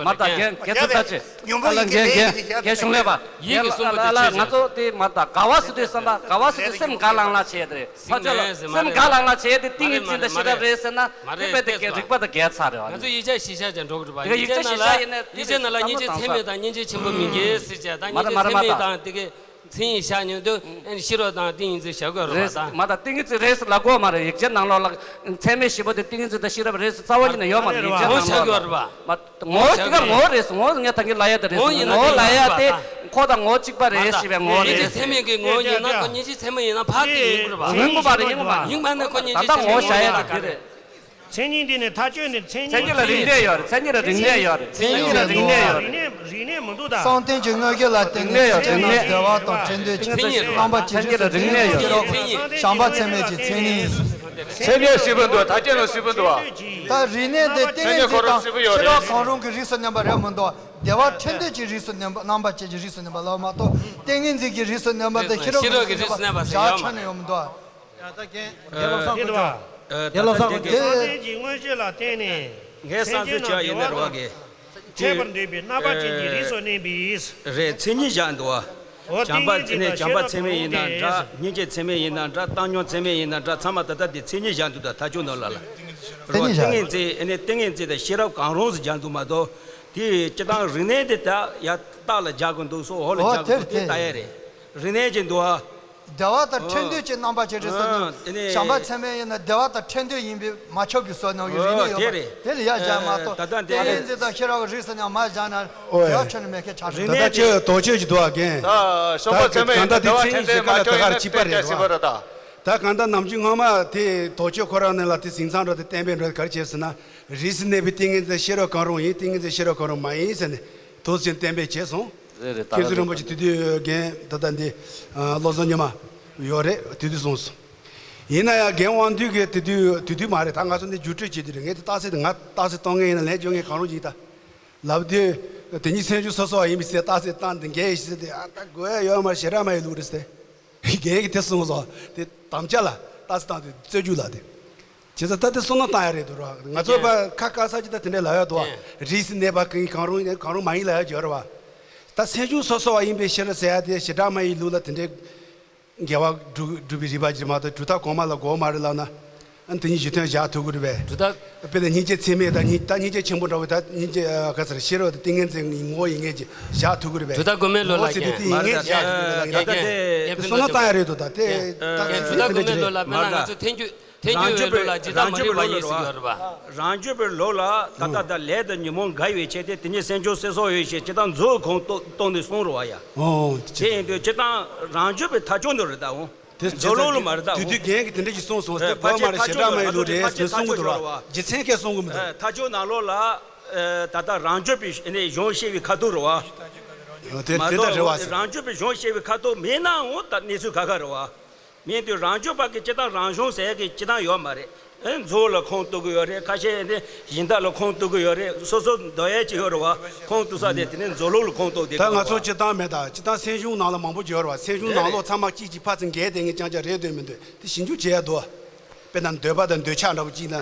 མ་ད་རྒན་རྒན་ཚུར་ལྟ་ཅིག། ཨ་ལ་རྒན་རྒན་ཚུར་ལྟ་ཅིག། ཉོན་མོངས་ཡིན་མཁན་ལས་ཡིན་གྱི་ཡག་པ། རྒན་གཞུང་ལས་པ། ཡིད་ཀྱི་གསུང་པོ་དེ་ང་ཚོ་དེ་མ་ད་ག་བ་སུ་དེ་བསམ་པ། ག་བ་སུ་དེ་སེམས་ག་ལངས་ལ་བྱས་དེ་རེད། ཕ་ཆོས་ལ་སེམས་ག་ལངས་ལ་བྱས་དེ་ཏིང་ངེ་འཛིན་དང་ཤེས་རབ་རེད་ཟེར་ན། དེ་དཔེ་དེ་རིགས་པ་དང་འགལ་ཚར་རེད་བ། ང་ཚོ་ཡིག་ཆ་གཞི་བཞག་ཅིག་འགྲོ་གི་རེད་བ། དེ་ག་ཡིག་ཡིག་ཆ་ཆ་གཞི་བཞག་ཡིན་ན་ཡིག་ཆ་ནང་ལ་སྙིང་རྗེ་ཚད་མེད་དང་སྙིང་རྗེ་ཆེན་པོ་མི་དགེ་ཟེར་བྱས། ད་མ་ད་སྙིང་རྗེ་མ་ད་མ་ཚད་མེད་ད་དང་དེ་གའི་མཚན་ཉིད་བཞག་མྱོང་དུས། ཨ་ནི་ཤེས་རབ་དང་ཏིང་ངེ་འཛིན་བཞག་དགོས་རེད་བ། རེད། ད་མ་ད་ཏིང་ངེ་འཛིན་རེད་ཟེར་ལབ་དགོས་མ་རེད། ཡིག་ཆ་ནང་ལོགས་ལ་ཚད་མེད་བཞི་པོ་དེ་ཏིང་ངེ་འཛིན་དང་ཤེས་རབ་རེད་ཟེར་རྩ་བ་ཉིད་ནས་ཡོད་མ་རེད། ཡིག་ཆ་ནང་ལོགས་ལ་མ་ངོ་བོ་དེ་ག་ངོ་བོ་རེད་ཟེར། ངོ་བོ་ངས་ད་གིན་ལབ་ཡ་དེ་རེད་ཟེར། ངོ་བོ་ལབ་ཡ་དེ་ཁོ་དང་ངོ་བོ་གཅིག་པ་རེད་ཞེས་པའི་ངོ་བོ་རེད། སྙིང་རྗེ་ཚད་མེད་ཀྱི་ངོ་བོ་ཡིན་ན་ཁོ་སྙིང་རྗེ་ཚད་མེད་ཡིན་ན་ཕར་དེ་ཡིན་དགོས་རེད་བ། ཡིན་དགོས་པ་རེད། ཡིན་དགོས་པ་རེད། ཡིན་པ་ནི་ཁོ་སྙིང་རྗེ་ཚད་མེད་ཡིན་ན་ཕར་དེ་ཡིན་དགོས་རེད་བ། མཚན་ཉིད་འདི་ནི་མཐའ་དཔྱོད་ནི་མཚན་ཉིད་ལ་རིག་གནས་ཡོད་རེད། མཚན་ཉིད་ལ་རིག་གནས་ཡོད་རེད། མཚན་ཉིད་ལ་རིག་གནས་ཡོད་རེད། རིག་གནས་མི་འདུག་ད། བསམ་གཏན་གྱི་དངོས་བརྒྱད་ལ་བརྟེན་ནས་རིག་གནས་ཡོད་རེད། ཚེ་རབས་བདེ་བ་དང་ཕྲན་འདོད་ཀྱི་མཚན་ཉིད་ལ་རྣམ་པ་ཇི་སྲིད་དུ་ཡིན་ན་ཤེས་རབ་བྱམས་པ་ཚད་མེད་ཀྱི་མཚན་ཉིད། མཚན་ཉིད་སྲིད་པ་འདུག། མཐའ་དཔྱོད་ནི་སྲིད་པ་འདུག་བ། ད་རིག་གནས་འདི་ཏིང་ངེ་འཛིན་དང་ཤེས་རབ་གང་རུང་གི་རིགས་སུ་གནས་པ་རེད་མི་འདུག། བདེ་བ་ཕྲན་འདོད་ཀྱི་རིགས་སུ་གནས་པ། རྣམ་པ་ཅན་གྱི་རིགས་སུ་གནས་པ་ལ་མ་གཏོགས་ཏིང་ངེ་འཛིན་གྱི་རིགས་སུ་གནས་པ་དང་ཤེས་རབ་ཀྱི་རིགས་སུ་གནས་པ་བཞག་ཆ་ནས་ཡོང་མི་འདུག། ཡ་ད་རྒན། རྒན་བློ་བཟང་དགོས་ཀྱང་། རྒན་བློ་བཟང་དགོས་ཀྱང་། དེ་དངོས་གཞི་ལ་བརྟེན་ནས་ངས་བསམ་ཚུལ་བྱས་ཡིན་ན་རེད་བ། གི་འཕྲད་པར་འདོད་པའི་རྣམ་པ་ཅན་གྱི་རིགས་སུ་གནས་པའི། རེད། མཚན་ཉིད་བཞག་འདུག་བ། འོ་བྱམས་པ་ཏིང་ངེ་འཛིན་ནས་དང་བྱམས་པ་ཤེས་རབ་ཚད་མེད་ཡིན་ན་འདྲ། སྙིང་རྗེ་ཚད་མེད་ཡིན་ན་འདྲ། བཏང་སྙོམས་ཚད་མེད་ཡིན་ན་འདྲ། ཚང་མ་ད་ལྟ་དེ་མཚན་ཉིད་བཞག་འདུག། ད་ཐག་ཆོད་འདུག་ལ་ལ། མཚན་ཉིད་བཞག། ཏིང་ངེ་འཛིན། ཨ་ནི་ཏིང་ངེ་འཛིན་དང་ཤེས་རབ་གང་རུང་ཟེར་བཞག་འདུག་མ་གཏོགས། དེ་སྤྱིར་བཏང་རིག་གནས་དེ་ད་ཡ་རྟགས་ལ་རྒྱག་དགོས་འདུག་སོགས་འོག་ལ་རྒྱག་དགོས་འདུག། དེ་ལྟ་ཡ་རེད། རིག་གནས་ཀྱི་འདུག་ཨ། བདེ་བ་དང་ཕྲན་འདོད་ཀྱི་རྣམ་པ་ཅན་རེད་ཟེར་ནས། དེ་ནས་བྱམས་པ་ཚད་མེད་ཡིན་ན་བདེ་བ་དང་ཕྲན་འདོད་ཡིན་པས་མ་ཁྱབ་པའི་བཟོ་སྣང་གི་རིག་གནས་ཡོད་པ། དེ་རེད། དེ་ལ་ཡར་བཞག་མ་གཏོགས། ད་ལྟ་ཏིང་ངེ་འཛིན་དང་ཤེས་རབ་ཀྱི་རིགས་སུ་གནས་མར་བཞག་ན་ཡག་ཆ་ནས་མེད་མཁན་ཆགས་སོང་། ད་ལྟ་ཁྱོད་དོགས་གཅོད་ཀྱི་འདུག་ཨ། རྒན། ད་བྱམས་པ་ཚད་མེད་ཡིན་ན་བདེ་བ་ཕྲན་འདོད་ཡིན་པས་མ་ཁྱབ་ཡིན་ན་ཏིང་ངེ་འཛིན་ཟེར་བ་རེད་ད། ད་གང་ལྟར་ནམ་རྒྱུན་སྔོན་མ་དེ་དོགས་གཅོད་ཁོ་རང་ནས་ལ་དེ་ཟིང་ཚང་འགྲོ་དེ་བསྟན་པའི་འགྲོ་དེ་ག་རེ་བྱས་ཟེར་ན། རིགས་སུ་གནས་པའི་ཏིང་ངེ་འཛིན་ཤེས་རབ་གང་རུང་ཡིན། ཏིང་ངེ་འཛིན་ཤེས་རབ་གང་རུང་མ་ཡིན་ཟེར་ནས་དོགས་ཟིན་བསྟན་པས་བྱས་སོང་། རེད་རེད། ད་མཁན་ཟུར་རིན་པོ་ཆེ་དེ་དུས་རྒན་ད་ལྟ་འདི་བློ་བཟང་ཉི་མ་ཡོད་རེད། དེ་དུས་གསུངས་སོང་། ཡིན་ན་ཡང་རྒན་དབང་འདུས་ཀྱིས་དེ་དུས་དེ་དུས་མ་རེད། ད་ང་ཚོ་འདི་བརྒྱུད་སྤྲོད་བྱེད་དུས་རེད། ངས་དེ་རྟགས་གསལ་དེ་ང་རྟགས་གསལ་གཏོང་མཁན་ཡིན་ན་ལན་བརྒྱབ་མཁན་གང་རུང་ཅིག་ད་ལབ་དུས། དེ་ཉིད་སེམས་བྱུང་སོ་སོ་བ་ཡིན་པའི་ཚེ་རྟགས་གསལ་བཏང་དེ་འགལ་ཡི་ཟེར་ཏེ། ཨ་ད་དགོས་ཡ་ཡོད་མ་རེད། ཞེ་དྲག་མ་ཡི་ལུགས་རེད་ཟེར། རྒན་གྱིས་དེ་གསུངས་སོང་། དེ་དམ་བཅའ་ལ་རྟགས་གསལ་བཏང་དེ་རྩོད་རྒྱུགས་ལ་དེ། བྱས་ཙང་ད་དེ་བསམ་བློ་བཏང་ཡ་རེད་འདུག་ར། ང་ཚོ་ཕར་ཁ་དཀར་ས་ཅིག་ད་དེ་འདྲ་ལབ་ཡ་འདུག་བ། རིགས་སུ་གནས་པ་གང་ཡིན། གང་རུང་གང་རུང་མ་ཡིན་ལབ་ཡ་ཅིག་ཡོད་རེད་བ། ད་སེམས་བྱུང་སོ་སོ་བ་ཡིན་པའི་ཕྱིར་ཟེར་ཡ་དེ་ཞེ་དྲག་མ་ཡི་ལུགས་ལ་དེ་འདྲའི་འགལ་བ་སྒྲུབ་སྒྲུབ་པའི་རིགས་པ་ཅིག་མ་གཏོགས་གྲུབ་མཐའ་གོང་མ་ལ་དགོས་མ་རེད་ལབ་ན། ཨ་ནི་དེ་ཉིད་གཞི་མཐུན་བཞག་ཐུབ་ཀྱི་རེད་པས། གྲུབ་མཐའ། དཔེར་ན་སྙིང་རྗེ་ཚད་མེད་དང་སྙིང་ད་སྙིང་རྗེ་ཆེན་པོ་འདྲ་བོ་ད་སྙིང་རྗེ་ག་ཟེར་ཤེས་རབ་དང་ཏིང་ངེ་འཛིན་གྱི་ངོ་བོ་ཡིན་ངེས་ཀྱི་བཞག་ཐུབ་ཀྱི་རེད་པས། གྲུབ་མཐའ་དགོས་མེད་ལོ་ལ་ངོ་བོ་ཟེར་དེ་ཏིང་ངེ་འཛིན་བཞག་ཐུབ་ཀྱི་རེད་ལབ་ན། ད་ལྟ་དེ་བསམ་བློ་བཏང་ཡ་རེད་འདུག། ད་དེ་ད་ཚིག་ཚིག་དེ་འདྲ་ཅིག་རེད། མ་ང་ཚོ་ཐེངས་རྒྱུ། ཐལ་འགྱུར་བའི་ལུགས་ལ་ཇི་ལྟ་མ་རིག་པ་ཡིན་ཟེར་གྱི་ཡོད་རེད་པ། རང་རྒྱུད་པའི་ལུགས་ལ་ད་ལྟ་ད་ལས་དང་ཉོན་མོངས་འགལ་བའི་ཆེད་དེ་དེ་ཉིད་སེམས་བྱུང་སེམས་གསོག་ཡོད་ཞེས་ཇི་ལྟར་མཛོད་ཁོང་རྟོགས་སྟོང་ནས་གསུངས་རེད་པ་ཡ། ཨོ། དེ་ཡིན་དུས་ཇི་ལྟར་རང་རྒྱུད་པའི་ཐལ་འགྱུར་འདི་རེད་ད་འོང་། དེ་མཛོད་ལུགས་ལ་མ་རེད་ད་འོང་། དུས་དུས་རྒན་གྱིས་དེ་འདྲ་ཞིག་གསུངས་སོང་ཟེར་བ་མ་རེད། ཞེ་དྲག་མ་ཡིན་ལུགས་རེད་ཟེར་གསུང་གི་འདུག་ར། རྒྱུ་མཚན་སྐད་གསུང་གི་མི་འདུག་ཐལ་འགྱུར་ནང་ལོགས་ལ་ད་ལྟ་རང་རྒྱུད་པའི་གཞུང་བཤད་པའི་ཁ་ཐུག་རེད་པ། དེ་དེ་ལྟར་རེད་པ་ཟེར། རང་རྒྱུད་པའི་གཞུང་བཤད་པའི་ཁ་ཐུག་མེད་ནའང་ད་གནས་ཚུལ་ཁ་ཁ་རེད་པ། མིན་དུས་རང་རྒྱུད་པ་གི་སྤྱི་དང་རང་གཞུང་ཟེར་གི་སྤྱི་དང་ཡོད་མ་རེད། ཨེ་མཛོད་ལ་ཁུངས་གཏུག་གི་ཡོད་རེད། ཁ་ཤས་ནི་གཞན་དག་ལ་ཁུངས་གཏུག་གི་ཡོད་རེད། སོ་སོ་འདོད་ཡས་ཅིག་ཡོད་རེད་པ། ཁུངས་གཏུག་ས་དེ་དེ་ནི་མཛོད་ལུགས་ལ་ཁུངས་གཏུག་དེ། ད་ང་ཚོ་སྤྱི་དང་མེད་ད། སྤྱི་དང་སེམས་བྱུང་ནང་ལ་མང་པོ་ཅིག་ཡོད་རེད་པ། སེམས་བྱུང་ནང་ལོགས་ཚང་མ་གཅིག་གཅིག་ཕར་ཚུར་འགལ་བསྡད་མཁན་རྐྱང་རྐྱང་རེད་འདོད་མི་འདོད་དེ་ཞིབ་འཇུག་བྱེད་ཡ་འདུག་དཔེར་ན་འདོད་པ་དང་འདོད་ཆགས་འདྲ་པོ་གཅིག་ན།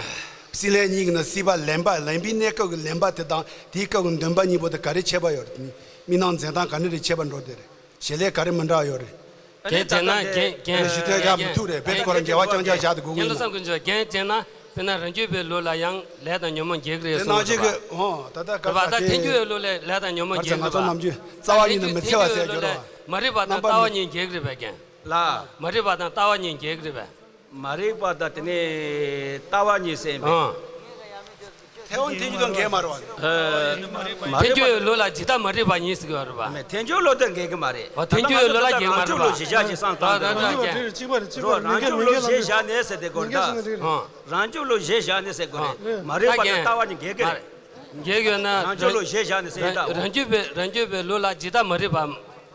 སྲིད་ལན་གཉིས་ཀྱི་ནང་སྲིད་པ་ལེན་པ་ལེན་པའི་གནས་སྐབས་ཀྱི་ལེན་པ་དེ་དང་དེའི་སྐབས་ཀྱི་འདུན་པ་གཉིས་པོ་དེ་ག་རེ་ཁྱད་པར་ཡོད་རེད། དེ་ནི་མི་སྣང་འཛིན་སྟངས་ག་འདྲ་རེ་ཁྱད་པར་འགྲོ་བསྡད་རེད། བྱེད་ལས་ག་རེ་མི་འདྲ་བ་ཡོད་རེད། རྒན་བྱས་ན་རྒན་རྒན་ཞུ་ཐལ་ཡག་མི་ཐུག་རེད། བེད་ཁོ་རང་འགལ་བ་རྐྱང་རྐྱང་བཞག་དེ་དགོས་ཀྱི་ཡིན་ནོ། རྒན་བྱས་ན་དཔེར་ན་རང་རྒྱུད་པའི་ལུགས་ལ་ཡང་ལས་དང་ཉོན་མོངས་འགལ་གྱི་རེད་གསུངས་འདུག་པ། ཨོ་ད་ལྟ་རེད་པ། ད་ཐལ་འགྱུར་བའི་ལུགས་ལ་ལས་དང་ཉོན་མོངས་འགལ་གྱི་རེད་པ། ང་ཚོ་ནམ་རྒྱུན་རྩ་བ་ཉིད་ནས་མི་འཚེ་བ་ཟེར་རྒྱུ་རེད་པ། མ་རིག་པ་དང་ལྟ་བ་གཉིས་འགལ་གྱི་རེད་པས་རྒན། ལ། མ་རིག་པ་དང་ལྟ་བ་གཉིས་འགལ་གྱི་རེད་པས། མ་རིག་པ་དང་དེ་ནས་ལྟ་བ་གཉིས་ཟེར་ཡིན་པས། ཨང་། ཐལ་འགྱུར་དང་འགལ་མ་རེད་པ། མ་རིག་པ། ཐལ་འགྱུར་ལུགས་ལ་ཇི་ལྟ་མ་རིག་པ་ཡིན་ཟེར་གྱི་ཡོད་རེད་པ། མེད། ཐལ་འགྱུར་ལུགས་དེ་འགལ་གྱི་མ་རེད། ཨོ། ཐལ་འགྱུར་ལུགས་ལ་འགལ་གྱི་མ་རེད་པ། རང་རྒྱུད་ལུགས་གཞིར་བཞག་ཅིག་བསམ་བཏང་། རང་རྒྱུད་ལུགས་གཞིར་བཞག་ནས་ཟེར་དེ་དགོས་རེད་ད། རང་རྒྱུད་ལུགས་གཞིར་བཞག་ནས་ཟེར་དགོས་རེད། མ་རིག་པ་དང་ལྟ་བ་གཉིས་འགལ་གྱི་རེད། འགལ་ཡོད་ན་རང་རྒྱུད་ལུགས་གཞིར་བཞག་ནས་ཟེར་ཡིན་ད། རང་རྒྱུད་པའི་རང་རྒྱུད་པའི་ལུགས་ལ་ཇི་ལྟ་མ་རིག་པ་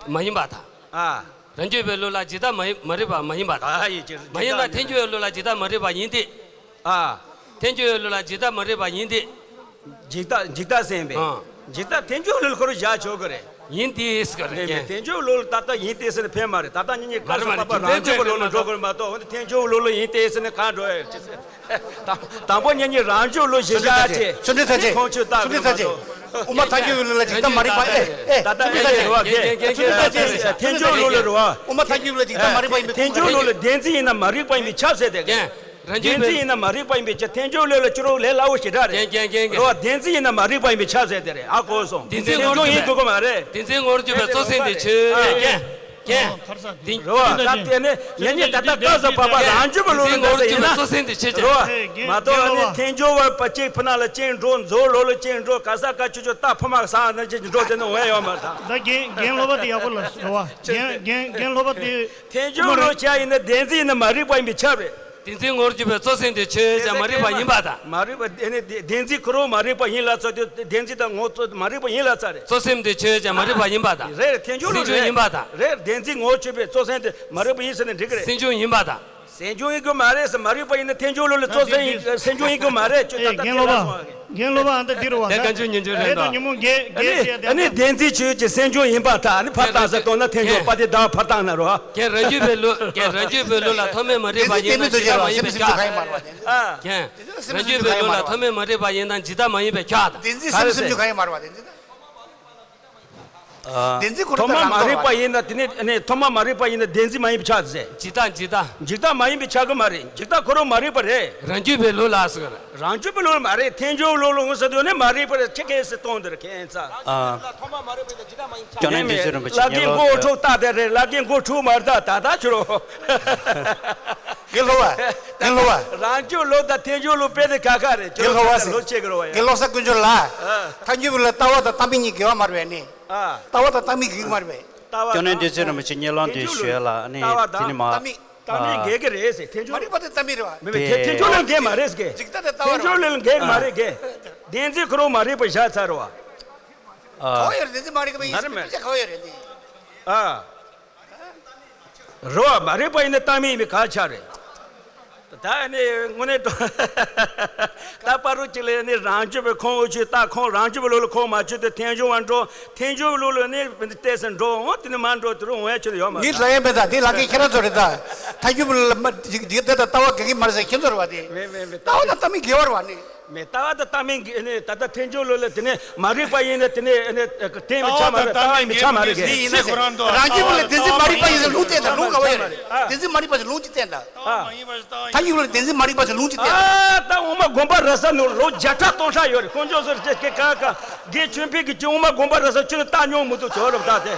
མ་ཡིན་པ་དང་། ཨ། རང་རྒྱུད་པའི་ལུགས་ལ་ཇི་ལྟ་མ་ཡིན་མ་རིག་པ་མ་ཡིན་པ་དང་། ཨ་ཡིན་གྱི། མ་ཡིན་ན་ཐལ་འགྱུར་བའི་ལུགས་ལ་ཇི་ལྟ་མ་རིག་པ་ཡིན་ཏེ། ཨ། ཐལ་འགྱུར་བའི་ལུགས་ལ་ཇི་ལྟ་མ་རིག་པ་ཡིན་ཏེ། འཇིག་ལྟ་འཇིག་ལྟ་ཟེར་ཡིན་པས། ཨ། འཇིག་ལྟ་ཐལ་འགྱུར་ལུགས་ལ་ཁོ་རང་བཞག་ཆོག་གི་རེད། ཡིན་ཏེ་ཟེར་གི་རེད། མེད་མེད། ཐལ་འགྱུར་ལུགས་ལ་ད་ལྟ་ཡིན་ཏེ་ཟེར་ནས་ཕན་མ་རེད། ད་ལྟ་ཉིད་ཉིད་ག་ས་པ་པ་རང་རྒྱུད་པའི་ལུགས་ལ་འགྲོ་དགོས་རེད་མ་གཏོགས། འོན་ཏེ་ཐལ་འགྱུར་ལུགས་ལ་ཡིན་ཏེ་ཟེར་ནས་གང་འགྲོ་ཡ། དང་དང་པོ་ཉིད་ཉིད་རང་རྒྱུད་ལུགས་གཞིར་བཞག་ཅེས། ཚུལ་ཁྲིམས་ཐམས་ཅད། ཁོང་ཆོས་བཏགས་དགོས་རེད་མ་གཏོགས། དབུ་མ་ཐལ་འགྱུར་ལུགས་ལ་ཇི་ལྟ་མ་རིག་པ། ཨེ་ཨེ། ད་ལྟ་ཨེ་ཨེ་རེད་བ་གས། ཚུལ་ཁྲིམས་ཐམས་ཅད། ཐལ་འགྱུར་ལུགས་ལ་རེད་བ། དབུ་མ་ཐལ་འགྱུར་ལུགས་ལ་ཇི་ལྟ་མ་རིག་པ་ཡིན་པའི། ཐལ་འགྱུར་ལུགས་ལ་བདེན་འཛིན་ཡིན་ན་མ་རིག་པ་ཡིན་པས་ཁྱབ་ཟེར་ཏེ། རང་རྒྱུད་པའི། བདེན་འཛིན་ཡིན་ན་མ་རིག་པ་ཡིན་པས་ཁྱབ། ཐལ་འགྱུར་ལུགས་ལ་སྤྱི་རོགས་ལས་སླ་བོ་ཞེ་དྲག་རེད། རྒན་རྒན་རྒན་རྒན། རེད་བ། བདེན་འཛིན་ཡིན་ན་མ་རིག་པ་ཡིན་པས་ཁྱབ་ཟེར་ཏེ་རེད། ཨ་གོ་སོང་། བདེན་འཛིན་ངོ་བོར་གྱུར་པའི། སེམས་བྱུང་ཡིན་དགོས་ཀྱི་མ་རེད། བདེན་འཛིན་ངོ་བོར་གྱུར་པའི་གཙོ་སེམས་དེ་ཆོས་ཅན། རྒན་རྒན། རེད་བ། ད་དེ་ནི་ཉེ་ཉེ་ད་ལྟ་སྐབས་སུ་བབ་པ་རང་རྒྱུད་པའི་ལུགས་ལ་འདི་ཟེར་ཡིན་ན། གཙོ་སེམས་དེ་ཆོས་ཅན། རེད་བ། མ་གཏོགས་ནི་ཐལ་འགྱུར་བ་པ་གཅིག་ཕུ་ནག་ལ་གཅིག་འགྲོ། མཛོད་ལུགས་ལ་གཅིག་འགྲོ། ག་ས་ག་ཆུ་ཆུ་རྟ་ཕུ་མ་ས་ན་གཅིག་འགྲོ། དེ་ནི་འོང་ཡ་ཡོད་མ་རེད་ད། ད་རྒན་རྒན་ལོ་པ་དེ་ཡག་པོ་ལ་རེད་བ། རྒན་རྒན་རྒན་ལོ་པ་དེ། ཐལ་འགྱུར་ལུགས་བྱ་ཡིན་ན་བདེན་འཛིན་ཡིན་ན་མ་རིག་པ་ཡིན་པས་ཁྱབ་རེད། བདེན་འཛིན་ངོ་བོར་གྱུར་པའི་གཙོ་སེམས་དེ་ཆོས་ཅན། མ་རིག་པ་ཡིན་པ་དང་། མ་རིག་པ་དེ་ནི་བདེན་འཛིན་ཁོ་རང་མ་རིག་པ་ཡིན་ལ་སོགས་དུས་བདེན་འཛིན་དང་ངོ་བོ་མ་རིག་པ་ཡིན་ལ་ཚ་རེད། གཙོ་སེམས་དེ་ཆོས་ཅན། མ་རིག་པ་ཡིན་པ་དང་། རེད། ཐལ་འགྱུར་ལུགས་སེམས་བྱུང་ཡིན་པ་དང་། རེད། བདེན་འཛིན་ངོ་བོར་གྱུར་པའི་གཙོ་སེམས་དེ་མ་རིག་པ་ཡིན་ཟེར་ནས་འགྲིག་གི་རེད། སེམས་བྱུང་ཡིན་དགོས་མ་རེད་ཟེར། མ་རིག་པ་ཡིན་ན་ཐལ་འགྱུར་ལུགས་ལ་གཙོ་སེམས་ཡིན། སེམས་བྱུང་ཡིན་དགོས་མ་རེད། ཁྱོད་ད་ལྟ་རྒན་ལོ་པ། རྒན་ལོ་པ་ཨ་འདི་འདི་རུ་བ། དེ་བཀའ་འགྱུར་ཉན་རྒྱུ་རེད་དོ། ལས་དང་ཉོན་མོངས་འགལ་འགལ་ཨ་ནི་ཞེས་དེ། ཨ་ནི་བདེན་འཛིན་ཆོས་ཅན། སེམས་བྱུང་ཡིན་པར་ཐལ། ཨ་ནི་ཕར་བཏང་ས་གཏོང་ན་ཐལ་འགྱུར་པ་དེ་ད་ཕར་བཏང་ན་རོ། རྒན་རང་རྒྱུད་པའི་ལུགས། རྒན་རང་རྒྱུད་པའི་ལུགས་ལ་ཐོགས་མེད་མ་རིག་པ་ཡིན་ན་ཇི་ལྟ་མ་ཡིན་པས་ཁྱབ། ཨ། རྒན་རང་རྒྱུད་པའི་ལུགས་ལ་ཐོགས་མེད་མ་རིག་པ་ཡིན་ན་ཇི་ལྟ་མ་ཡིན་པས་ཁྱབ། བདེན་འཛིན་སེམས་བྱུང་གང་ཡང་མ་རེད་བ། བདེན་འཛིན་ད། བདེན་འཛིན་ཁོ་རང་ཐོག་མ་མ་རིག་པ་ཡིན་ན་དེ་ནི་ཐོག་མ་མ་རིག་པ་ཡིན་ན་བདེན་འཛིན་མ་ཡིན་པས་ཁྱབ་ཟེར། ཇི་ལྟ་ཇི་ལྟ། འཇིག་ལྟ་མ་ཡིན་པས་ཁྱབ་གི་མ་རེད། འཇིག་ལྟ་ཁོ་རང་མ་རིག་པ་རེད། རང་རྒྱུད་པའི་ལུགས་ལ་ཟེར། རང་རྒྱུད་པའི་ལུགས་ལ་མ་རེད། ཐལ་འགྱུར་ལུགས་ལ་འོང་ཟེར་དུས་ནི་མ་རིག་པ་རེད། ཁྱེད་ཀྱིས་ཟེར་གཏོང་འདིར་ཁྱེད་ཚ། ཨ། སྐྱོན་ནན་འདི་ཚོའི་རིན་པོ་ཆེ་ལ་རྒན་མགོ་འཁྲུག་ལྟ་དེ་རེད། ལ་རྒན་མགོ་འཁྲུག་མ་རེད་ད། ད་ད་ཁྱོད་རོ། རྒན་ལོ་བ། རྒན་ལོ་བ། རང་རྒྱུད་ལུགས་དང་ཐལ་འགྱུར་ལུགས་དཔེ་དེ་ཁ་ཁ་རེད། རྒན་ལོ་བ་ཟེར། ལོ་ཆེ་གི་རོ་བ་ཡ། རྒན་ལོ་ས་དཀོན་མཆོག་ལ། ཐལ་འགྱུར་ལ་ལྟ་བ་དང་ལྟ་མིན་གཉིས་འགལ་བ་མ་རེད་པས་ནི། ཨ། ལྟ་བ་དང་ལྟ་མིན་འགལ་གི་མ་རེད་པས། ལྟ་བ་དང་། སྐྱོན་ནན་འདི་ཚོའི་རིན་པོ་ཆེ་གཉིད་ལམ་དུ་ཞུས་ལ་ཨ་ནི་ལྟ་བ་དང་དེ་ནི་མ། ལྟ་མིན། ལྟ་མིན་འགལ་གི་རེད་ཟེར། ཐལ་འགྱུར། མ་རིག་པ་དེ་ལྟ་མིན་རེད་བ། མེད་མེད། ཐལ་འགྱུར་ལ་འགལ་མ་རེད་ཟེར་གི། འཇིག་ལྟ་དེ་ལྟ་བ་རེད་བ། ཐལ་འགྱུར་ལ་འགལ་མ་རེད་གི། བདེན་འཛིན་ཁོ་རང་མ་རིག་པ་བཞག་ཚར་བ། ཨ། ག་བ་ཡོད་རེད། བདེན་འཛིན་མ་རིག་པ་ཡིན་ཟེར་མི་ཆ་ག་བ་ཡོད་རེད་དེ། ཨ། རེད་བ། མ་རིག་པ་ཡིན་ན་ལྟ་མིན་ཡིན་པའི་ག་ཆ་རེད། ད་ནི་དངོས་གནས་དྲང་། ད་པ་རུ་གཅིག་ལས་ནི་རང་རྒྱུད་པའི་ཁོང་འུ་ཆོས་ལྟ་ཁོང་རང་རྒྱུད་པའི་ལུགས་ལ་ཁོང་མ་ཆུད་དེ་ཐལ་འགྱུར་བ་འགྲོ། ཐལ་འགྱུར་བའི་ལུགས་ལ་ནི་ཏོག་ཙམ་འགྲོ་འོང་། དེ་ནི་མ་འགྲོ་དེ་རུ་འོང་ཡ་ཆོས་ཡོད་མ་རེད། ངས་ལབ་ཡ་མེད་ད། དེ་ལ་ཀའི་ཁྱེད་རང་ཚོ་རེད་ད། ཐལ་འགྱུར་བའི་ལུགས་ལ་མ་འཇིག་འཇིག་ལྟ་དང་ལྟ་བ་འགལ་གི་མ་རེད་ཟེར་ཁྱེད་ཚོ་རེད་བ། དེ་མེད་མེད་མེད། ལྟ་བ་དང་ལྟ་མིན་འགལ་བ་རེད་བ་ནི། མེད། ལྟ་བ་དང་ལྟ་མིན་གྱི་ནི་ད་ལྟ་ཐལ་འགྱུར་ལུགས་ལ་དེ་ནི་མ་རིག་པ་ཡིན་ན་དེ་ནི་ནི་བདེན་པའི་ཆ་མ་རེད། ལྟ་བ་མིན་ཆ་མ་རེད་གི། ཡིན་ཟེར་ཁོ་རང་འདུག་རང་རྒྱུད་པ་ལ་བདེན་འཛིན་མ་རིག་པ་ཡིན་ཟེར་ལུང་བསྟན་དང་ལུང་ག་བ་ཡོད་རེད། བདེན་འཛིན་མ་རིག་པ་ཟེར་ལུང་གཅིག་བསྟན་དང་། ལྟ་བ་མ་ཡིན་པ་ཞིག་ལྟ་བ་ཡིན། ཐལ་འགྱུར་ལ་བདེན་འཛིན་མ་རིག་པ་ཟེར་ལུང་གཅིག་བསྟན་དང་། ཨ་ད་འོ་མ་དགོན་པ་ར་ས་ནོར་ལོ་བརྒྱ་ཕྲག་སྟོང་ཕྲག་ཡོད་རེད། དཀོན་མཆོག་ཟེར་ཅེས་ཀྱི་ཀ་ཀ་དགེ་ཆོས་འཕེལ་གྱི་ཅི་འོ་མ་དགོན་པ་ར་ས་ཁྱོད་ལ་ལྟ་མྱོང་མི་འདུག་ཇོ་རབ་ད་དེ།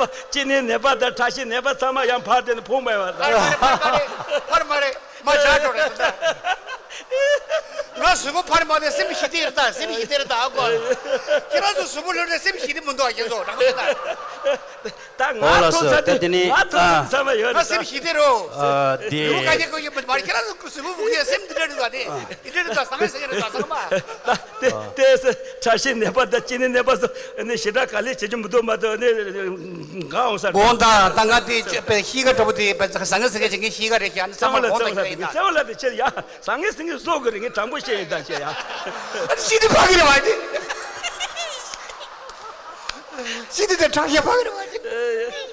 པ་གཅིན་སྙི་ནད་པ་དང་ཁྲག་ཤེད་ནད་པ་ཚང་མ་ཡང་ཕར་དེ་ནས་ཕུང་པ་ཡོད་པ། ཕར་མ་རེད། ཕར་མ་རེད། ཕར་མ་རེད། མ་བཞག་འགྲོ་རེད་ད། ང་གཟུགས་པོ་ཕར་མ་དེ་སེམས་ཞི་དེ་རེད་ད། སེམས་ཞི་དེ་རེད་ད། ཨ་ཀོ། ཁྱེད་རང་ཚོ་གཟུགས་པོ་ལོན་ནས་སེམས་ཞི་དེ་མི་འདུག་ཨ། ཁྱེད་ཚོ་དྲང་པོ་ད། ད་ང་འོ་ལགས་ཐུག་སོ། ཚར་ད་དེ་དེ་ནི་ང་ཐུག་ཚར་ཨ། ཚར་བ་ཡོད་ང་རེད་སེམས་ད། ཞི་དེ་རོ། ཨ། དེ། ལུ་ག་གེ་གོ་གེ་མ་རེད། ཁྱེད་རང་ཚོ་གཟུགས་པོ་བུ་གེ་སེམས་འདི་འདྲ་རེད་ད། དེ་འདི་འདྲ་རེད་ད། ཟང་ངེ་ཟིང་ངེ་རེད་ད། ཚང་མ། ད་དེ་དེ་ཁྲག་ཤེད་ནད་པ་དང་གཅིན་སྙི་ནད་པ་སོགས་ནི་ཞེ་དྲག་ག་ལེ་བྱེད་རྒྱུ་མི་འདུག་མ་གཏོགས་ནི་གང་འོང་ས་དགོངས་དག་ད་ང་དེ་ཅོ་པའི་གཤིས་ཀ་འདྲ་པོ་དེ་པའི་ཟང་ངེ་ཟིང་ངེ་བྱེད་མཁན་གཤིས་ཀ་རེད་ཤག་ཨ་ནི་ཚང་མ་ལ་དགོངས་དག་བྱས་ཡིན་ད། རྩ་བ་ལ་དེ་ཆེ་ཡ། ཟང་ངེ་ཟིང་ངེ་བཟོ་དགོས་རེད། ངས་དྲང་པོ་བཤད་ཡིན་ད་བཤད་ཡ། ཨ་ནི་ཤི་དེ་ཕ་གི་རེད་བ་དེ། ཤི་དེ་དེ་ཁྲག་ཤེད་ཕ་གི་རེད་བ་དེ།